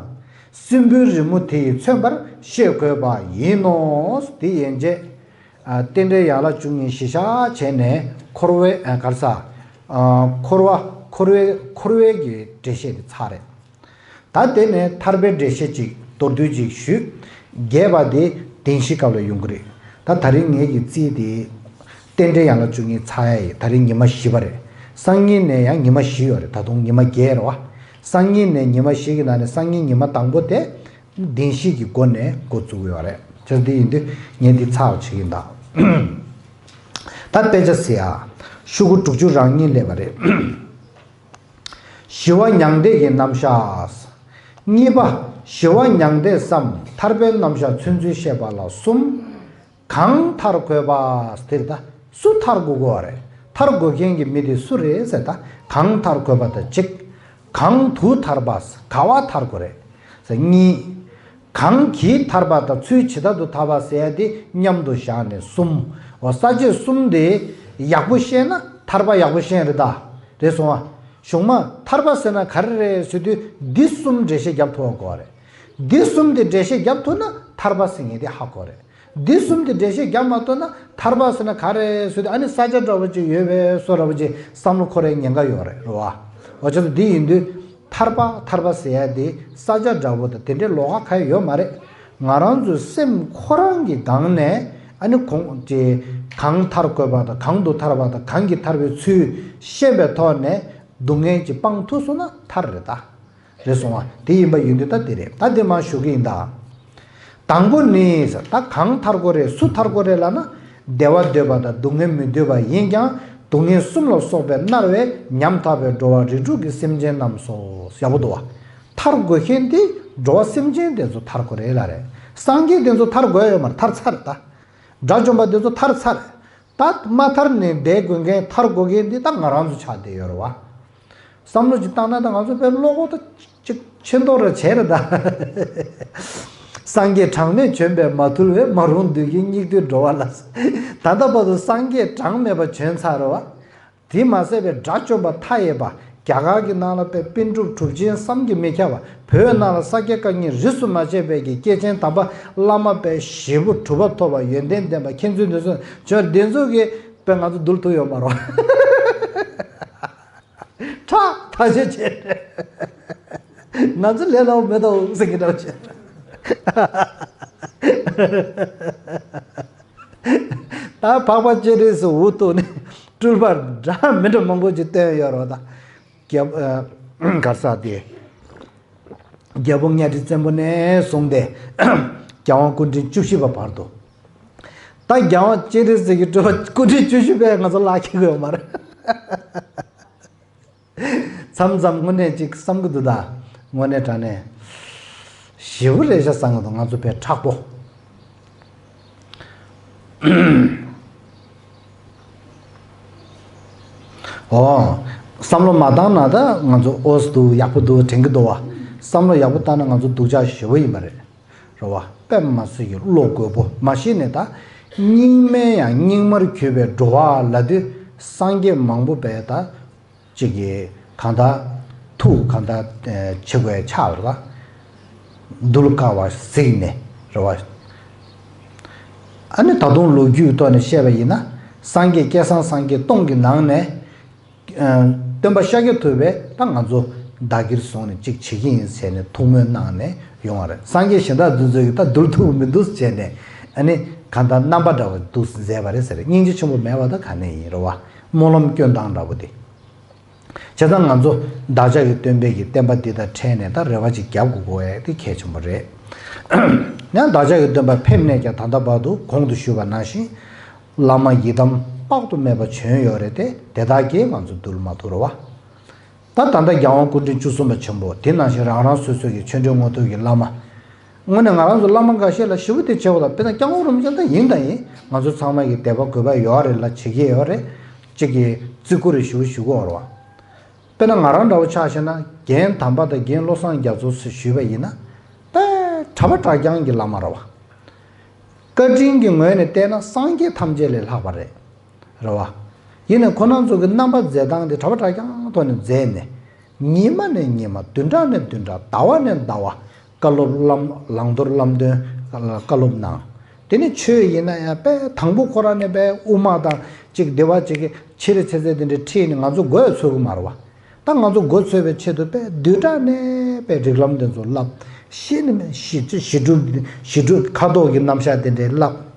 སྲིན་པོའི་རི་མོ་དེ་ཡིས་མཚོན་པར་ཤེས་དགོས་པ་ཡིན་ནོ། དེ་ཡན་ཆད། ཨ། རྟེན་འབྲེལ་ཡན་ལག་བཅུ་གཉིས་གཞི་བཞག་བྱས་ནས་འཁོར་བའི། ཨ། ག་རེ་ཟ། ཨ། འཁོར་བ། འཁོར་བའི། འཁོར་བའི་གི་འགྲེལ་བཤད་དེ་ཚར་རེད། ད་དེ་ནས་ཐར་པའི་འགྲེལ་བཤད་ཅིག་མདོར་བསྡུས་ཅིག་ཞུས། རྒྱས་པ་དེ་བདེན་བཞིའི་སྐབས་ལ་ཡོང་གི་རེད། ད་ད་རིང་ངེད་ཀྱི་རྩིས་དེ་རྟེན་འབྲེལ་ཡན་ལག་བཅུ་གཉིས་ཚར་ཡ་ཡིན། ད་རིང་ཉི་མ་བཞི་པ་རེད། སང་ཉིན་ནས་ཡང་ཉི་མ་བཞི་ཡོད་རེད། ད་དུང་ཉི་མ་བརྒྱད་རེད་བ། སང་ཉིན་ནས་ཉི་མ་བཞི་གི་ནང་ནས་སང་ཉིན་ཉི་མ་དང་པོ་དེ་བདེན་བཞི་གི་སྒོ་ནས་འགོ་བཙུགས་ཡོད་རེད། བྱས་ཙང་དེ་ཡིན་དུས་ངས་འདི་ཚར་བ་བྱེད་ཀྱི་ཡིན་ད། ད་དཔེ་ཆ་ཟེར་ཡ། ཤོག་གུ་དྲུག་ཅུ་རེ་གཉིས་སླེབས་པ་རེད། ཞི་བ་མྱང་འདས་ཀྱི་རྣམ་གཞག། གཉིས་པ། ཞི་བ་མྱང་འདས་སམ་ཐར་པའི་རྣམ་གཞག་མཚོན་ཚུལ་བཤད་པ་ལ་གསུམ། གང་ཐར་དགོས་པ་ཟེར་ད། སུ་ཐར་དགོས་དགོས་པ་རེད། ཐར་དགོས་མཁན་གྱི་མི་དེ་སུ་རེད་ཟེར་ད། གང་ཐར་དགོས་པ་དང་གཅིག། གང་དུ་ཐར་པ། ག་བ་ཐར་དགོས་རེད་ཟེར། གཉིས། གང་གིས་ཐར་པ་དང་ཚུལ་ཇི་ལྟར་དུ་ཐར་པ་ཟེར་ཡ་དེ་མཉམ་དུ་བཞག་ནས་གསུམ། འོ། ས་བཅད་གསུམ་དེ་ཡག་པོ་ཤེས་ན་ཐར་པ་ཡག་པོ་ཤེས་རེད་ད། རེད་སོང་ཨ། གཞུག་མ་ཐར་པ་ཟེར་ན་ག་རེ་རེད་ཟེར་དུས་འདི་གསུམ་འགྲེལ་བཤད་རྒྱབ་ཐུབ་པ་དགོས་རེད། འདི་གསུམ་དེ་འགྲེལ་བཤད་རྒྱབ་ཐུབ་ན་ཐར་པ་ཟེར་མཁན་དེ་ཧ་གོ་རེད། འདི་གསུམ་དེ་འགྲེལ་བཤད་རྒྱབ་མ་ཐུབ་ན་ཐར་པ་ཟེར་ན་ག་རེ་ཟེར་དུས་ཨ་ནི་ས་ཆ་འདྲ་བོ་ཅིག་ཡོད་པའི་བཟོ་འདྲ་བོ་ཅིག་བསམ་བློ་འཁོར་ཡའི་ཉེན་ཁ་ཡོད་རེད། རེད་བ། འོ་ཅག་འདི་ཡིན་དུས། ཐར་པ་ཐར་པ་ཟེར་ཡ་དེ་ས་ཆ་འདྲ་བོ་དང་དེ་འདྲའི་ལོགས་ཀ་གང་ཡང་ཡོད་མ་རེད། ང་རང་ཚོའི་སེམས་ཁོ་རང་གི་སྒང་ནས་ཨ་ནི་གོང་ཅེ་གང་ཐར་དགོས་པ་དང་གང་དུ་ཐར་པ་དང་གང་གིས་ཐར་པའི་ཚུལ་ཤེས་པའི་ཐོག་ནས་སྡུག་བསྔལ་གྱིས་སྤང་ཐུབ་སོང་ན་ཐར་རེད་ད། རེད་སོང་བ། དེ་ཡིན་པ་ཡིན་དུས་ད་དེ་རེད། ད་དེ་མར་ཞུ་གི་ཡིན་ད། དང་པོ་ནི་ཟེར། ད་གང་ཐར་དགོས་རེད། སུ་ཐར་དགོས་རེད་ལབ་ན། བདེ་བ་འདོད་པ་དང་སྡུག་བསྔལ་མི་འདོད་པ་ཡིན་ཀྱང་སྡུག་བསྔལ་གསུམ་ལ་སོགས་པས་མནར་བའི་ཉམ་ཐག་པའི་འགྲོ་བ་རིགས་དྲུག་གི་སེམས་ཅན་རྣམས་སོ། ཡག་པོ་འདུག་བ། ཐར་དགོས་མཁན་དེ་འགྲོ་བ་སེམས་ཅན་དེ་ཚོ་ཐར་དགོས་རེད་ལབ་རེད། སངས་རྒྱས་དེ་ཚོ་ཐར་དགོས་ཡོད་མ་རེད། ཐར་ཚར་རེད་ད། དགྲ་བཅོམ་པ་དེ་ཚོ་ཐར་ཚར་རེད། ད་མ་ཐར་ནས་བསྡད་དགོས་མཁན་ཐར་དགོས་མཁན་འདི་ད་ང་རང་ཚོ་ཆགས་བསྡད་ཡོད་རེད་བ། བསམ་བློ་ཅིག་བཏང་ན་ད་ང་ཚོ་དཔེ་བློ་ཁོག་ད་ཅིག་ཆེ་མདོག་རེ་བྱས་རེད་ད། སངས་རྒྱས་གྲངས་མེད་བྱོན་པས་མ་ཐུལ་བའི། མ་རུངས་བདུད་ཀྱི་སྙིགས་དུས་འགྲོ་བ་ལ། ད་ལྟ་བར་དུ་སངས་རྒྱས་གྲངས་མེད་པ་བྱོན་ཚར་རེད་བ། དེ་མ་ཟད་པའི་དགྲ་བཅོམ་པ་མཐའ་ཡས་པ། རྒྱ་གར་གྱི་ནང་ལ་དཔེ་པཎ་གྲུབ་གྲུབ་ཆེན་བསམ་གྱིས་མི་ཁྱབ་པ། བོད་ནང་ལ་ས་སྐྱ་བཀའ་རྙིང་རིས་སུ་མ་ཆད་པའི་གི་སྐྱེས་ཆེན་དམ་པ་བླ་མ་དཔེ་བཞི་པོ་གྲུབ་པ་ཐོབ་པ་ཡོན་ཏན་ལྡན་པ་མཁན་ཚུལ་འདི་ཚོ་བྱོན་འདི་ཚོ་གི་དཔེ་ང་ཚོ་འདུལ་ཐུབ་ཡོད་མ་རེད། ཁྲག་ཐ་ཆད་བྱས། ང་ཚོ་ལས་སླ་པོ་མེད་དོ་ཟེར་གི་འདྲ་བྱས། ད་འཕགས་པ་སྤྱན་རས་གཟིགས་འུ་ཐུག་ནས་སྤྲུལ་པ་འདྲ་མི་འདྲ་མང་པོ་ཅིག་བསྟན་ཡོད་རེད་ད། རྒྱལ་པོ་ཨ་ག་རེ་ཟེར་དེ། རྒྱལ་པོ་གཉའ་ཁྲི་བཙན་པོ་ནས་བཟུང་སྟེ་རྒྱལ་དབང་སྐུ་ཕྲེང་བཅུ་བཞི་པ་བར་དུ། ད་རྒྱལ་དབང་སྤྱན་རས་གཟིགས་ཀྱི་སྤྲུལ་པ་སྐུ་ཕྲེང་བཅུ་བཞི་པས་ང་ཚོ་ལག་ཁྱེར་དགོས་ཡོད་མ་རེད། མཚམས་མཚམས་དངོས་གནས་ཅིག་བསམ་གི་འདུག་ད། དངོས་གནས་དྲང་གནས་ཞེ་པོ་རེད་ཤག་བསམ་གི་འདུག་ང་ཚོ་དཔེ་མཁྲེགས་པོ། ཨོ། བསམ་བློ་མ་བཏང་ན་ད་ང་ཚོ་ཨོས་འདུག་ཡག་པོ་འདུག་དྲན་གྱི་འདུག་བ། བསམ་བློ་ཡག་པོ་བཏང་ན་ང་ཚོ་སྡུག་ཅག་ཞེ་པོ་ཡིན་པ་རེད། རེད་བ། དཔེ་མ་སྲིད་ཀྱི་བློ་རྒོད་པོ་མ་གཞི་ནས་ད། རྙིང་མའི་ཡང་རྙིང་མར་གྱུར་པའི་འགྲོ་བ་ལབ་དུས་སངས་རྒྱས་མང་པོ་བས་ད། གཅིག་གིས་གང་ལྟར་ཐུགས་གང་ལྟར་ཨེ་ཆེ་དགོས་ཆགས་ལ། གདུལ་དཀའ་བ་གཟིགས་ནས་རེད་བ། ཨ་ནི་ད་དུང་ལོ་རྒྱུས་ཐོག་ནས་བཤད་པ་ཡིན་ན། སངས་རྒྱས་བསྐལ་བཟང་སངས་རྒྱས་སྟོང་གི་ནང་ནས། ཨ་སྟོན་པ་ཤཱཀྱ་ཐུབ་པས་ད་ང་ཚོ་བདག་གིར་བཟུང་ནས་གཅིག་བྱེད་ཀྱི་ཡིན་ཟེར་ནས་ཐུགས་སྨོན་གནང་ནས་ཡོང་བ་རེད། སངས་རྒྱས་གཞན་དག་འདི་ཚོ་གིས་ད་གདུལ་ཐུབ་མི་འདུག་བྱས་ནས། ཨ་ནི་གང་ལྟར་རྣམ་པ་འདྲ་བ་འདུག་མཛད་པ་རེད་ཟེར། སྙིང་རྗེ་ཆེན་པོ་མེད་པ་ད་ག་ནས་ཡིན་རེད་བ། སྨོན་ལམ་སྐྱོན་སྟངས་འདྲ་བོ་དེ། བྱས་ཙང་ང་ཚོ་བདག་ཅག་གི་སྟོན་པའི་གི་བསྟན་པ་འདི་དང་འཕྲད་ནས་ད་རེ་བ་ཅིག་རྒྱབ་དགོས་དགོས་ཡ་དེ་གལ་ཆེན་པོ་རེད། ཡང་བདག་ཅག་གི་སྟོན་པ་ཕེབས་ནས་ཀྱང་ད་ལྟ་བར་དུ་གོང་དུ་ཞུས་པ་ནང་བཞིན། བླ་མ་ཡི་དམ་དཔག་ཏུ་མེད་པ་བྱོན་ཡོད་རེད་དེ། དེ་དག་གིས་ང་ཚོ་འདུལ་མ་ཐུབ་རེད་བ། ད་ད་ལྟ་རྒྱལ་དབང་སྐུ་ཕྲེང་བཅུ་གསུམ་པ་ཆེན་པོ་དེ་ནང་བཞིན་རང་རང་སོ་སོ་གི་ཆོས་འབྲེལ་དངོས་ཐོབ་ཀྱི་བླ་མ། དངོས་གནས་ང་རང་ཚོ་བླ་མ་འགའ་ཤས་ལ་ཞེ་པོ་དེ་བྱེད་དགོས་ལ། དཔེར་ན་སྐྱབས་མགོན་རིན་པོ་ཆེ་ད་ཡིན་ད་ཡིན། ང་ཚོ་ཚང་མ་གི་དད་པ་གུས་པ་ཡོད་རེད་ལ། བྱེད་ཀྱི་ཡོད་རེད། གཅིག་གིས་བརྩི་བཀུར་རེ་ཞེ་པོ་ཞུ་གི་ཡོད་རེད་བ། དཔེར་ན་ང་རང་འདྲ་བོ་ཆ་བཞག་ན་རྒན་དམ་པ་དང་རྒན་བློ་བཟང་རྒྱ་མཚོ་ཟེར་ཞུས་པ་ཡིན་ན། དཔེ་གྲྭ་པ་གྲྭ་རྐྱང་གི་བླ་མ་རེད་བ། བཀའ་དྲིན་གྱི་ངོས་ནས་བལྟས་ན་སངས་རྒྱས་ཐམས་ཅད་ལས་ལྷག་པ་རེད། རེད་བ། ཡིན་ནའི་ཁོ་རང་ཚོ་གི་རྣམ་པ་མཛད་སྟངས་དེ་གྲྭ་པ་གྲྭ་རྐྱང་ཐོག་ནས་མཛད་ནས། ཉི་མ་ནས་ཉི་མ། བདུན་ཕྲག་ནས་བདུན་ཕྲག་ཟླ་བ་ནས་ཟླ་བ། བཀའ་སློབ་བླ་བླང་དོར་བླ་སྡོམ་བཀའ་སློབ་གནང་། དེ་ནས་ཆོས་ཡིན་ན་ཡང་དཔེ་དང་པོ་ཁོ་རང་ནས་དཔེ་དབུ་མ་དང་གཅིག་སྡེ་པ་གཅིག་གི་ཆེ་རེ་ཚེ་ཚད་དེ་འདྲ་ཁྲིད་ནས་ང་ཚོ་མགོ་ཡང་ཚོད་ཀྱི་མ་རེད་བ། ད་ང་ཚོ་མགོ་ཚོད་པའི་ཆེད་དུ་དཔེ་བདུན་ཕྲག་ནས་དཔེ་རིགས་ལམ་དེ་ཚོ་བསླབ། ཤེས་ནི་མེད། ཞི་ཞི་སྒྲུབ་ཞི་སྒྲུབ་ཁ་དོག་གི་རྣམ་གཞག་དེ་འདྲའི་བསླབ།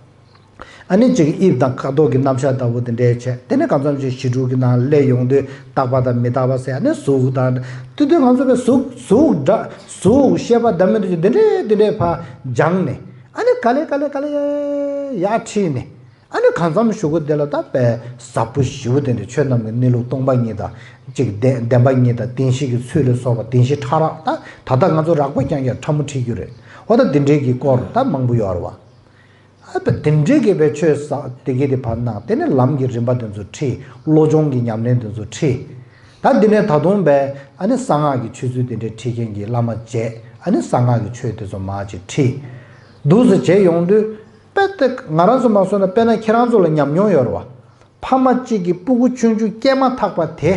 ཨ་ནི་གཅིག་དབྱིབས་དང་ཁ་དོག་གི་རྣམ་གཞག་ལྟ་བུ་དེ་འདྲའི་བྱས། དེ་ནས་གང་འཚམ་ཅིག་ཞི་སྒྲུབ་ཀྱི་ནང་སླེབས་ཡོང་དུས་རྟག་པ་དང་མི་རྟག་པ་ཟེར། ཨ་ནི་གཟུགས་དང་དེ་དུས་ང་ཚོ་དཔེ་གཟུགས་གཟུགས་འདྲ་གཟུགས་ཤེས་པ་འདྲ་མི་འདྲ་ཅིག་དེ་འདྲའི་དེ་འདྲའི་ཕར་སྦྱངས་ནས། ཨ་ནི་ག་ལེ་ག་ལེ་ག་ལེ་ཡར་ཁྲིད་ནས། ཨ་ནི་གང་འཚམ་གཞུག་གུ་དེ་ལ་ད་དཔེ་ཟབ་པོ་ཞེ་པོ་དེ་འདྲ་ཆོས་རྣམས་ཀྱི་གནས་ལུགས་སྟོང་པ་ཉིད་དང་། གཅིག་བདེན་བདེན་པ་ཉིད་དང་བདེན་བཞི་གི་ཚུལ་ལ་སོགས་པ་བདེན་བཞི་ཕྲ་རགས་ད་ད་ལྟ་ང་ཚོ་རགས་པ་རྐྱང་རྐྱང་ཕྲ་མོ་ཁྲིད་རྒྱུ་རེད། འོ་ད་དེ་འདྲའི་གི་སྐོར་ད་མང་པོ་ཡོད་རེད་བ། ཨ་དཔེ་དེ་འདྲའི་གི་དཔེ་ཆོས་ས་དེ་གི་དེ་ཕར་གནང་། དེ་ནས་ལམ་གྱི་རིམ་པ་དེ་ཚོ་ཁྲིད། བློ་སྦྱོང་གི་ཉམས་ལེན་དེ་ཚོ་ཁྲིད། ད་འདི་ནས་ད་དུང་དཔེ་ཨ་ནི་གསང་སྔགས་ཀྱི་ཆོས་ཚུལ་དེ་འདྲའི་ཁྲིད་མཁན་གྱི་བླ་མ་བྱས། ཨ་ནི་གསང་སྔགས་ཀྱི་ཆོས་དེ་ཚོ་མར་ཅིག་ཁྲིད། འདུག་སེ་བྱས་ཡོང་དུས། དཔེ་དེ་ང་རང་ཚོ་མ་སོང་ན་དཔེར་ན་ཁྱེད་རང་ཚོ་ལ་ཉམས་མྱོང་ཡོད་རེད་བ། ཕ་མ་གཅིག་གིས་སྤུ་གུ་ཆུང་ཆུང་སྐྱེས་མ་ཐག་པ་དེ།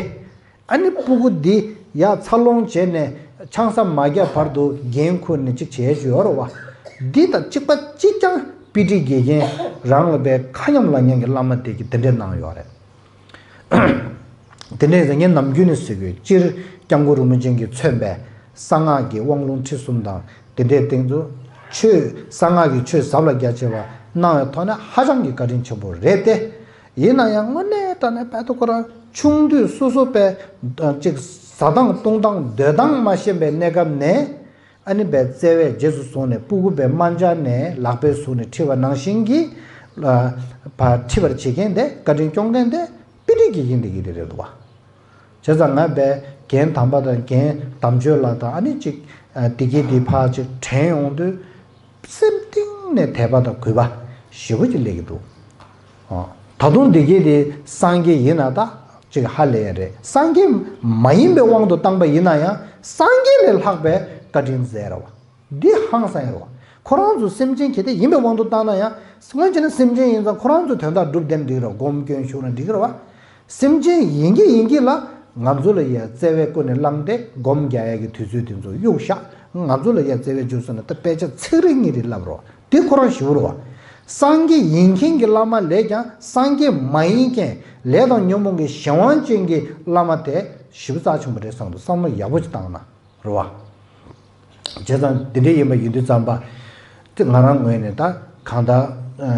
ཨ་ནི་སྤུ་གུ་འདི་ཡར་འཚར་ལོངས་བྱས་ནས་ཆང་ས་མ་བརྒྱབ་བར་དུ་འགན་ཁུར་ནས་གཅིག་བྱས་ཡོད་རེད་བ། འདི་དང་གཅིག་པ་གཅིག་རྐྱང་དཔེ་ཁྲིད་དགེ་རྒན་རང་ལ་དཔེ་མཁའ་མཉམ་ལབ་མཁན་གྱི་བླ་མ་དེ་གིས་དེ་འདྲས་གནང་ཡོད་རེད། དེ་འདྲས་ཟེར་ངས་ནམ་རྒྱུན་ནས་ཟེར་གྱི་ཡོད། སྤྱིར་སྐྱབས་མགོན་རིན་པོ་ཆེ་གིས་མཚོན་པའི་གསང་སྔགས་ཀྱི་དབང་ལུང་ཁྲིད་གསུམ་དང་དེ་འདྲས་སྟེང་དུ་ཆོས་གསང་སྔགས་ཀྱི་ཆོས་ཟབ་ལ་རྒྱ་ཆེ་བ་གནང་བའི་ཐོག་ནས་ཧ་ཅང་གི་བཀའ་དྲིན་ཆེན་པོ་རེད་དེ། ཡིན་ན་ཡང་དངོས་གནས་དྲང་གནས་དཔེ་ཐོག་ཁོ་རང་ཆུང་དུས་སོ་སོ་དཔེ་ཅིག་ཟ་སྟངས་བཏུང་སྟངས་སྡོད་སྟངས་མ་ཤེས་པའི་གནས་སྐབས་ནས། ཨ་ནི་དཔེ་བརྩེ་བས་རྗེས་སུ་བཟུང་ནས་སྤུ་གུ་དཔེ་དམར་འབྱར་ནས་ལག་པས་བཟུང་ནས་ཁྲིད་པ་ནང་བཞིན་གྱི་ལ་ཕར་ཁྲིད་པར་བྱེད་མཁན་དེ། བཀའ་དྲིན་སྐྱོང་མཁན་དེ་དཔེ་ཁྲིད་དགེ་རྒན་དེ་གི་དེ་རེད་འདུག་བ། བྱས་ཙང་ང་དཔེ་རྒན་དམ་པ་དང་རྒན་དམ་ཆོས་ལགས་དང་ཨ་ནི་ཅིག་དེ་གི་དེ་ཕར་ཅིག་དྲན་ཡོང་དུས། སེམས་གཏིང་ནས་དད་པ་དང་གུས་པ་ཞེ་པོ་ཅིག་སླེབས་ཀྱི་འདུག་ཨ། ད་དུང་འདི་གའི་དེ་སངས་རྒྱས་ཡིན་ན་ད་ཅིག་ཧ་ལས་ཡ་རེད། སངས་རྒྱས་མ་ཡིན་པའི་དབང་དུ་བཏང་པ་ཡིན་ན་ཡང་སངས་རྒྱས་ལས་ལྷག་པའི་བཀའ་དྲིན་མཛད་ར་བ། འདི་ཧང་སང་ཡ་ར་བ། ཁོ་རང་ཚོ་སེམས་ཅན་གལ་ཏེ་ཡིན་པའི་དབང་དུ་བཏང་ན་ཡང་། སྔོན་ཆད་ན་སེམས་ཅན་ཡིན་ཙང་ཁོ་རང་ཚོ་དོན་དག་སྒྲུབ་བསྡད་ན་འགྲིག་ར་བ། སྒོམ་སྐྱོན་ཞུགས་ན་འགྲིག་ར་བ། སེམས་ཅན་ཡིན་གྱི་ཡིན་གྱི་ལ། ང་ཚོ་ལ་ཡ་བརྩེ་བས་ཀུན་ནས་བསླངས་ཏེ་སྒོམ་རྒྱག་ཡ་གི་དུས་ཚོད་དེ་ཚོ་གཡུག་བཞག་ང་ཚོ་ལ་ཡ་བརྩེ་བས་འཇུག་སོང་ན་ད་དཔེ་ཆ་ཚིག་རེ་གཉིས་རེ་བསླབ་རོགས། དེ་ཁོ་རང་ཞིབ་རོགས། སངས་རྒྱས་ཡིན་མཁན་གྱི་བླ་མ་ལས་ཀྱང་སངས་རྒྱས་མ་ཡིན་མཁན་ལས་དང་ཉོན་མོངས་ཀྱི་གཞན་དབང་ཅན་གྱི་བླ་མ་དེ་ཞིབ་རྩ་ཆེན་པོ་རེད་བསམ་འདུག་བསམ་བློ་ཡག་པོ་ཅིག་བཏང་ན། རེད་བ། བྱས་ཙང་དེ་འདྲ་ཡིན་པ་ཡིན་དུས་ཙམ་པ། དེ་ང་རང་ངོས་ནས་ད་གང་ལྟར་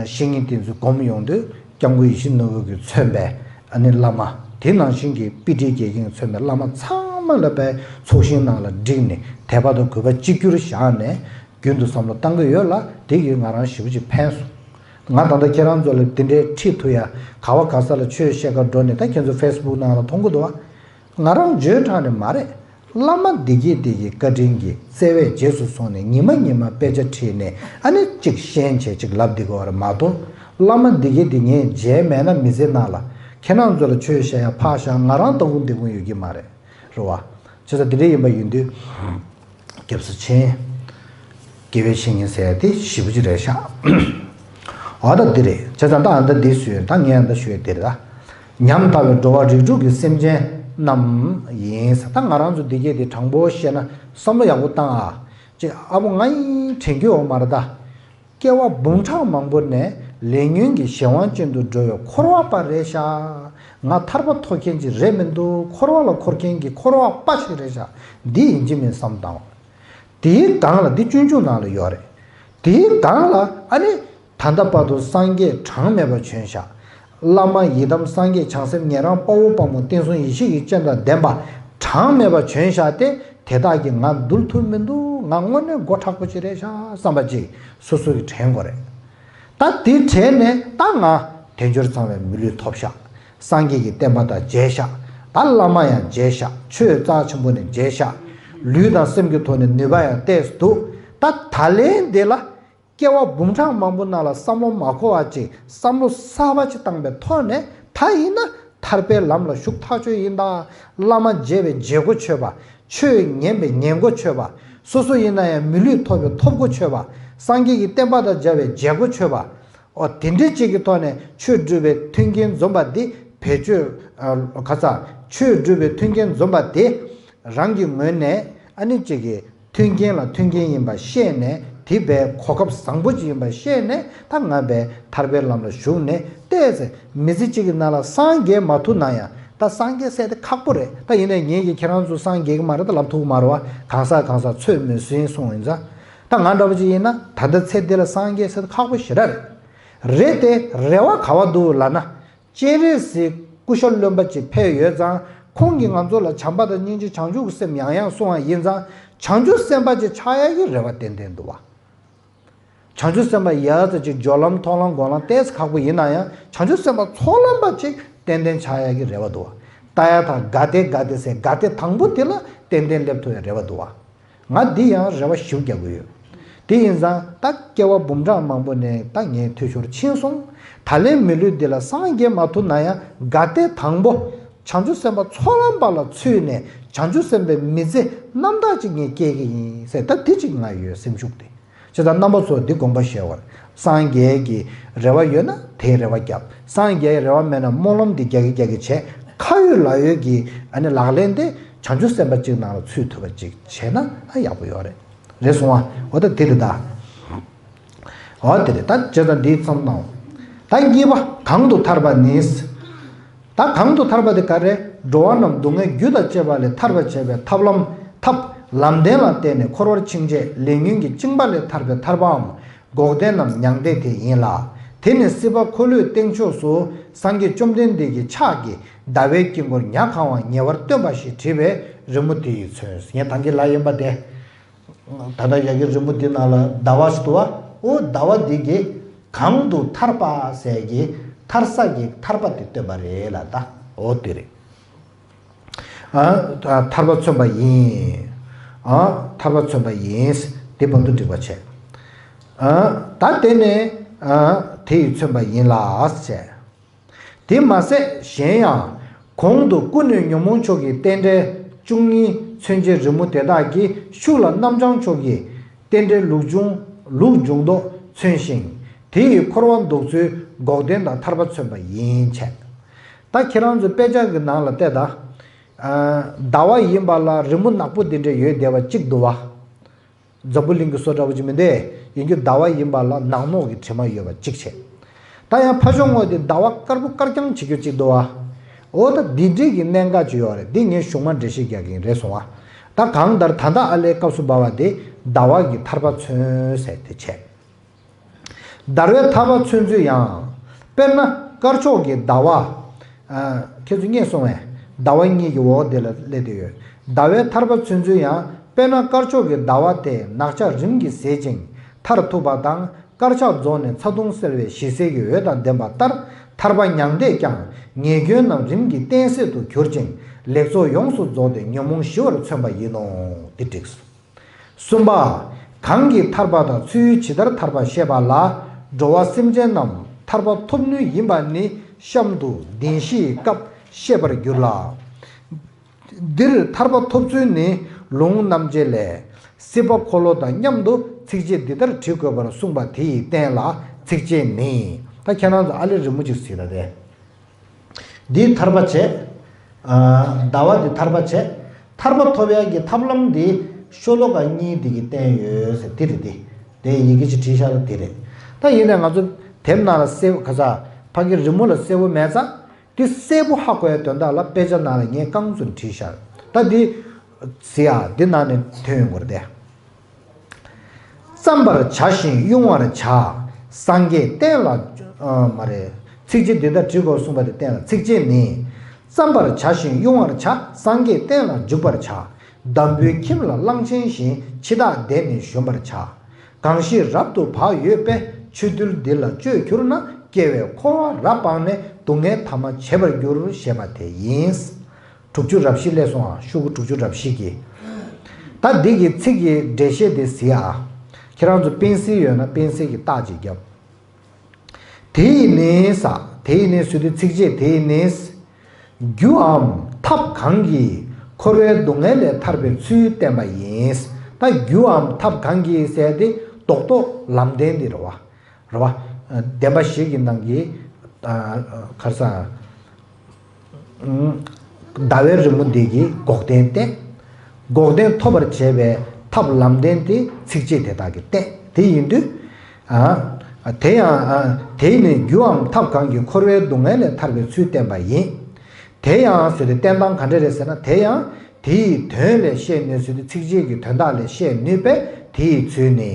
བཤེས་གཉེན་དེ་ཚོ་སྒོམ་ཡོང་དུས་སྐྱབས་མགོན་ཡིད་བཞིན་ནོར་བུ་གིས་མཚོན་པའི་ཨ་ནི་བླ་མ་དེ་ནང་བཞིན་གྱི་དཔེ་ཁྲིད་དགེ་རྒན་གྱིས་མཚོན་པའི་བླ་མ་ཚང་མ་ལ་དཔེ་ཚོགས་ཞིང་ནང་ལ་བསྒྲིགས་ནས་དད་པ་དང་གུས་པ་གཅིག་གྱུར་བཞག་ནས་རྒྱུན་དུ་བསམ་བློ་བཏང་གི་ཡོད་ལ། དེ་གིས་ང་རང་ཞེ་པོ་ཅིག་ཕན་སོང་། ང་ད་ལྟ་ཁྱེད་རང་ཚོ་ལ་དེ་འདྲའི་ཁྲིད་ཐུབ་ཡ། ག་བ་ག་ས་ལ་ཆོས་བཤད་ག་འགྲོ་ནས་ད་ཁྱེད་ཚོ་ཕེ་སི་བུག་ནང་ལ་མཐོང་གི་འདུག་བ། ང་རང་བརྗོད་དྲགས་ནས་མ་རེད། བླ་མ་འདི་གས་འདི་གི་བཀའ་དྲིན་གྱིས་བརྩེ་བས་རྗེས་སུ་བཟུང་ནས་ཉི་མ་ཉི་མ་དཔེ་ཆ་ཁྲིད་ནས་ཨ་ནི་གཅིག་ཤེས་བྱས་གཅིག་ལབ་བསྡད་ཀྱི་ཡོད་རེད་མ་གཏོགས། བླ་མ་འདི་གས་འདི་ངས་མཇལ་མེད་ན་མི་ཚེ་ནང་ལ་ ཁྱེད་རང་ཚོ་ལ་ཆོས་བཤད་ཡ་ཕར་བཞག་ང་རང་ལྟ་བུ་འདི་བུ་ཡོད་ཀྱི་མ་རེད། རེད་བ། བྱས་ཙང་དེ་འདྲ་ཡིན་པ་ཡིན་དུས། སྐྱབས་སུ་མཆི། དགེ་བའི་བཤེས་གཉེན་ཟེར་ཡ་དེ་ཞེ་པོ་ཅིག་རེད་ཤག་འོ་ད་འདི་རེད། བྱས་ཙང་ད་ཨ་ད་འདི་ཞུས། ད་ངས་ཨ་ད་ཞུས་དེ་རེད་ད། ཉམ་ཐག་པའི་འགྲོ་བ་རིགས་དྲུག་གི་སེམས་ཅན་རྣམས་ཡིན་ཟེར། ད་ང་རང་ཚོ་འདི་གས་དེ་དྲང་པོ་བཤད་ན་བསམ་བློ་ཡག་པོ་བཏང་ཨ། ཅེ་ཨ་བོ་ང་ཡིན་དྲན་རྒྱུ་ཡོད་མ་རེད་ད། སྐྱེ་བ་འབུམ་ཕྲག་མང་པོ་ནས་ལས་ཉོན་གྱི་གཞན་དབང་ཅན་དུ་འགྲོ་བའི་འཁོར་བ་པ་རེད་ཤག་ང་ཐར་པ་ཐོབ་མཁན་ཅིག་རེད་མི་འདུག་འཁོར་བ་ལ་འཁོར་མཁན་གྱི་འཁོར་བ་པ་ཞིག་རེད་ཤག་འདི་ཡིན་གཅིག་མིན་གསུམ་བཏང་བ། དེའི་སྒང་ལ་འདི་སྤྱོད་འཇུག་ནང་ལ་ཡོད་རེད། དེའི་སྒང་ལ་ཨ་ནི། ད་ལྟ་བར་དུ་སངས་རྒྱས་གྲངས་མེད་པ་བྱོན་ཤག་བླ་མ་ཡི་དམ་སངས་རྒྱས་བྱང་སེམས་ཉན་རང་དཔའ་བོ་དཔའ་མོ་བསྟན་སྲུང་ཡེ་ཤེས་ཀྱི་སྤྱན་དང་ལྡན་པ་གྲངས་མེད་པ་བྱོན་ཤག་སྟེ། དེ་དག་གིས་ང་འདུལ་ཐུབ་མི་འདུག་ང་དངོས་གནས་མགོ་མཁྲེགས་པོ་ཅིག་རེད་ཤག་བསམ་པ་ཅིག་སོ་སོ་གིས་དྲན་དགོས་རེད། ད་དེ་དྲན་ནས་ད་ང་དལ་འབྱོར་ཚང་བའི་མི་ལུས་ཐོབ་ཤག་སངས་རྒྱས་ཀྱི་བསྟན་པ་དང་མཇལ་ཤག་ད་བླ་མ་ཡང་མཇལ་ཤག་ཆོས་རྩ་ཆེན་པོ་ནས་མཇལ་ཤག་ལུས་དང་སེམས་ཀྱི་ཐོག་ནས་ནུས་པ་ཡང་ཏོག་ཙམ་འདུག་ད་ད་ལན་འདི་ལ། སྐྱེ་བ་འབུམ་ཕྲག་མང་པོ་ནང་ལ་བསམ་བློ་མ་འཁོར་བ་ཅིག་བསམ་བློ་གསར་པ་ཅིག་བཏང་པའི་ཐོག་ནས་ད་ཡིན་ན་ཐར་པའི་ལམ་ལ་ཞུགས་ཐག་ཆོད་ཡིན་ད། བླ་མ་མཇལ་བའི་མཇལ་གོ་ཆོད་པ། ཆོས་ཉན་པའི་ཉན་གོ་ཆོད་པ། སོ་སོ་ཡིན་ན་ཡང་མི་ལུས་ཐོབ་པའི་ཐོབ་གོ་ཆོད་པ། སངས་རྒྱས་ཀྱི་བསྟན་པ་དང་མཇལ་བའི་མཇལ་གོ་ཆོད་པ། ཨོ་དེ་འདྲའི་ཅིག་གི་ཐོག་ནས་ཆོས་སྒྲུབ་པའི་མཐུན་རྐྱེན་འཛོམས་པ་འདི་བེད་སྤྱོད་ག་ས་ཆོས་སྒྲུབ་པའི་མཐུན་རྐྱེན་འཛོམས་པ་དེ་རང་གི་ངོས་ནས་ཨ་ནི་ཅིག་གི་མཐུན་རྐྱེན་ལ་མཐུན་རྐྱེན་ཡིན་པ་ཤེས་ནས་དེ་བས་གོ་སྐབས་བཟང་པོ་ཅིག་ཡིན་པ་ཤེས་ནས་ད་ང་བས་ཐར་པའི་ལམ་ལ་ཞུགས་ནས་བལྟས་ཚེ་མི་ཚེ་གཅིག་གི་ནང་ལ་སངས་རྒྱས་མ་ཐུབ་ན་ཡང་ད་སངས་རྒྱས་ཟེར་དེ་ཁག་པོ་རེད། ད་ཡིན་ནའི་ངེད་ཀྱིས་ཁྱེད་རང་ཚོ་སངས་རྒྱས་ཀྱི་མ་རེད་ད་ལབ་ཐུབ་ཀྱི་མ་རེད་བ། གང་ཟག་གང་ཟག་ཚོད་མི་ཟིན་སོང་ཡིན་ཙང་། ད་ང་འདྲ་པོ་ཅིག་ཡིན་ན་ད་ལྟ་ཚེ་འདི་ལ་སངས་རྒྱས་ཟེར་དེ་ཁག་པོ་ཞེ་དྲག་རེད། རེད་དེ་རེ་བ་ག་བ་འདུག་ལབ་ན། སྤྱན་རས་གཟིགས་སྐུ་ཞབས་བློན་པོ་ཅིག་ཕེབས་ཡོད་ཙང་ཁོང་གིས་ང་ཚོ་ལ་བྱམས་པ་དང་སྙིང་རྗེ་བྱང་ཆུབ་ཀྱི་སེམས་ཡང་ཡང་གསུང་བ་ཡིན་ཙང་བྱང་ཆུབ་སེམས་དཔའ་ཅིག་ཆགས་ཡག་གི་རེ་བ་ཏན་ཏན་འདུག་བ། བྱང་ཆུབ་སེམས་དཔའ་ཡག་ཙམ་ཅིག་སྦྱོར་ལམ་མཐོང་ལམ་སྒོམ་ལམ་ཏོག་ཙམ་ཁག་པོ་ཡིན་ན་ཡང་བྱང་ཆུབ་སེམས་དཔའ་ཚོགས་ལམ་པ་ཅིག་ཏན་ཏན་ཆགས་ཡག་གི་རེ་བ་འདུག་བ། ལྟ་ཡག་དང་ག་དེ་ག་དེ་ཟེར་ག་དེ་དང་པོ་དེ་ལ་ཏན་ཏན་སླེབས་ཐུབ་ཡག་རེ་བ་འདུག་བ། ང་འདི་ཡང་རེ་བ་ཞིབ་རྒྱག་གི་ཡོད། དེ་ཡིན་ཙང་ད་སྐྱེ་བ་འབུམ་ཕྲག་མང་པོ་ནས་ད་ངའི་འཐུས་ཤོར་ཕྱིན་སོང་། ད་ལན་མི་ལུས་འདི་ལ་སངས་རྒྱས་མ་ཐུབ་ན་ཡང་ག་དེ་དང་པོ་བྱང་ཆུབ་སེམས་དཔའ་ཚོགས་ལམ་པ་ལ་ཚུད་ནས་བྱང་ཆུབ་སེམས་དཔའི་མི་ཚེ་རྣམ་དག་ཅིག་ངས་སྐྱེལ་གི་ཡིན་ཟེར་ད་འདི་ཅིག་ང་ཡོད་སེམས་ཤུགས་དེ། བྱས་ཙང་རྣམ་པ་ཚོ་འདི་དགོངས་པ་བཞེས་པར། སངས་རྒྱས་ཀྱི་རེ་བ་ཡོད་ན་དེའི་རེ་བ་བརྒྱབ། སངས་རྒྱས་རེ་བ་མེད་ན་སྨོན་ལམ་འདི་རྒྱག་གི་རྒྱག་གི་བྱས། ཁ་ཡོད་ལག་ཡོད་ཀྱི་ཨ་ནི་ལག་ལེན་དེ་བྱང་ཆུབ་སེམས་དཔའ་གཅིག་ནང་ལ་ཚུད་ཐུབ་པ་ཅིག་བྱས་ན་ཨ་ཡག་པོ་ཡོད་རེད། རེད་སོང་ཨ། འོ་ད་དེ་རེད་ད། འོ་དེ་རེད་ད། བྱས་ཙང་འདི་མཚམས་བཏང་། ད་གཉིས་པ་གང་དུ་ཐར་པ་ནི། ད་གང་དུ་ཐར་པ་དེ་ག་རེ། འགྲོ་བ་རྣམས་སྡུག་བསྔལ་རྒྱུ་དང་བཅས་པ་ལས་ཐར་བར་བྱེད་པའི་ཐབས་ལམ་ཐབས་ལམ་བདེན་ལ་བརྟེན་ནས་འཁོར་བར་འཆིང་བྱེད་ལས་ཉོན་གྱི་བཅིངས་པ་ལས་ཐར་པའི་ཐར་པའམ། འགོག་བདེན་ནམ་མྱང་འདས་དེ་ཡིན་ལ། དེ་ནི་སྲིད་པ་འཁོར་ལོའི་སྟེང་ཕྱོགས་སུ་སངས་རྒྱས་བཅོམ་ལྡན་འདས་ཀྱི་ཕྱག་གིས་ཟླ་བའི་དཀྱིལ་འཁོར་ཉ་གང་བ་ཉེ་བར་སྟོན་པ་ཞེས་བྲིས་པའི་རི་མོ་དེ་ཡིས་མཚོན། ངས་ད་གིན་ལབ་ཡིན་པ་དེ། ད་ལྟ་ཡ་གི་རི་མོ་འདི་ནང་ལ་ཟླ་བ་ཞིག་འདུག་བ། ཨོ་ཟླ་བ་འདི་གིས་གང་དུ་ཐར་པ་ཟེར་གི་ཐར་ས་གི་ཐར་པ་དེ་སྟོན་པ་རེད་ལ་ད། ཨོ་དེ་རེད། ཨ་ཐར་པ་མཚོན་པ་ཡིན། ཨ་ཐར་པ་མཚོན་པ་ཡིན། དེ་བར་དུ་འགྲིག་པ་བྱས། ཨ་ད་དེ་ནས་ཨ་དེ་ཡིས་མཚོན་པ་ཡིན་ལ་བྱས། དེ་མ་ཟད་གཞན་ཡང་གོང་དུ་ཀུན་ནས་ཉོན་མོངས་ཕྱོགས་ཀྱི་རྟེན་འབྲེལ་བཅུ་གཉིས་མཚོན་བྱེད་རི་མོ་དེ་དག་གིས་ཤུགས་ལ་རྣམ་བྱང་ཕྱོགས་ཀྱི་རྟེན་འབྲེལ་ལུགས་འབྱུང་ལུགས་འབྱུང་མདོ་མཚོན་ཞིང་། དེ་ཡིས་འཁོར་བ་འདོགས་ཚུལ་འགོག་བདེན་དང་ཐར་པ་མཚོན་པ་ཡིན་བྱས། ད་ཁྱེད་རང་ཚོ་དཔེ་ཆ་གི་ནང་ལ་བལྟས་ད། ཟླ་བ་ཡིན་པ་ལ་རི་མོ་ནག་པོ་འདི་འདྲ་ཡོད་བསྡད་པ་གཅིག་འདུག་བ། འཛམ་བུ་གླིང་གི་བཟོ་འདྲ་བོ་ཅིག་མི་འདུག་ཡིན་རྒྱུ་ཟླ་བ་ཡིན་པ་ལ་ནག་ནོག་གི་དྲི་མ་ཡོད་པ་གཅིག་བྱས། ད་ཡང་ཕ་ཤོག་ངོས་དེ་ཟླ་བ་དཀར་པོ་དཀར་རྐྱང་བྱེད་རྒྱུ་གཅིག་འདུག་བ། འོ་ད་འདི་འདྲས་ཀྱི་གནད་འགག་ཅིག་ཡོད་རེད། འདི་ངས་གཞུག་མ་འགྲེལ་བཤད་རྒྱག་གི་ཡིན། རེད་སོང་བ། ད་གང་ལྟར་ད་ལྟ་ཨ་ལའི་སྐབས་སུ་བབས་པ་དེ་ཟླ་བ་གི་ཐར་པ་མཚོན་ཟེར་དེ་བྱས། ཟླ་བའི་ཐར་པ་མཚོན་ཚུལ་ཡང་། དཔེར་ན་དཀར་ཕྱོགས་ཀྱི་ཟླ་བ། ཨ་ཁྱེད་ཚོ་རྙེད་སོང་བས། ཟླ་བ་གཉིས་ཀྱི་འོག་དེ་ལ་སླེབས་བསྡད་ཡོད། ཟླ་བའི་ཐར་པ་མཚོན་ཚུལ་ཡང་། དཔེར་ན་དཀར་ཕྱོགས་ཀྱི་ཟླ་བ་དེ་ནག་ཆ་རིམ་གྱིས་ཟད་ཅིང་མཐར་ཐུག་པ་དང་། དཀར་ཆ་རྫོགས་ནས་ཚ་གདུང་སེལ་བའི་ཞི་བསིལ་གྱི་འོད་དང་ལྡན་པ་ལྟར། ཐར་པ་མྱང་འདས་ཀྱང་ཉེས་སྐྱོན་རྣམས་རིམ་གྱིས་གཏན་སྲིད་དུ་གྱུར་ཅིང་ལེགས་ཚོགས་ཡོངས་སུ་རྫོགས་ཏེ་ཉོན་མོངས་ཞི་བར་མཚོན་པ་ཡིན་ནོ། འདི་འགྲིགས་སོ། གསུམ་པ། གང་གིས་ཐར་པ་དང་ཚུལ་ཇི་ལྟར་ཐར་པ་བཤད་པ་ལ། འགྲོ་བ་སེམས་ཅན་རྣམས་ཐར་པ་ཐོབ་ནུས་ཡིན་པ་ནི་ གཤམ་དུ་བདེན་བཞིའི་སྐབས་བཤད་པར་འགྱུར་ལ། འདིར་ཐར་པ་ཐོབ་ཚུལ་ནི་ལུང་རྣམ་འབྱེད་ལས། སྲིད་པ་འཁོར་ལོ་དང་མཉམ་དུ་ཚིགས་བཅད་འདི་ལྟར་བྲི་དགོས་པར་གསུངས་པ་དེ་ཡི་རྟེན་ལ་ཚིགས་བཅད་ནི། ད་ཁྱེད་རང་ཚོ་ཨ་ལེ་རི་མོ་ཅིག་གཟིགས་ད་དེ། འདི་ཐར་པ་བྱས། ཨ། ཟླ་བ་འདི་ཐར་པ་བྱས། ཐར་པ་ཐོབ་ཡག་གི་ཐབས་ལམ་འདི་ཤོ་ལོ་ཀ་གཉིས་འདི་གི་བསྟན་ཡོད་ཟེར་འདི་རེད་དེ། དེ་ཡི་གེ་ཅིག་བྲིས་ཤག་ལ་འདི་རེད། ད་ཡིན་ནའི་ང་ཚོ་དེབ་ནང་ལ་གསལ་པོ་ག་ས་ཕ་གི་རི་མོ་ལ་གསལ་པོ་མེད་ཙང་། འདི་གསལ་པོ་ཧ་གོ་ཡ་དོན་དག་ལ་དཔེ་ཆ་ནང་ལ་ངས་རྐང་བཙུན་བྲིས་ཤག་ད་འདི་གཟིགས་ཨ། འདི་ནང་ནས་ཐོན་ཡོང་གི་རེད་དེ། བརྩམ་པར་བྱ་ཞིང་དབྱུང་བར་བྱ། སངས་རྒྱས་བསྟན་ལ། ཨ། མ་རེད། ཚིགས་བཅད་འདི་ལྟར་བྲི་དགོས་གསུངས་པ་དེ་བསྟན་ལ་ཚིགས་བཅད་ནི། བརྩམ་པར་བྱ་ཞིང་དབྱུང་བར་བྱ། སངས་རྒྱས་བསྟན་ལ་འཇུག་པར་བྱ། འདམ་བུའི་ཁྱིམ་ལ་གླང་ཆེན་བཞིན། འཆི་བདག་འདས་ནས་གཞོན་པར་བྱ། གང་ཞིག་རབ་ཏུ་བག་ཡོད་པས། ཆོས་འདུལ་འདི་ལ་སྤྱོད་གྱུར་ན། སྐྱེ་བའི་འཁོར་བ་རབ་སྤངས་ནས། སྡུག་བསྔལ་ཐ་མ་བྱེད་པར་འགྱུར། ཞེས་པ་དེ་ཡིན། དྲུག་ཅུ་རེ་བཞི་སླེབས་སོང་ཨ། ཤོག་གུ་དྲུག་ཅུ་རེ་བཞི་གི། ད་འདི་གི་ཚིག་གི་འགྲེལ་བཤད་དེ་གཟིགས་ཨ། ཁྱེད་རང་ཚོ་པེན་སིལ་ཡོད་ན་པེན་སིལ་གྱི་རྟགས་ཅིག་རྒྱབ། དེ་ཡི་ནི་ས། དེ་ཡི་ནི་ཟེར་དུས་ཚིགས་བཅད་དེ་ཡི་ནི། རྒྱུའམ་ཐབས་གང་གིས་འཁོར་བའི་སྡུག་བསྔལ་ལས་ཐར་པའི་ཚུལ་བསྟན་པ་ཡིན། ད་རྒྱུའམ་ཐབས་གང་གིས་ཟེར་དེ་རྡོག་རྡོག་ལམ་བདེན་དེ་རེད་བ། རེད་བ། བདེན་པ་བཞི་གི་ནང་གི། ཨ། ག་རེ་ཟ། ཟླ་བའི་རི་མོ་འདི་གི་འགོག་བདེན་བསྟན། འགོག་བདེན་ཐོབ་པར་བྱེད་པའི་ཐབས་ལམ་བདེན་དེ་ཚིགས་བཅད་དེ་དག་གིས་བསྟན། དེ་ཡིན་དུས། ཨ། དེ་ཡང་། ཨ། དེ་ནི་རྒྱུའམ་ཐབས་གང་གིས་འཁོར་བའི་སྡུག་བསྔལ་ལས་ཐར་པའི་ཚུལ་བསྟན་པ་ཡིན། དེ་ཡང་ཟེར་ཏེ་བསྟན་སྟངས་ག་འདྲ་རེད་ཟེར་ན། དེ་ཡང་དེ་ཡི་དོན་ལས་བཤད་ནུས་ཟེར་ཏེ་ཚིགས་བཅད་ཀྱི་དོན་དག་ལས་བཤད་ནུས་པས་དེ་ཡི་ཚུལ་ནི།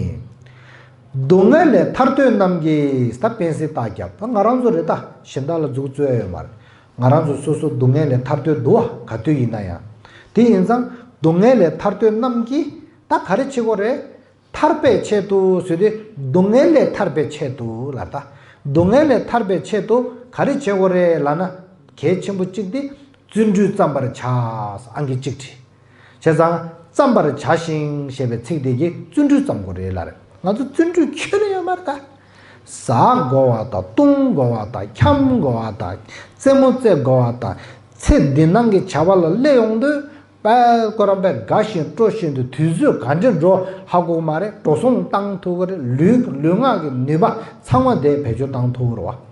སྡུག་བསྔལ་ལས་ཐར་འདོད་རྣམས་ཀྱིས། ད་པེན་སིལ་རྟགས་རྒྱབ། ད་ང་རང་ཚོ་རེད་ད། གཞན་དག་ལ་མཛུབ་གུ་བཙུགས་ཡ་ཡོད་མ་རེད། ང་རང་ཚོ་སོ་སོ་སྡུག་བསྔལ་ལས་ཐར་འདོད་འདུག་བ། ག་དུས་ཡིན་ན་ཡང་། དེ་ཡིན་ཙང་སྡུག་བསྔལ་ལས་ཐར་འདོད་རྣམས་ཀྱིས་ད་ག་རེ་བྱེད་དགོས་རེད། ཐར་པའི་ཆེད་དུ་ཟེར་དུས་སྡུག་བསྔལ་ལས་ཐར་པའི་ཆེད་དུ་ལབ་ད། སྡུག་བསྔལ་ལས་ཐར་པའི་ཆེད་དུ་ག་རེ་བྱེད་དགོས་རེད་ལབ་ན། གལ་ཆེན་པོ་གཅིག་དེ་བརྩོན་འགྲུས་བརྩམ་པར་བྱ། ཨང་ཀི་གཅིག་བྲིས། བྱས་ཙང་བརྩམ་པར་བྱ་ཞིང་ཞེས་པའི་ཚིག་དེ་གིས་བརྩོན་འགྲུས་བརྩམ་དགོས་རེད་ལབ་རེད། ང་ཚོ་བརྩོན་འགྲུས་ཁྱོན་ནས་ཡོད་མ་རེད་ད། ཟ་དགོས་པ་དང་། བཏུང་དགོས་པ་དང་། འཁྱམ་དགོས་པ་དང་། རྩེད་མོ་རྩེ་དགོས་པ་དང་། ཚེ་འདི་སྣང་གི་བྱ་བ་ལ་སླེབས་ཡོང་དུས་དཔལ་ཁོ་རང་དཔེ་དགའ་བཞིན་སྤྲོ་བཞིན་དུ་དུས་ཚོད་ག་འདྲ་འགྲོ་ཧ་གོ་གི་མ་རེད། འགྲོ་སོང་བཏང་ཐུབ་ཀྱི་རེད། ལུས་ལུས་ངག་གི་ནུས་པ་ཚང་མ་དེ་བེད་སྤྱོད་བཏང་ཐུབ་ཀྱི་རེད་བ།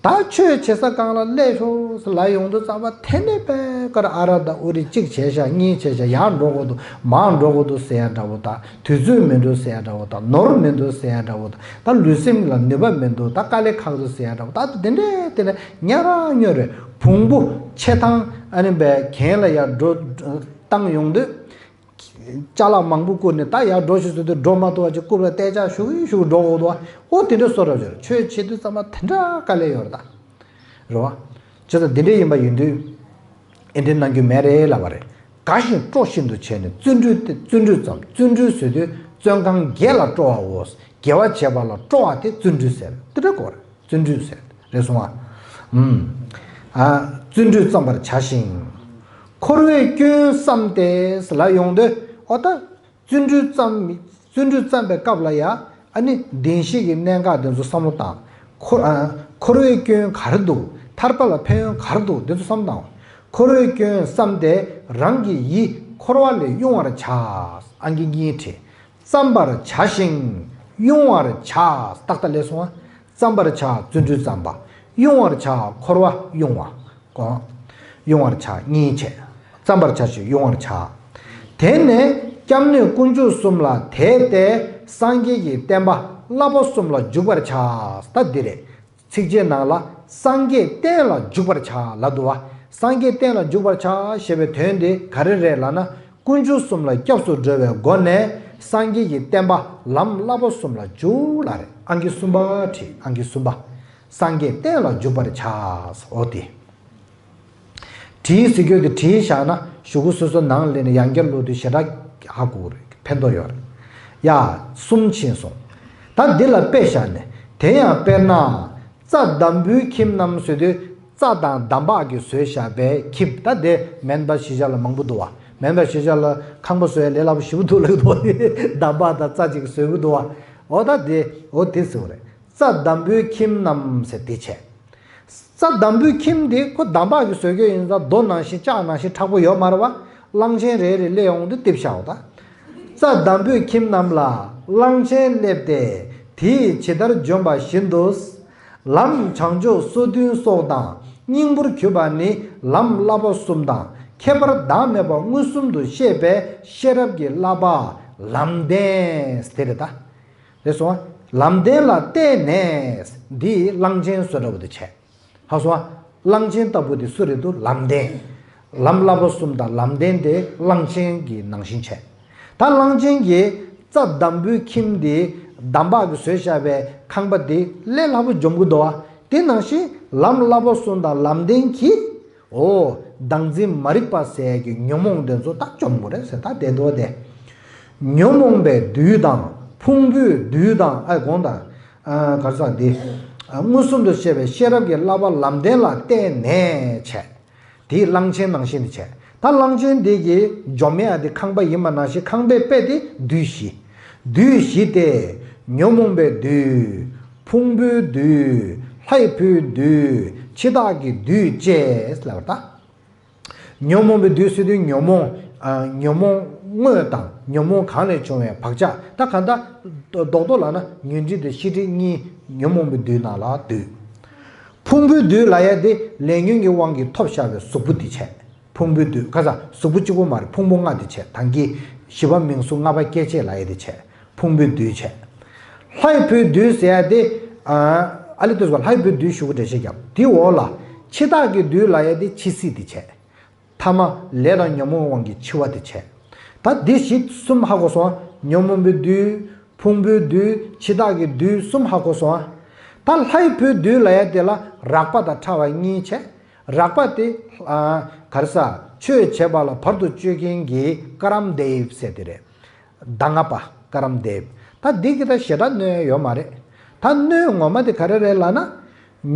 ད་ཆོས་བྱེད་ས་སྒང་ལ་སླེབས་ཤོག་ཟེར་ལབ་ཡོང་དུས་ཙམ་པ་དེ་ནས་དཔེ་ཀར་ཨ་ར་དང་ཨུ་རི་གཅིག་བྱས་ཤག་གཉིས་བྱས་ཤག་ཡར་འགྲོ་དགོས་འདུག་མར་འགྲོ་དགོས་འདུག་ཟེར་ཡ་འདྲ་བོ་དང་། དུས་ཚོད་མི་འགྲོ་ཟེར་ཡ་འདྲ་བོ་དང་། ནོར་མི་འདུག་ཟེར་ཡ་འདྲ་བོ་དང་། ད་ལུས་སེམས་ལ་ནུས་པ་མི་འདུག་ད་དཀའ་ལས་ཁག་འདུག་ཟེར་ཡ་འདྲ་བོ། ད་དེ་འདྲས་དེ་ནས་ཉ་ར་ཉོ་རེད། བོང་བུ་ཆེ་ཐང་ཨ་ནི་བས་གྱེན་ལ་ཡར་འགྲོ་བཏང་ཡོང་དུས། ཅ་ལག་མང་པོ་བསྐུར་ནས་ད་ཡར་འགྲོ་ཞིག་ཟེར་དུས་འགྲོ་མ་ཐུབ་པ་ཅིག་བསྐུར་བ་བལྟས་ཅག་ཞུ་གི་ཞུ་གི་འགྲོ་དགོས་འདུག་ཨོ་དེ་འདྲ་བཟོ་འདྲ་བྱོས། ཆོས་བྱེད་དུས་ཙམ་པ་དེ་འདྲ་དཀའ་ལས་ཡོད་རེད་ད། རེད་བ། བྱས་ཙང་འདི་འདྲ་ཡིན་པ་ཡིན་དུས། ཨེ་འདྲ་གནང་རྒྱུ་མེད་རེད་ལབ་པ་རེད། དགའ་བཞིན་སྤྲོ་བཞིན་དུ་བྱས་ནས་བརྩོན་འགྲུས་ཏེ། བརྩོན་འགྲུས་བརྩམས། བརྩོན་འགྲུས་ཟེར་དུས་བརྩོན་གང་དགེ་ལ་སྤྲོ་བའོ། དགེ་བ་བྱེད་པ་ལ་སྤྲོ་བ་དེ་བརྩོན་འགྲུས་ཟེར། དེ་འདྲ་གོ་རེད། བརྩོན་འགྲུས་ཟེར་རེད་སོང་ཨ། ཨུམ། ཨ། བརྩོན་འགྲུས་བརྩམ་པར་བྱ་ཞིང་། འཁོར་བའི་སྐྱོན་བསམ་སྟེ་ལབ་ཡོང་དུས་ཨོ་ད། བརྩོན་འགྲུས་བརྩམས། བརྩོན་འགྲུས་བརྩམས་པའི་སྐབས་ལ་ཡ། ཨ་ནི་བདེན་བཞི་གི་གནད་འགག་དེ་ཚོ་བསམ་བློ་བཏང་། འཁོར། ཨ། འཁོར་བའི་སྐྱོན་ག་རེ་འདུག་ཐར་པ་ལ་ཕན་ཡོན་ག་རེ་འདུག་དེ་ཚོ་བསམ་བློ་བཏང་། འཁོར་བའི་སྐྱོན་བསམ་སྟེ་རང་གི་ཡིད་འཁོར་བ་ལས་དབྱུང་བར་བྱ། ཨང་ཀི་གཉིས་བྲིས། བརྩམ་པར་བྱ་ཞིང་དབྱུང་བར་བྱ། ཏག་ཏག་ལས་སོང་ཨ། བརྩམ་པར་བྱ། བརྩོན་འགྲུས་བརྩམས་པ། དབྱུང་བར་བྱ། འཁོར་བ་དབྱུང་བ། གོ། དབྱུང་བར་བྱ་གཉིས་བྱས། བརྩམ་པར་བྱ་ཞིང་དབྱུང་བར་བྱ། དེ་ནས་སྐྱབས་གནས་དཀོན་མཆོག་གསུམ་ལ་དད་དེ་སངས་རྒྱས་ཀྱི་བསྟན་པ་བསླབ་པ་གསུམ་ལ་འཇུག་པར་བྱ། ད་འདི་རེད། ཚིགས་བཅད་ནང་ལ་སངས་རྒྱས་བསྟན་ལ་འཇུག་པར་བྱ་ལབ་འདུག་བ། སངས་རྒྱས་བསྟན་ལ་འཇུག་པར་བྱ་ཞེས་པའི་དོན་དེ་ག་རེ་རེད་ལབ་ན། དཀོན་མཆོག་གསུམ་ལ་སྐྱབས་སུ་འགྲོ་བའི་སྒོ་ནས་སངས་རྒྱས་ཀྱི་བསྟན་པ་ལམ་བསླབ་པ་གསུམ་ལ་འཇུག་ལབ་རེད། ཨང་ཀི་གསུམ་པ་བྲིས། ཨང་ཀི་གསུམ་པ། སངས་རྒྱས་བསྟན་ལ་འཇུག་པར་བྱ། འོ་དེ། བྲིས་ཟེར་རྒྱུ་དེ་བྲིས་བཞག་ན་གཞུག་གུ་སོ་སོ་ནང་ལ་ནས་ཡང་བསྐྱར་ཀློག་དུས་ཞེ་དྲག་ཧ་གོ་གི་རེད། ཕན་ཐོགས་ཡོད་རེད། ཡ། གསུམ་ཕྱིན་སོང་། ད་འདི་ལ་དཔེ་བཞག་ནས། དེ་ཡང་དཔེར་ན། རྩྭ་འདམ་བུའི་ཁྱིམ་རྣམས་ཟེར་དུས། རྩྭ་དང་འདམ་བག་གིས་བཟོས་བཞག་པའི་ཁྱིམ། ད་དེ་མེན་པ་གཞིས་ཆགས་ལ་མང་པོ་འདུག་བ། མེན་པ་གཞིས་ཆགས་ལ་ཁང་པ་བཟོ་ཡ་ལས་སླ་པོ་ཞེ་པོ་འདུག་ལབ་འདུག་བ། འདམ་བག་དང་རྩྭ་གཅིག་བཟོ་གི་འདུག་བ། འོ་ད་དེ་འོ་དེ་ཟེར་བ་རེད། རྩྭ་འདམ་བུའི་ཁྱིམ་རྣམས་ཟེར་དེ་བྱས། རྩྭ་འདམ་བུའི་ཁྱིམ་འདི་ཁོ་འདམ་བག་གིས་བཟོས་ཀྱི་ཡིན་ཙང་རྡོ་ནང་བཞིན་ལྕགས་ནང་བཞིན་མཁྲེགས་པོ་ཡོད་མ་རེད་བ། གླང་ཆེན་རེ་རེ་སླེབས་ཡོང་དུས་རྡིབ་བཞག་པ་ད། རྩྭ་འདམ་བུའི་ཁྱིམ་རྣམས་ལ་གླང་ཆེན་སླེབས་ཏེ་དེས་ཇི་ལྟར་འཇོམས་པ་བཞིན་དུ། ལམ་བྱང་ཕྱོགས་སོ་བདུན་སོགས་དང་སྙིང་པོར་གྱུར་པ་ནི་ལམ་བསླབ་པ་གསུམ་དང་ཁྱད་པར་བདག་མེད་པ་མངོན་སུམ་དུ་ཤེས་པའི་ཤེས་རབ་ཀྱི་བསླབ་པ་ལམ་བདེན་དེ་རེད་ད། རེད་སོང་། ལམ་བདེན་ལ་བརྟེན་ནས་འདིས་གླང་ཆེན་བཟོ་འདྲ་བོ་དེ་བྱས། ཧ་སོང་། གླང་ཆེན་ལྟ་བུ་དེ་སུ་རེད་འདུག་ལམ་བདེན། ལམ་བསླབ་པ་གསུམ་དང་ལམ་བདེན་དེ་གླང་ཆེན་གྱི་ནང་བཞིན་བྱས། ད་གླང་ཆེན་གྱིས་རྩྭ་འདམ་བུའི་ཁྱིམ་དེ་འདམ་བག་གིས་བཟོས་བཞག་པའི་ཁང་པ་དེ་ལས་སླ་པོ་འཇོམས་ཀྱི་འདུག་བ། དེ་ནང་བཞིན་ལམ་བསླབ་པ་གསུམ་དང་ལམ་བདེན་གྱིས། འོ། བདག་འཛིན་མ་རིག་པ་ཟེར་ཡས་ཀྱི་ཉོན་མོངས་དེ་ཚོ་ད་འཇོམས་དགོས་རེད་ཟེར། ད་དེ་འདུག་སྟེ། ཉོན་མོངས་པའི་བདུད་དང་ཕུང་པོའི་བདུད་དང་ཨ་དགོངས་དག་ཨ་ག་རེ་ཟེར་དེ། ཨ་མངོན་སུམ་དུ་བཤད་པའི་ཤེས་རབ་ཀྱི་བསླབ་པ་ལམ་བདེན་ལ་བརྟེན་ནས་བྱས། དེའི་གླང་ཆེན་ནང་བཞིན་དུ་བྱས། ད་གླང་ཆེན་དེ་གི་འཇོམས་ཡས་དེ་ཁང་པ་ཡིན་པ་ནང་བཞིན་ཁང་པའི་དཔེ་དེ་བདུད་བཞི། བདུད་བཞི་སྟེ། ཉོན་མོངས་པའི་བདུད། ཕུང་པོའི་བདུད། ལྷའི་བུའི་བདུད། འཆི་བདག་གི་བདུད་ཅེས་ལབ་པ་ད། ཉོན་མོངས་པའི་བདུད་ཟེར་དུས་ཉོན་མོངས། ཨ་ཉོན་མོངས་དངོས་དང་ཉོན་མོངས་གང་ལས་བྱུང་བའི་བག་ཆགས། ད་གང་ལྟར་རྡོག་རྡོག་ལབ་ན་ཉོན་སྒྲིབ་དང་ཤེས་སྒྲིབ་གཉིས་ཉོན་མོངས་པའི་བདུད་ནང་ལ་འདུས། ཕུང་པོའི་བདུད་ལབ་ཡ་དེ་ལས་ཉོན་གྱི་དབང་གིས་ཐོབ་བཞག་པའི་གཟུགས་པོ་འདི་བྱས། ཕུང་པོའི་བདུད་ཁ་ས་གཟུགས་པོ་གཅིག་པོ་མ་རེད། ཕུང་པོ་ལྔ་འདི་བྱས། ད་གིན་བཞི་པ་མིང་གཟུགས་ལྔ་པ་སྐྱེ་མཆེད་ལབ་ཡ་འདི་བྱས། ཕུང་པོའི་བདུད་བྱས། ལྷའི་བུའི་བདུད་ཟེར་ཡ་དེ། ཨ་ཨ་ལི་ཏོས་པ་ལྷའི་བུའི་བདུད་ཞུ་གི་འགྲེལ་བཤད་རྒྱབ། དེའི་འོག་ལ་འཆི་བདག་གི་བདུད་ལབ་ཡ་དེ་འཆི་སྲིད་དེ་བྱས། ཐ་མ་ལས་དང་ཉོན་མོངས་དབང་གིས་འཆི་བ་དེ་བྱས། ད་འདི་བཞི་གསུམ་ཧ་གོ་སོང་ང་། ཉོན་མོངས་པའི་བདུད། ཕུང་པོའི་བདུད། འཆི་བདག་གི་བདུད་གསུམ་ཧ་གོ་སོང་ང་། ད་ལྷའི་བུའི་བདུད་ལབ་ཡ་དེ་ལ་རགས་པ་དང་ཕྲ་བ་གཉིས་བྱས། རགས་པ་དེ། ཨ་ག་རེ་ཟ། ཆོས་བྱེད་པ་ལ་བར་དུ་གཅོད་མཁན་གྱི་ཀ་རམ་དེབ་ཟེར་དེ་རེད། གདམས་ངག་པ་ཀ་རམ་དེབ། ད་འདི་གི་ད་ཞེ་དྲག་གནོད་ཡོད་མ་རེད། ད་གནོད་ངོ་མ་དེ་ག་རེ་རེད་ལབ་ན།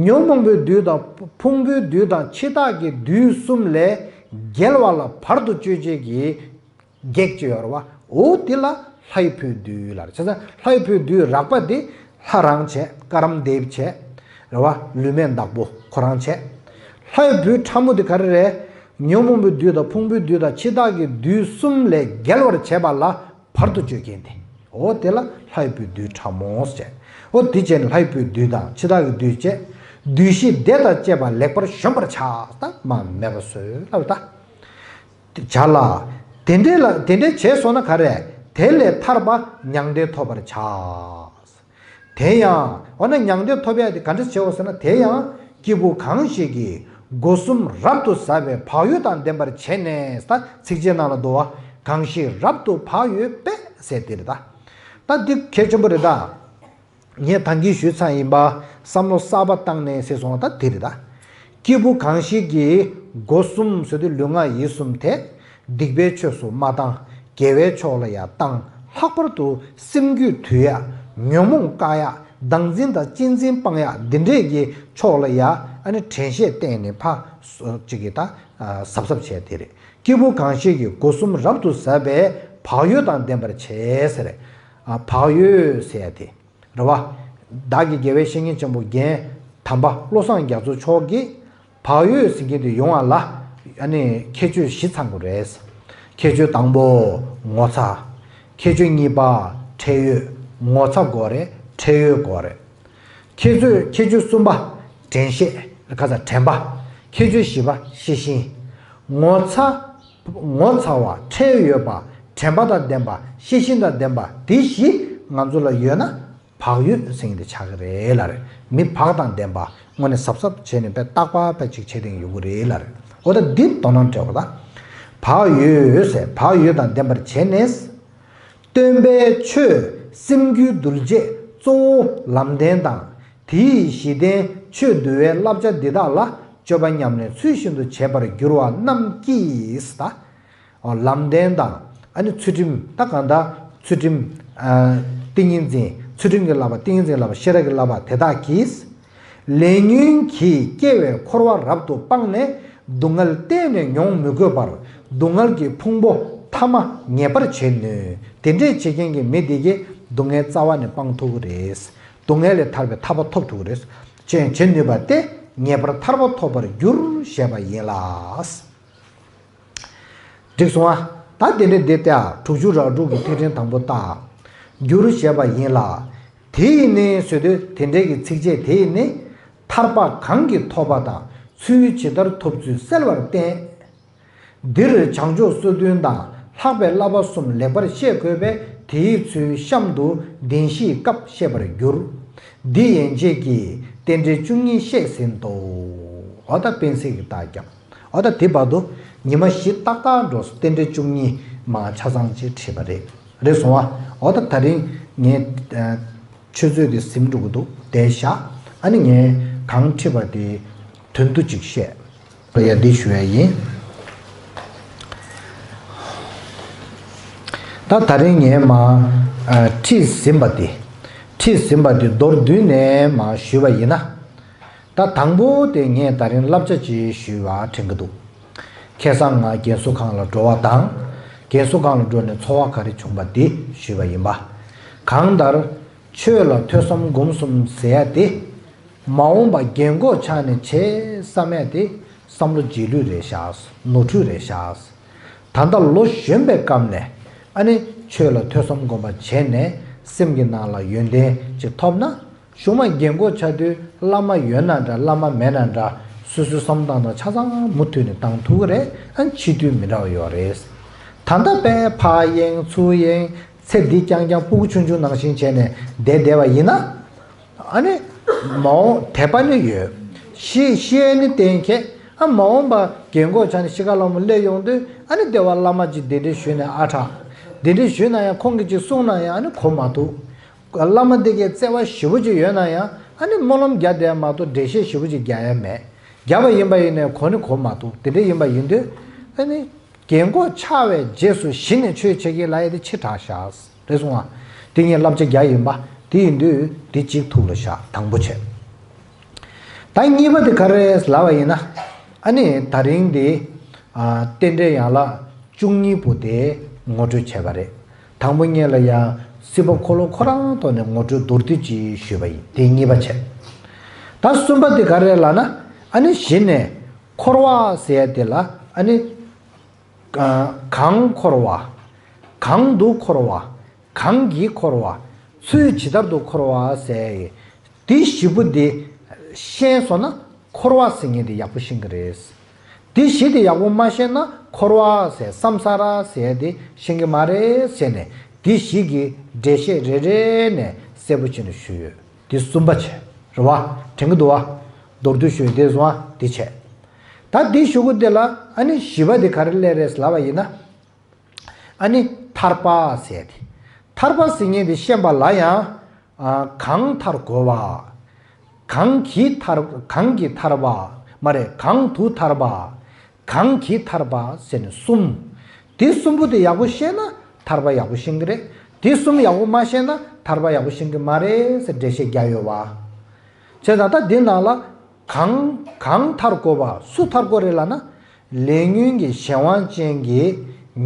ཉོན་མོངས་པའི་བདུད་དང་ཕུང་པོའི་བདུད་དང་འཆི་བདག་གི་བདུད་གསུམ་ལས་རྒྱལ་བ་ལ་བར་དུ་གཅོད་བྱེད་ཀྱི་བགེགས་ཅིག་ཡོད་རེད་བ། འོ་དེ་ལ་ལྷའི་བུའི་བདུད་ལབ་རེད། བྱས་ཙང་ལྷའི་བུའི་བདུད་རགས་པ་དེ་ལྷ་རང་བྱས། ཀ་རམ་དེབ་བྱས། རེད་བ། ལུས་མེད་བདག་པོ་ཁོ་རང་བྱས། ལྷའི་བུ་ཕྲ་མོ་དེ་ག་རེ་རེད། ཉོན་མོངས་པའི་བདུད་དང་ཕུང་པོའི་བདུད་དང་འཆི་བདག་གི་བདུད་གསུམ་ལས་རྒྱལ་བར་བྱེད་པ་ལ་བར་དུ་གཅོད་མཁན་དེ། འོ་དེ་ལ་ལྷའི་བུའི་བདུད་ཕྲ་མོ་ཟེར། འོ་དེ་བྱས་ནས་ལྷའི་བུའི་བདུད་དང་འཆི་བདག་གི་བདུད་བྱས། བདུད་བཞི་སྡེ་དང་བཅས་པ་ལེགས་པར་གཞོམ་པར་བྱ། ད་མ་མེད་པ་བཟོས་ལབ་ད། བྱ་ལ། དེ་འདྲའི་ལ་དེ་འདྲའི་བྱས་སོང་ན་ག་རེ། དེ་ལས་ཐར་པ་མྱང་འདས་ཐོབ་པར་བྱ། དེ་ཡང་འོ་ན་མྱང་འདས་ཐོབ་ཡ་དེ་ག་འདྲ་བྱེད་འོ་ཟེར་ན། དེ་ཡང་སྐྱེས་བུ་གང་ཞིག་གིས་སྒོ་གསུམ་རབ་ཏུ་ཟབ་པའི་བག་ཡོད་དང་ལྡན་པར་བྱས་ནས། ད་ཚིགས་བཅད་ནང་ལ་འདུག་བ། གང་ཞིག་རབ་ཏུ་བག་ཡོད་པས་ཟེར་དེ་རེད་ད། ད་འདི་གལ་ཆེན་པོ་རེད་ད། ངས་ད་གིན་ཞུས་ཚར་ཡིན་པ། བསམ་བློ་གསར་པ་བཏང་ནས་ཟེར་སོང་བ་ད་དེ་རེད་ད། སྐྱེས་བུ་གང་ཞིག་གིས་སྒོ་གསུམ་ཟེར་དུས་ལུས་ངག་ཡིད་གསུམ་དེ། སྡིག་པའི་ཆོས་སུ་མ་བཏང་། དགེ་བའི་ཕྱོགས་ལ་ཡང་བཏང་། ལྷག་པར་དུ་སེམས་རྒྱུད་དུལ་ཡ། ཉོན་མོངས་བཀག་ཡ། བདག་འཛིན་དང་གཅེས་འཛིན་སྤང་ཡ། འདི་འདྲས་ཀྱི་ཕྱོགས་ལ་ཡ་ཨ་ནི་དྲན་ཤེས་བསྟེན་ནས་ཕར་ཅིག་གིས་ད་གཟབ་གཟབ་བྱས་དེ་རེད། སྐྱེས་བུ་གང་ཞིག་གིས་སྒོ་གསུམ་རབ་ཏུ་ཟབ་པའི་བག་ཡོད་དང་ལྡན་པར་བྱས་ཟེར། ཨ་བག་ཡོད་ཟེར་ཡ་དེ། རེད་བ། བདག་གི་དགེ་བའི་བཤེས་གཉེན་ཆེན་པོ་རྒན་དམ་པ་བློ་བཟང་རྒྱ་མཚོ་མཆོག་གིས་བག་ཡོད་ཟེར་མཁན་དེ་ཡོང་བ་ལ་ཨ་ནི་ཁྱད་ཆོས་བཞི་ཚང་དགོས་རེད། ཁྱད་ཆོས་དང་པོ་ངོ་ཚ། ཁྱད་ཆོས་གཉིས་པ་ཁྲེལ་ཡོད། ངོ་ཚ་དགོས་རེད། ཁྲེལ་ཡོད་དགོས་རེད། ཁྱད་ཆོས་ཁྱད་ཆོས་གསུམ་པ་དྲན་ཤེས། ཁ་ཚ་དྲན་པ། ཁྱད་ཆོས་བཞི་པ་ཤེས་བཞིན། ངོ་ཚ། ངོ་ཚ་བ། ཁྲེལ་ཡོད་པ། དྲན་པ་དང་ལྡན་པ། ཤེས་བཞིན་དང་ལྡན་པ། དེ་བཞི་ང་ཚོ་ལ་ཡོད་ན། བག་ཡོད་ཟེར་མཁན་དེ་ཆགས་ཀྱི་རེད་ལབ་རེད། མི་བག་དང་ལྡན་པ་དངོས་གནས་གཟབ་གཟབ་བྱས་ནས་དཔེ་རྟག་པ་དཔེ་ཅིག་བྱེད་དེ་ཡོང་གི་རེད་ལབ་རེད། འོ་ད་འདི་དོ་སྣང་སྤྲད་དགོས་ད། བག་ཡོད་ཟེར་བག་ཡོད་དང་ལྡན་པར་བྱས་ནས། སྟོན་པའི་ཆོས་སེམས་རྒྱུད་འདུལ་བྱེད་གཙོ་བོ་ལམ་བདེན་དང་། དེའི་གཞི་རྟེན་ཆོས་འདུལ་བའི་བསླབ་བྱ་འདི་དག་ལ་སྤྱོད་པ་ཉམས་ལེན་ཚུལ་བཞིན་དུ་བྱེད་པར་འགྱུར་བ་རྣམས་ཀྱིས་ད། ལམ་བདེན་དང་། ཨ་ནི་ཚུལ་ཁྲིམས། ད་གང་ལྟར་ཚུལ་ཁྲིམས། ཨ་ཏིང་ངེ་འཛིན། ཚུལ་ཁྲིམས་ཀྱི་བསླབ་པ། ཏིང་ངེ་འཛིན་བསླབ་པ། ཤེས་རབ་ཀྱི་བསླབ་པ་དེ་དག་གིས། ལས་ཉོན་གྱིས་སྐྱེ་བའི་འཁོར་བ་རབ་ཏུ་སྤངས་ནས། སྡུག་བསྔལ་གཏན་ནས་མྱོང་མི་དགོས་པར། སྡུག་བསྔལ་གྱི་ཕུང་པོ་ཐ་མ་ངེས་པར་བྱེད་ནུས། དེ་འདྲས་བྱེད་མཁན་གྱི་མི་དེ་གིས་སྡུག་བསྔལ་རྩ་བ་ནས་སྤང་ཐུབ་ཀྱི་རེད། སྡུག་བསྔལ་ལས་ཐར་པའི་ཐར་པ་ཐོབ་ཐུབ་ཀྱི་རེད། ཅེས་བྱེད་ནུས་པ་སྟེ། ངེས་པར་ཐར་པ་ཐོབ་པར་འགྱུར་ཞེས་པ་ཡིན་ལ། འགྲིག་སོང་ཨ། ད་དེ་འདྲ་དེ་ལྟ་དྲུག་ཅུ་ར་དྲུག་གི་ཐིག་ཕྲེང་དང་པོ་ལྟ། འགྱུར་ཞེས་པ་ཡིན་ལ། དེ་ཡིས་ནི་ཟེར་དུས་དེ་འདྲའི་གི་ཚིགས་བཅད་དེ་ཡིས་ནི། ཐར་པ་གང་གིས་ཐོབ་པ་དང་ཚུལ་ཇི་ལྟར་ཐོབ་ཚུལ་གསལ་བར་བསྟན། འདིར་བྱང་ཕྱོགས་སོ་བདུན་དང་ལྷག་པའི་བསླབ་པ་གསུམ་ལེགས་པར་ཤེས་དགོས་པས་དེའི་ཚུལ་གཤམ་དུ་བདེན་བཞིའི་སྐབས་བཤད་པར་འགྱུར། འདི་ཡན་ཆད་ཀྱིས་རྟེན་འབྲེལ་བཅུ་གཉིས་བཤད་ཟིན་ཏོ། འོ་ད་དཔེ་གསལ་གྱི་རྟགས་ཀྱང་། འོ་ད་དེ་བར་དུ་ཉི་མ་བཞི་ཏག་ཏག་འགྲོ་སོང་། རྟེན་འབྲེལ་བཅུ་གཉིས་མ་ཆ་ཚང་ཅིག་བྲིས་པ་རེད། རེད་སོང་བ། འོ་ད་ད་རིང་ངས་ཨ་ཆུ་ཚོད་དེ་ཟིན་འགྲོ་གི་འདུག་བསྡད་བཞག་ཨ་ནི་ངས་གང་བྲིས་པ་དེ་དོན་དུ་ཅིག་བཤད། ཡ་འདི་ཞུ་ཡ་ཡིན། ད་ད་རིང་ངས་མ་ཨ་ཁྲིད་ཟིན་པ་དེ། ཁྲིད་ཟིན་པ་དེ་མདོར་བསྡུས་ནས་མ་ཞུས་པ་ཡིན་ན། ད་དང་པོ་དེ་ངས་ད་རིང་བསླབ་བྱ་ཅིག་ཞུས་པ་དྲན་གྱི་འདུག་ཁ་སང་ང་རྒན་གསོ་ཁང་ལ་འགྲོ་བ་དང་། རྒན་གསོ་ཁང་ལ་འགྲོ་ནས་ཚོར་བ་ག་རེ་བྱུང་པ་དེ་ཞུས་པ་ཡིན་པ། གང་ལྟར། ཆོས་ལ་ཐོས་བསམ་སྒོམ་གསུམ་ཟེར་ཡ་དེ། མ་འོངས་པ་རྒན་གོག་ཆགས་ནས་བྱེད་བསམ་ཡ་དེ་བསམ་བློ་རྗེས་ལུས་རེད་ཤག་ནོར་འཁྲུལ་རེད་ཤག་ད་ལྟ་ལོ་གཞོན་པའི་སྐབས་ནས་ཨ་ནི་ཆོས་ལ་ཐོས་བསམ་སྒོམ་པ་བྱས་ནས་སེམས་ཀྱི་ནང་ལ་ཡོན་ཏན་ཅིག་ཐོབ་ན། གཞུག་མ་རྒན་གོག་ཆགས་དུས་བླ་མ་ཡོད་ན་འདྲ་བླ་མ་མེད་ན་འདྲ། སོ་སོའི་བསམ་སྟངས་དང་ཆ་ཚང་མུ་མཐུད་ནས་བཏང་ཐུབ་ཀྱི་རེད། ཨ་ནི་འཆི་དུས་མི་འདྲ་བ་ཡོད་རེད། ད་ལྟ་དཔེ་ཕར་གཡེང་ཚུར་གཡེང་ཚེ་འདི་རྐྱང་རྐྱང་ཕྲུ་གུ་ཆུང་ཆུང་ནང་བཞིན་བྱས་ནས་བསྡད་བསྡད་པ་ཡིན་ན། ཨ་ནི། མ་འོངས་དད་པ་ནི་ཡོད། ཤེས་ཤེས་ནི་གཏན་འཁེལ། ཨ་མ་འོངས་པ་རྒན་གོག་ཆགས་ནས་ཤི་ཁ་ལ་མོ་སླེབས་ཡོང་དུས་ཨ་ནི་བདེ་བ་བླ་མ་ཅིག་གདན་འདྲེན་ཞུས་ནས་ཨ་དྲག་གདན་འདྲེན་ཞུས་ན་ཡང་ཁོང་གིས་ཅིག་གསུངས་ན་ཡང་ཨ་ནི་གོ་མ་ཐུབ། བླ་མ་འདི་གའི་བརྩེ་བ་ཞེ་པོ་ཅིག་ཡོད་ན་ཡང་ཨ་ནི་སྨོན་ལམ་རྒྱག་བསྡད་མ་གཏོགས་འགྲེལ་བཤད་ཞེ་པོ་ཅིག་རྒྱག་ཡ་མེད། རྒྱབ་པ་ཡིན་པ་ཡིན་ནའི་གོ་ནི་གོ་མ་ཐུབ་དེ་འདྲ་ཡིན་པ་ཡིན་དུས་ཨ་ནི། རྒན་གོག་ཆགས་པའི་རྗེས་སུ་གཞི་ནས་ཆོས་བྱེད་ཀྱི་ལ་ཡ་དེ་ཕྱི་དྲགས་ཤག་རེད་སོང་ང་། དེ་ངས་བསླབ་བྱ་རྒྱག་ཡིན་པ་དེ་ཡིན་དུས་དེ་གཅིག་ཐུགས་ལ་བཞག་དང་པོ་བྱས། ད་གཉིས་པ་དེ་ག་རེ་ལབ་པ་ཡིན་ན། ཨ་ནི་ད་རིང་དེ་ཨ་རྟེན་འབྲེལ་ཡན་ལག་བཅུ་གཉིས་པོ་དེ་ངོ་སྤྲོད་བྱས་པ་རེད། དང་པོ་ཉིད་ལ་ཡང་སྲིད་པ་འཁོར་ལོ་ཁོ་རང་ཐོག་ནས་ངོ་སྤྲོད་མདོར་བསྡུས་ཅིག་ཞུས་པ་ཡིན། དེ་གཉིས་པ་བྱས། ད་གསུམ་པ་དེ་ག་རེ་ལབ་ན། ཨ་ནི་གཞི་ནས་འཁོར་བ་ཟེར་ཡ་དེ་ལ་ཨ་ནི་གང་འཁོར་བ། གང་དུ་འཁོར་བ། གང་གིས་འཁོར་བ། ཚུལ་ཇི་ལྟར་དུ་འཁོར་བ་ཟེར་ཡ་དེ་བཞི་པོ་དེ་ཤེས་སོང་ན་འཁོར་བ་ཟེར་མཁན་དེ་ཡག་པོ་ཤེས་ཀྱི་རེད། དེ་བཞི་དེ་ཡག་པོ་མ་ཤེས་ན་འཁོར་བ་ཟེར་སམ་ས་ར་ཟེར་དེ་ཤེས་ཀྱི་མ་རེད་ཟེར་ནས་དེ་བཞི་གི་འགྲེལ་བཤད་རེ་རེ་ནས་གསལ་པོ་བྱས་ནས་ཞུས་ཡོད། དེ་གསུམ་པ་བྱས། རེད་བ། དྲན་གྱི་འདུག་བ། མདོར་བསྡུས་ཞུས་དེ་སོང་བ་དེ་བྱས། ད་དེ་ཞུ་གི་དེ་ལ་ཨ་ནི་བཞི་པ་དེ་ག་རེ་སླེབས་རེད་ལབ་པ་ཡིན་ན། ཨ་ནི་ཐར་པ་ཟེར་དེ། ཐར་པ་ཟེར་མཁན་དེ་ཤེས་པ་ལ་ཡང་། ཨ་གང་ཐར་དགོས་པ། གང་གིས་ཐར་གང་གིས་ཐར་པ། མ་རེད་གང་དུ་ཐར་པ། གང་གིས་ཐར་པ་ཟེར་ནས་གསུམ། དེ་གསུམ་པོ་དེ་ཡག་པོ་ཤེས་ན་ཐར་པ་ཡག་པོ་ཤེས་ཀྱི་རེད། དེ་གསུམ་ཡག་པོ་མ་ཤེས་ན་ཐར་པ་ཡག་པོ་ཤེས་ཀྱི་མ་རེད་ཟེར་འགྲེལ་བཤད་རྒྱག་ཡོད་པ། བྱས་ཙང་ད་འདི་ནང་ལ་གང་གང་ཐར་དགོས་པ་སུ་ཐར་དགོས་རེད་ལབ་ན། ལས་ཉོན་གྱི་གཞན་དབང་ཅན་གྱི་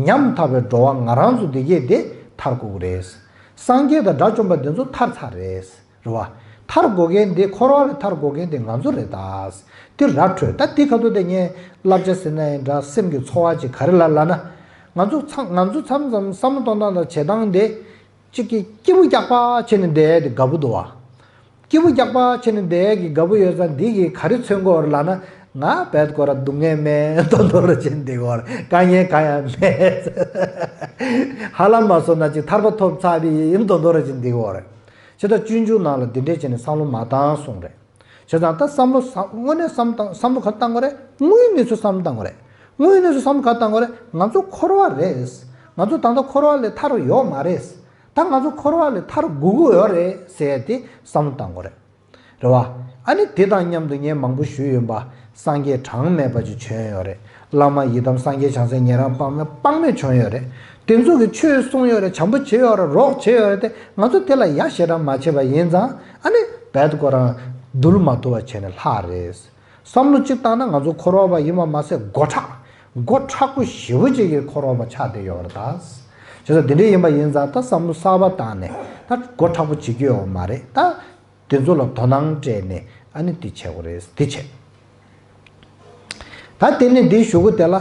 ཉམ་ཐག་པའི་འགྲོ་བ་ང་རང་ཚོ་འདི་གས་དེ་ཐར་དགོས་ཀྱི་རེད། སངས་རྒྱས་དང་དགྲ་བཅོམ་པ་འདི་ཚོ་ཐར་ཚར་རེད། རེད་བ། ཐར་དགོས་མཁན་འདི་འཁོར་བ་ལས་ཐར་དགོས་མཁན་འདི་ང་ཚོ་རེད་ད། དེ་ར་འཕྲོད་ད་འདི་ཁ་ཐུག་དེ་ངས་བསླབ་བྱ་ཟེར་ན་ཡང་འདྲ་སེམས་ཀྱི་ཚོར་བ་ཅིག་ག་རེ་ལ་ལབ་ན། ང་ཚོ་ཚང་ང་ཚོ་མཚམས་མཚམས་བསམ་བློ་གཏོང་སྟངས་དང་བྱེད་སྟངས་དེ། གཅིག་གིས་སྐྱིད་པོ་རྒྱག་པ་བྱས་ནས་བསྡད་ཡ་དེ་དགའ་པོ་འདུག་བ། སྐྱིད་པོ་རྒྱག་པ་བྱས་ནས་བསྡད་ཡ་གི་དགའ་པོ་ཡོད་ཙང་འདི་གིས་ག་རེ་མཚོན་གྱི་ཡོད་རེད་ལབ་ན། ང་བད་ཀོ་ར་སྡུག་བསྔལ་མེད་མདོག་མདོག་ར་བྱས་ནས་བསྡད་ཀྱི་ཡོད་རེད། དཀའ་ངལ་གང་ཡང་མེད། ཧ་ལམ་མ་སོང་ན་ཅིག་ཐར་པ་ཐོབ་ཚར་བའི་མདོག་མདོག་ར་བྱས་ནས་བསྡད་ཀྱི་ཡོད་རེད། བྱས་ཙང་སྤྱོད་འཇུག་ནང་ལ་འདི་འདྲས་བྱས་ནས་བསམ་བློ་མ་བཏང་གསུངས་རེད། བྱས་ཙང་ད་བསམ་བློ་བསམ་དངོས་གནས་བསམ་བཏང་བསམ་བློ་ག་རེ་བཏང་དགོས་རེད། དངོས་ཡོད་གནས་ཚུལ་བསམ་བློ་བཏང་དགོས་རེད། དངོས་ཡོད་གནས་ཚུལ་བསམ་བློ་ག་རེ་བཏང་དགོས་རེད། ང་ཚོ་འཁོར་བ་རེད། ང་ཚོ་ད་ལྟ་འཁོར་བ་ལས་ཐར་ཡོད་མ་རེད། ད་ང་ཚོ་འཁོར་བ་ལས་ཐར་དགོས་ཀྱི་ཡོད་རེད་ཟེར་ཏེ་བསམ་བློ་བཏང་དགོས་རེད། རེད་བ། ཨ་ནི་དེ་དང་མཉམ་དུ་ངས་མང་པོ་ཞུས་ཡིན་པ། སངས་རྒྱས་གྲངས་མེད་པ་ཅིག་བྱོན་ཡོད་རེད། བླ་མ་ཡི་དམ་སངས་རྒྱས་བྱང་སེམས་ཉན་རང་དཔག་མེད་དཔག་མེད་བྱོན་ཡོད་རེད། དེ་ཚོ་གིས་ཆོས་གསུངས་ཡོད་རེད། བྱམས་པོ་བྱས་ཡོད་རེད། རོགས་བྱས་ཡོད་རེད་དེ་ང་ཚོ་དེ་ལ་ཡ་ཞེ་དྲག་མ་བྱས་པ་ཡིན་ཙང་ཨ་ནི་བད་ཁོ་རང་འདུལ་མ་ཐུབ་པ་བྱས་ནས་ལྷག་རེད། བསམ་བློ་གཅིག་བཏང་ན་ང་ཚོ་འཁོར་བ་པ་ཡིན་པ་མ་ཟད་མགོ་མཁྲེགས། མགོ་མཁྲེགས་པོ་ཞེ་པོ་ཅིག་གི་འཁོར་བ་པ་ཆགས་བསྡད་ཡོད་རེད་ད། བྱས་ཙང་དེ་འདྲ་ཡིན་པ་ཡིན་ཙང་ད་བསམ་བློ་གསར་པ་བཏང་ནས་ད་མགོ་མཁྲེགས་པོ་བྱེད་རྒྱུ་ཡོད་མ་རེད་ད། དེ་ཚོ་ལ་དོ་སྣང་སྤྲད་ནས་ ཨ་ནི་དེ་བྱེད་དགོས་རེད། དེ་བྱེད། ད་དེ་ནས་འདི་ཞུ་གི་དེ་ལ།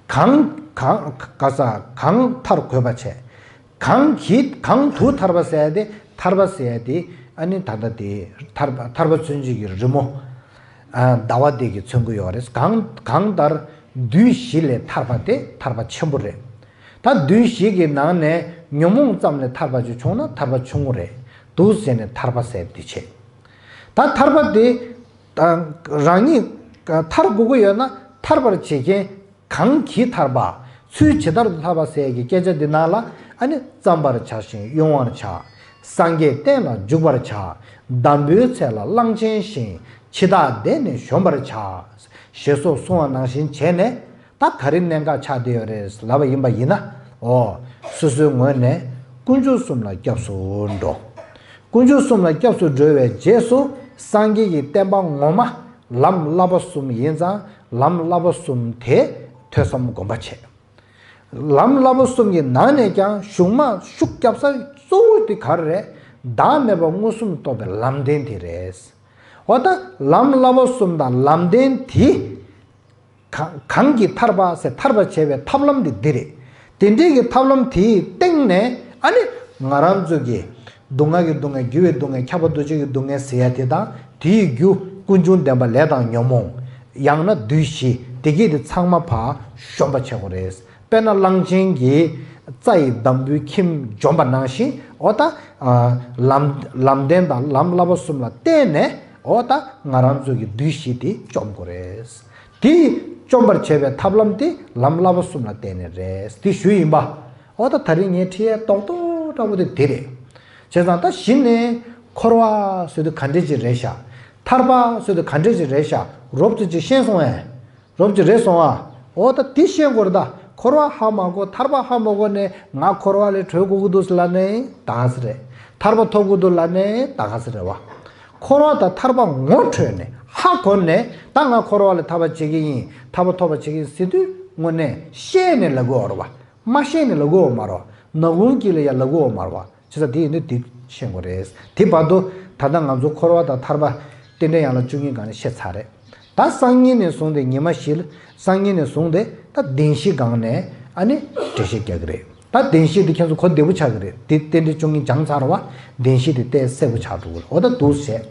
གང་གང་ག་ས་གང་ཐར་དགོས་པ་བྱས། གང་གིས་གང་དུ་ཐར་པ་ཟེར་ཡ་དེ། ཐར་པ་ཟེར་ཡ་དེ་ཨ་ནི་ད་ལྟ་དེ་ཐར་པ་ཐར་པ་མཚོན་བྱེད་ཀྱི་རི་མོ། ཨ་ཟླ་བ་དེ་གིས་མཚོན་གྱི་ཡོད་རེད། གང་གང་ལྟར་བདུད་བཞི་ལས་ཐར་པ་དེ་ཐར་པ་ཆེན་པོ་རེད། ད་བདུད་བཞི་གི་ནང་ནས་ཉོན་མོངས་ཙམ་ལས་ཐར་པ་ཅིག་བྱུང་ན་ཐར་པ་ཆུང་ངུ་རེད། འདུག་ཟེར་ནས་ཐར་པ་ཟེར་དེ་བྱེད། ད་ཐར་པ་དེ་ད་རང་ཉིད་ཐར་དགོས་ཀྱི་ཡོད་ན་ཐར་པར་བྱེད་མཁན་གང་གིས་ཐར་པ། ཚུལ་ཇི་ལྟར་དུ་ཐར་པ་ཟེར་གྱི་སྐད་ཆ་འདི་ནང་ལ་ཨ་ནི་བརྩམ་པར་བྱ་ཞིང་དབྱུང་བར་བྱ། སངས་རྒྱས་བསྟན་ལ་འཇུག་པར་བྱ། འདམ་བུའི་ཚལ་ལ་གླང་ཆེན་བཞིན། འཆི་བདག་བདས་ནས་གཞོམ་པར་བྱ། ཞེས་སོགས་གསུངས་པ་ནང་བཞིན་བྱས་ནས། ད་ག་རེ་གནད་འགག་ཆགས་བསྡད་ཡོད་རེད་ལབ་པ་ཡིན་པ་ཡིན་ན། འོ། སོ་སོའི་ངོས་ནས་དཀོན་མཆོག་གསུམ་ལ་སྐྱབས་སུ་འགྲོ། དཀོན་མཆོག་གསུམ་ལ་སྐྱབས་སུ་འགྲོ་བའི་རྗེས་སུ་སངས་རྒྱས་ཀྱི་བསྟན་པ་ངོ་མ་ལམ་བསླབ་པ་གསུམ་ཡིན་ཙང་ལམ་བསླབ་པ་གསུམ་དེ་ཐོས་བསམ་སྒོམ་པ་བྱེད། ལམ་བསླབ་པ་གསུམ་གྱི་ནང་ནས་ཀྱང་གཞུང་མ་ཤུགས་རྒྱབ་ས་གཙོ་བོ་དེ་ག་རེ་རེད། བདག་མེད་པ་མངོན་སུམ་རྟོགས་པའི་ལམ་བདེན་དེ་རེད། འོ་ད་ལམ་བསླབ་པ་གསུམ་དང་ལམ་བདེན་དེ། གང་གང་གིས་ཐར་པ་ཟེར་ཐར་པར་བྱེད་པའི་ཐབས་ལམ་དེ་འདི་རེད། དེ་འདྲའི་གི་ཐབས་ལམ་དེའི་སྟེང་ནས་ཨ་ནི་ང་རང་ཚོ་གི་སྡུག་བསྔལ་གྱི་སྡུག་བསྔལ། འགྱུར་བའི་སྡུག་བསྔལ། ཁྱབ་པ་འདུ་བྱེད་ཀྱི་སྡུག་བསྔལ་ཟེར་ཡ་དེ་དང་དེའི་རྒྱུ་ཀུན་འབྱུང་བདེན་པ་ལས་དང་ཉོན་མོངས། ཡང་ན་བདུད་བཞི་དེ་གྱིས་དེ་ཚང་མ་ཕར་གཞོམ་པ་བྱེད་དགོས་རེད། དཔེར་ན་གླང་ཆེན་གྱིས་རྩྭ་ཡི་འདམ་བུའི་ཁྱིམ་འཇོམས་པ་ནང་བཞིན། འོ་ད་ལམ་ལམ་བདེན་དང་ལམ་བསླབ་པ་གསུམ་ལ་བརྟེན་ནས་འོ་ད་ང་རང་ཚོ་གི་བདུད་བཞི་དེ་འཇོམས་དགོས་རེད། དེ་བཅོམ་པར་བྱེད་པའི་ཐབས་ལམ་དེ་ལམ་བསླབ་པ་གསུམ་ལ་བརྟེན་ནས་རེད། དེ་ཞུས་ཡིན་པ། འོ་ད་ད་རིང་ངས་ཁྲིད་ཡས་རྡོག་རྡོག་འདྲ་པོ་དེ་དེ་རེད། བྱས་ཙང་ད་གཞི་ནས་འཁོར་བ་ཟེར་དུས་ག་འདྲ་ཅིག་རེད་ཤག་ཐར་པ་ཟེར་དུས་ག་འདྲ་ཅིག་རེད་ཤག་རོབ་ཙམ་ཅིག་ཤེས་སོང་ངས། རོབ་ཅིག་རེད་སོང་ཨ། འོ་ད་དེ་ཤེས་དགོས་རེད་ད། འཁོར་བ་ཧ་མ་གོ། ཐར་པ་ཧ་མ་གོ་ནས་ང་འཁོར་བ་ལས་གྲོལ་དགོས་ཀྱི་འདུག་ཟེར་ལབ་ནས་ད་ག་ཟེ་རེད། ཐར་པ་ཐོབ་དགོས་འདུག་ལབ་ནས་ད་ག་ཟེ་རེད་བ། འཁོར་བ་དང་ཐར་པ་ངོ་འཕྲོད་ནས་ཧ་གོ་ནས་ད་ང་འཁོར་བ་ལས་ཐར་པ་བྱེད་ཀྱི་ཡིན། ཐར་པ་ཐོབ་པ་བྱེད་ཀྱི་ཡིན་ཟེར་དུས་དངོས་གནས་ཤེས་ནས་ལབ་དགོས་རེད་བ། མ་ཤེས་ནས་ལབ་དགོས་མ་རེད་བ། ནག་ཁུང་དཀྱིལ་ལ་ཡ་ལབ་དགོས་མ་རེད་བ། བྱས་ཙང་དེ་ཡིན་དུས་དེ་ཤེས་དགོས་རེད། དེ་བར་དུ་ད་ལྟ་ང་ཚོ་འཁོར་བ་དང་ཐར་པ་རྟེན་འབྲེལ་ཡན་ལག་བཅུ་གཉིས་སྒང་ནས་བཤད་ཚར་རེད། ད་སང་ཉིན་ནས་བཟུང་སྟེ་ཉི་མ་བཞི་ལ། སང་ཉིན་ནས་བཟུང་སྟེ་ད་བདེན་བཞི་སྒང་ནས་ཨ་ནི་འགྲེལ་བཤད་རྒྱག་གི་རེད། ད་བདེན་བཞི་དེ་ཁྱེད་ཚོ་གོ་བདེ་པོ་ཆགས་ཀྱི་རེད། དེ་རྟེན་འབྲེལ་བཅུ་གཉིས་སྦྱངས་ཚར་བ། བདེན་བཞི་དེ་ཏོག་ཙམ་གསལ་པོ་ཆགས་འགྲོ་གི་རེད། འོ་ད་འདུག་བྱས།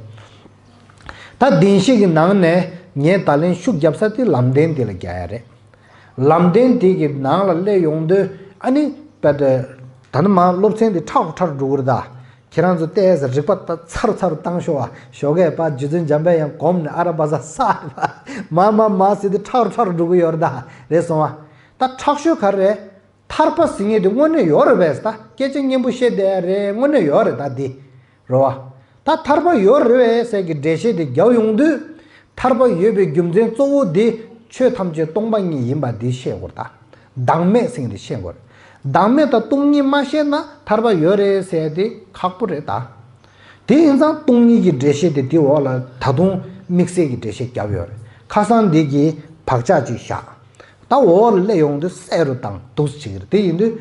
ད་བདེན་བཞི་གི་ནང་ནས་ངས་ད་ལན་ཤུགས་རྒྱབ་ས་དེ་ལམ་བདེན་དེ་ལ་རྒྱག་ཡ་རེད། ལམ་བདེན་དེ་གི་ནང་ལ་སླེབས་ཡོང་དུས་ཨ་ནི་དཔེ་དེ། ད་ནི་མ་སློབ་ཚན་དེ་ཁྲ་རུ་ཁྲ་རུ་འགྲོ་གི་རེད་ད། ཁྱེད་རང་ཚོ་ཏོག་ཙམ་རིག་པ་ད་ཚ་རུ་ཚ་རུ་བཏང་ཤོག་ཨ། ཞོགས་ཀས་ཕར་རྗེ་བཙུན་འཇམ་དཔལ་དབྱངས་སྒོམ་ནས་ཨ་ར་བ་ཟ་ས་རེད་པ། མ་མ་མ་ཟེར་དུས་ཁྲ་རུ་ཁྲ་རུ་འགྲོ་གི་ཡོད་རེད་ད། རེད་སོང་ཨ། ད་ཁྲག་ཤུལ་ག་རེ་རེད། ཐར་པ་ཟེར་མཁན་དེ་དངོས་གནས་ཡོད་རེད་པས། ད་སྐད་ཆ་སྙན་པོ་བཤད་བསྡད་ཡ་རེད། དངོས་གནས་ཡོད་རེད་ད་འདི། རེད་བ། ད་ཐར་པ་ཡོད་རེད་པས་ཟེར་གྱི་འགྲེལ་བཤད་དེ་རྒྱག་ཡོང་དུས། ཐར་པ་ཡོད་པའི་རྒྱུ་མཚན་གཙོ་བོ་དེ་ཆོས་ཐམས་ཅད་སྟོང་པ་ཉིད་ཡིན་པ་འདི་ཤེས་དགོས་རེད་ད། བདག་མེད་ཟེར་མཁན་དེ་ཤེས་དགོས་རེད། བདག་མེད་དང་སྟོང་ཉིད་མ་ཤེས་ན་ཐར་པ་ཡོད་རེད་ཟེར་དེ་ཁག་པོ་རེད་ད། དེ་ཡིན་ཙང་སྟོང་ཉིད་ཀྱི་འགྲེལ་བཤད་དེ་དེའི་འོག་ལ་ད་དུང་དམིགས་བསལ་གྱི་འགྲེལ་བཤད་བརྒྱབ་ཡོད་རེད། ཁ་སང་འདི་གི་བག་ཆགས་ཅིག་བཞག་ད་འོག་ལ་སླེབས་ཡོང་དུས་གསལ་རུ་བཏང་འདུག་སེ་བྱེད་ཀྱི་རེད། དེ་ཡིན་དུས་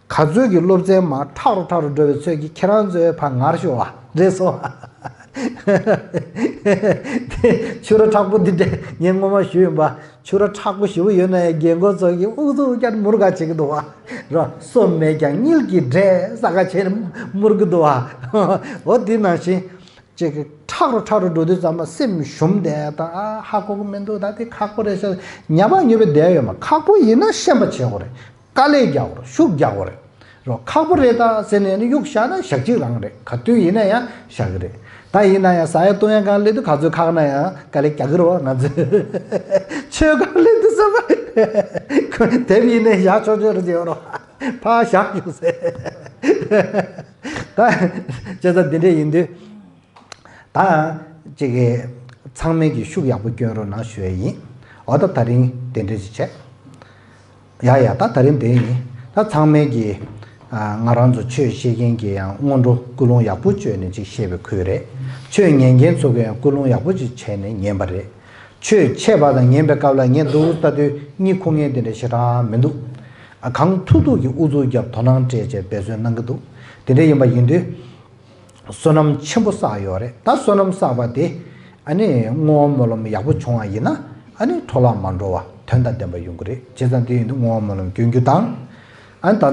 ག་ཚོད་ཀྱི་སློབ་ཚན་མར་ཁྲག་རུ་ཁྲག་རུ་འགྲོ་བའི་ཚོད་ཀྱིས་ཁྱེད་རང་ཚོའི་ཕར་ངར་ཤོར་བ་རེད་སོང་། དེ་ཕྱུ་ར་མཁྲེགས་པོ་འདི་འདྲ་ངས་སྔོན་མ་ཞུས་ཡིན་པ། ཕྱུ་ར་མཁྲེགས་པོ་ཞེ་པོ་ཡོད་ན་ཡང་རྒན་རྒོན་ཚོ་གིས་ཨུ་ཚུགས་བརྒྱབ་མུར་ག་བྱེད་ཀྱི་འདུག་བ། ར་སོ་མེད་ཀྱང་དངུལ་གྱི་འབྲས་ཟ་ག་བྱས་ནས་མུར་གྱི་འདུག་བ། འོ་དེ་ནང་བཞིན། ཅིག་གི་མཁྲེགས་རུ་མཁྲེགས་རུ་འགྲོ་དུས་ཙམ་པ་སེམས་ཞུམ་བསྡད་ད། ཨ་ཧ་གོ་གི་མི་འདུག་ད་དེ་ཁག་པོ་རེད་ཤག་ཉབ་པ་ཉོབ་པའི་བསྡད་ཡོད་མ། ཁག་པོ་ཡིན་ན་ཤན་པ་བྱེད་དགོས་རེད། དཀའ་ལས་རྒྱག་དགོས་རེད། ཤུགས་རྒྱག་དགོས་རེད། རོ་ཁག་པོ་རེད་ད་ཟེར་ནས་ནི་གཡུག་བཞག་ན་ཞག་གཅིག་རང་རེད། ག་དུས་ཡིན་ན་ཡང་བཞག་གི་རེད། ད་ཡིན་ན་ཡང་ཟ་ཡ་བཏུང་ཡ་སྒང་སླེབས་དུས་ག་ཚོད་ཁག་ན་ཡང་དཀའ་ལས་རྒྱག་གི་རེད་བ། ང་ཚོས་ཆོས་སྒང་སླེབས་དུས་ཙམ་པ་དེབ་ཡིན་ནའི་བཞག་ཆོག་ཆོག་རེད་ཟེར་བ་རོ། ཕར་བཞག་རྒྱུ་ཟེར། ད་བྱས་ཙང་འདི་འདྲས་ཡིན་དུས། ད་ཅིག་གི་ཚང་མས་ཀྱི་ཤུགས་ཡག་པོ་སྐྱོན་རོགས་གནང་ཞུ་ཡ་ཡིན། འོ་ད་ད་རིང་དེ་འདྲ་ཅིག་བྱས། ཡ་ཡ་ད་ད་རིང་དེ་ཡིན། ད་ཚང་མས་ཀྱི་ང་རང་ཚོ་ཆོས་བཤད་མཁན་གྱི་ཡང་སྔོན་འགྲོ་ཀུན་སློང་ཡག་པོ་བཅོས་ནས་ཅིག་བཤད་པའི་ཁུལ་རེད། ཆོས་ཉན་མཁན་ཚོ་གི་ཡང་ཀུན་སློང་ཡག་པོ་ཅིག་བྱས་ནས་ཉན་པ་རེད། ཆོས་འཆད་པ་དང་ཉན་པའི་སྐབས་ལ་ངས་འདུག་ལྟ་དུས་གཉིད་ཁུག་མཁན་དེ་འདྲ་ཞེ་དྲག་མི་འདུག་གང་ཐུབ་ཐུབ་ཀྱིས་ཨུ་ཚུགས་རྒྱབ་དོ་སྣང་སྤྲད་བྱས་འབད་བརྩོན་གནང་གི་འདུག་དེ་འདྲ་ཡིན་པ་ཡིན་དུས། བསོད་ནམས་ཆེན་པོ་བསགས་ཡོད་རེད། ད་བསོད་ནམས་བསགས་པ་དེ་ ཨ་ནི་བསྔོ་བ་སྨོན་ལམ་ཡག་པོ་བྱུང་བ་ཡིན་ན། ཨ་ནི་འཕྲོ་བརླག་མ་འགྲོ་བ་དོན་དང་ལྡན་པ་ཡོང་གི་རེད། བྱས་ཙང་དེ་ཡིན་དུས་བསྔོ་བ་སྨོན་ལམ་སྐྱོན་རྒྱུ་དང་། ཨ་ནི་ད་ལྟ་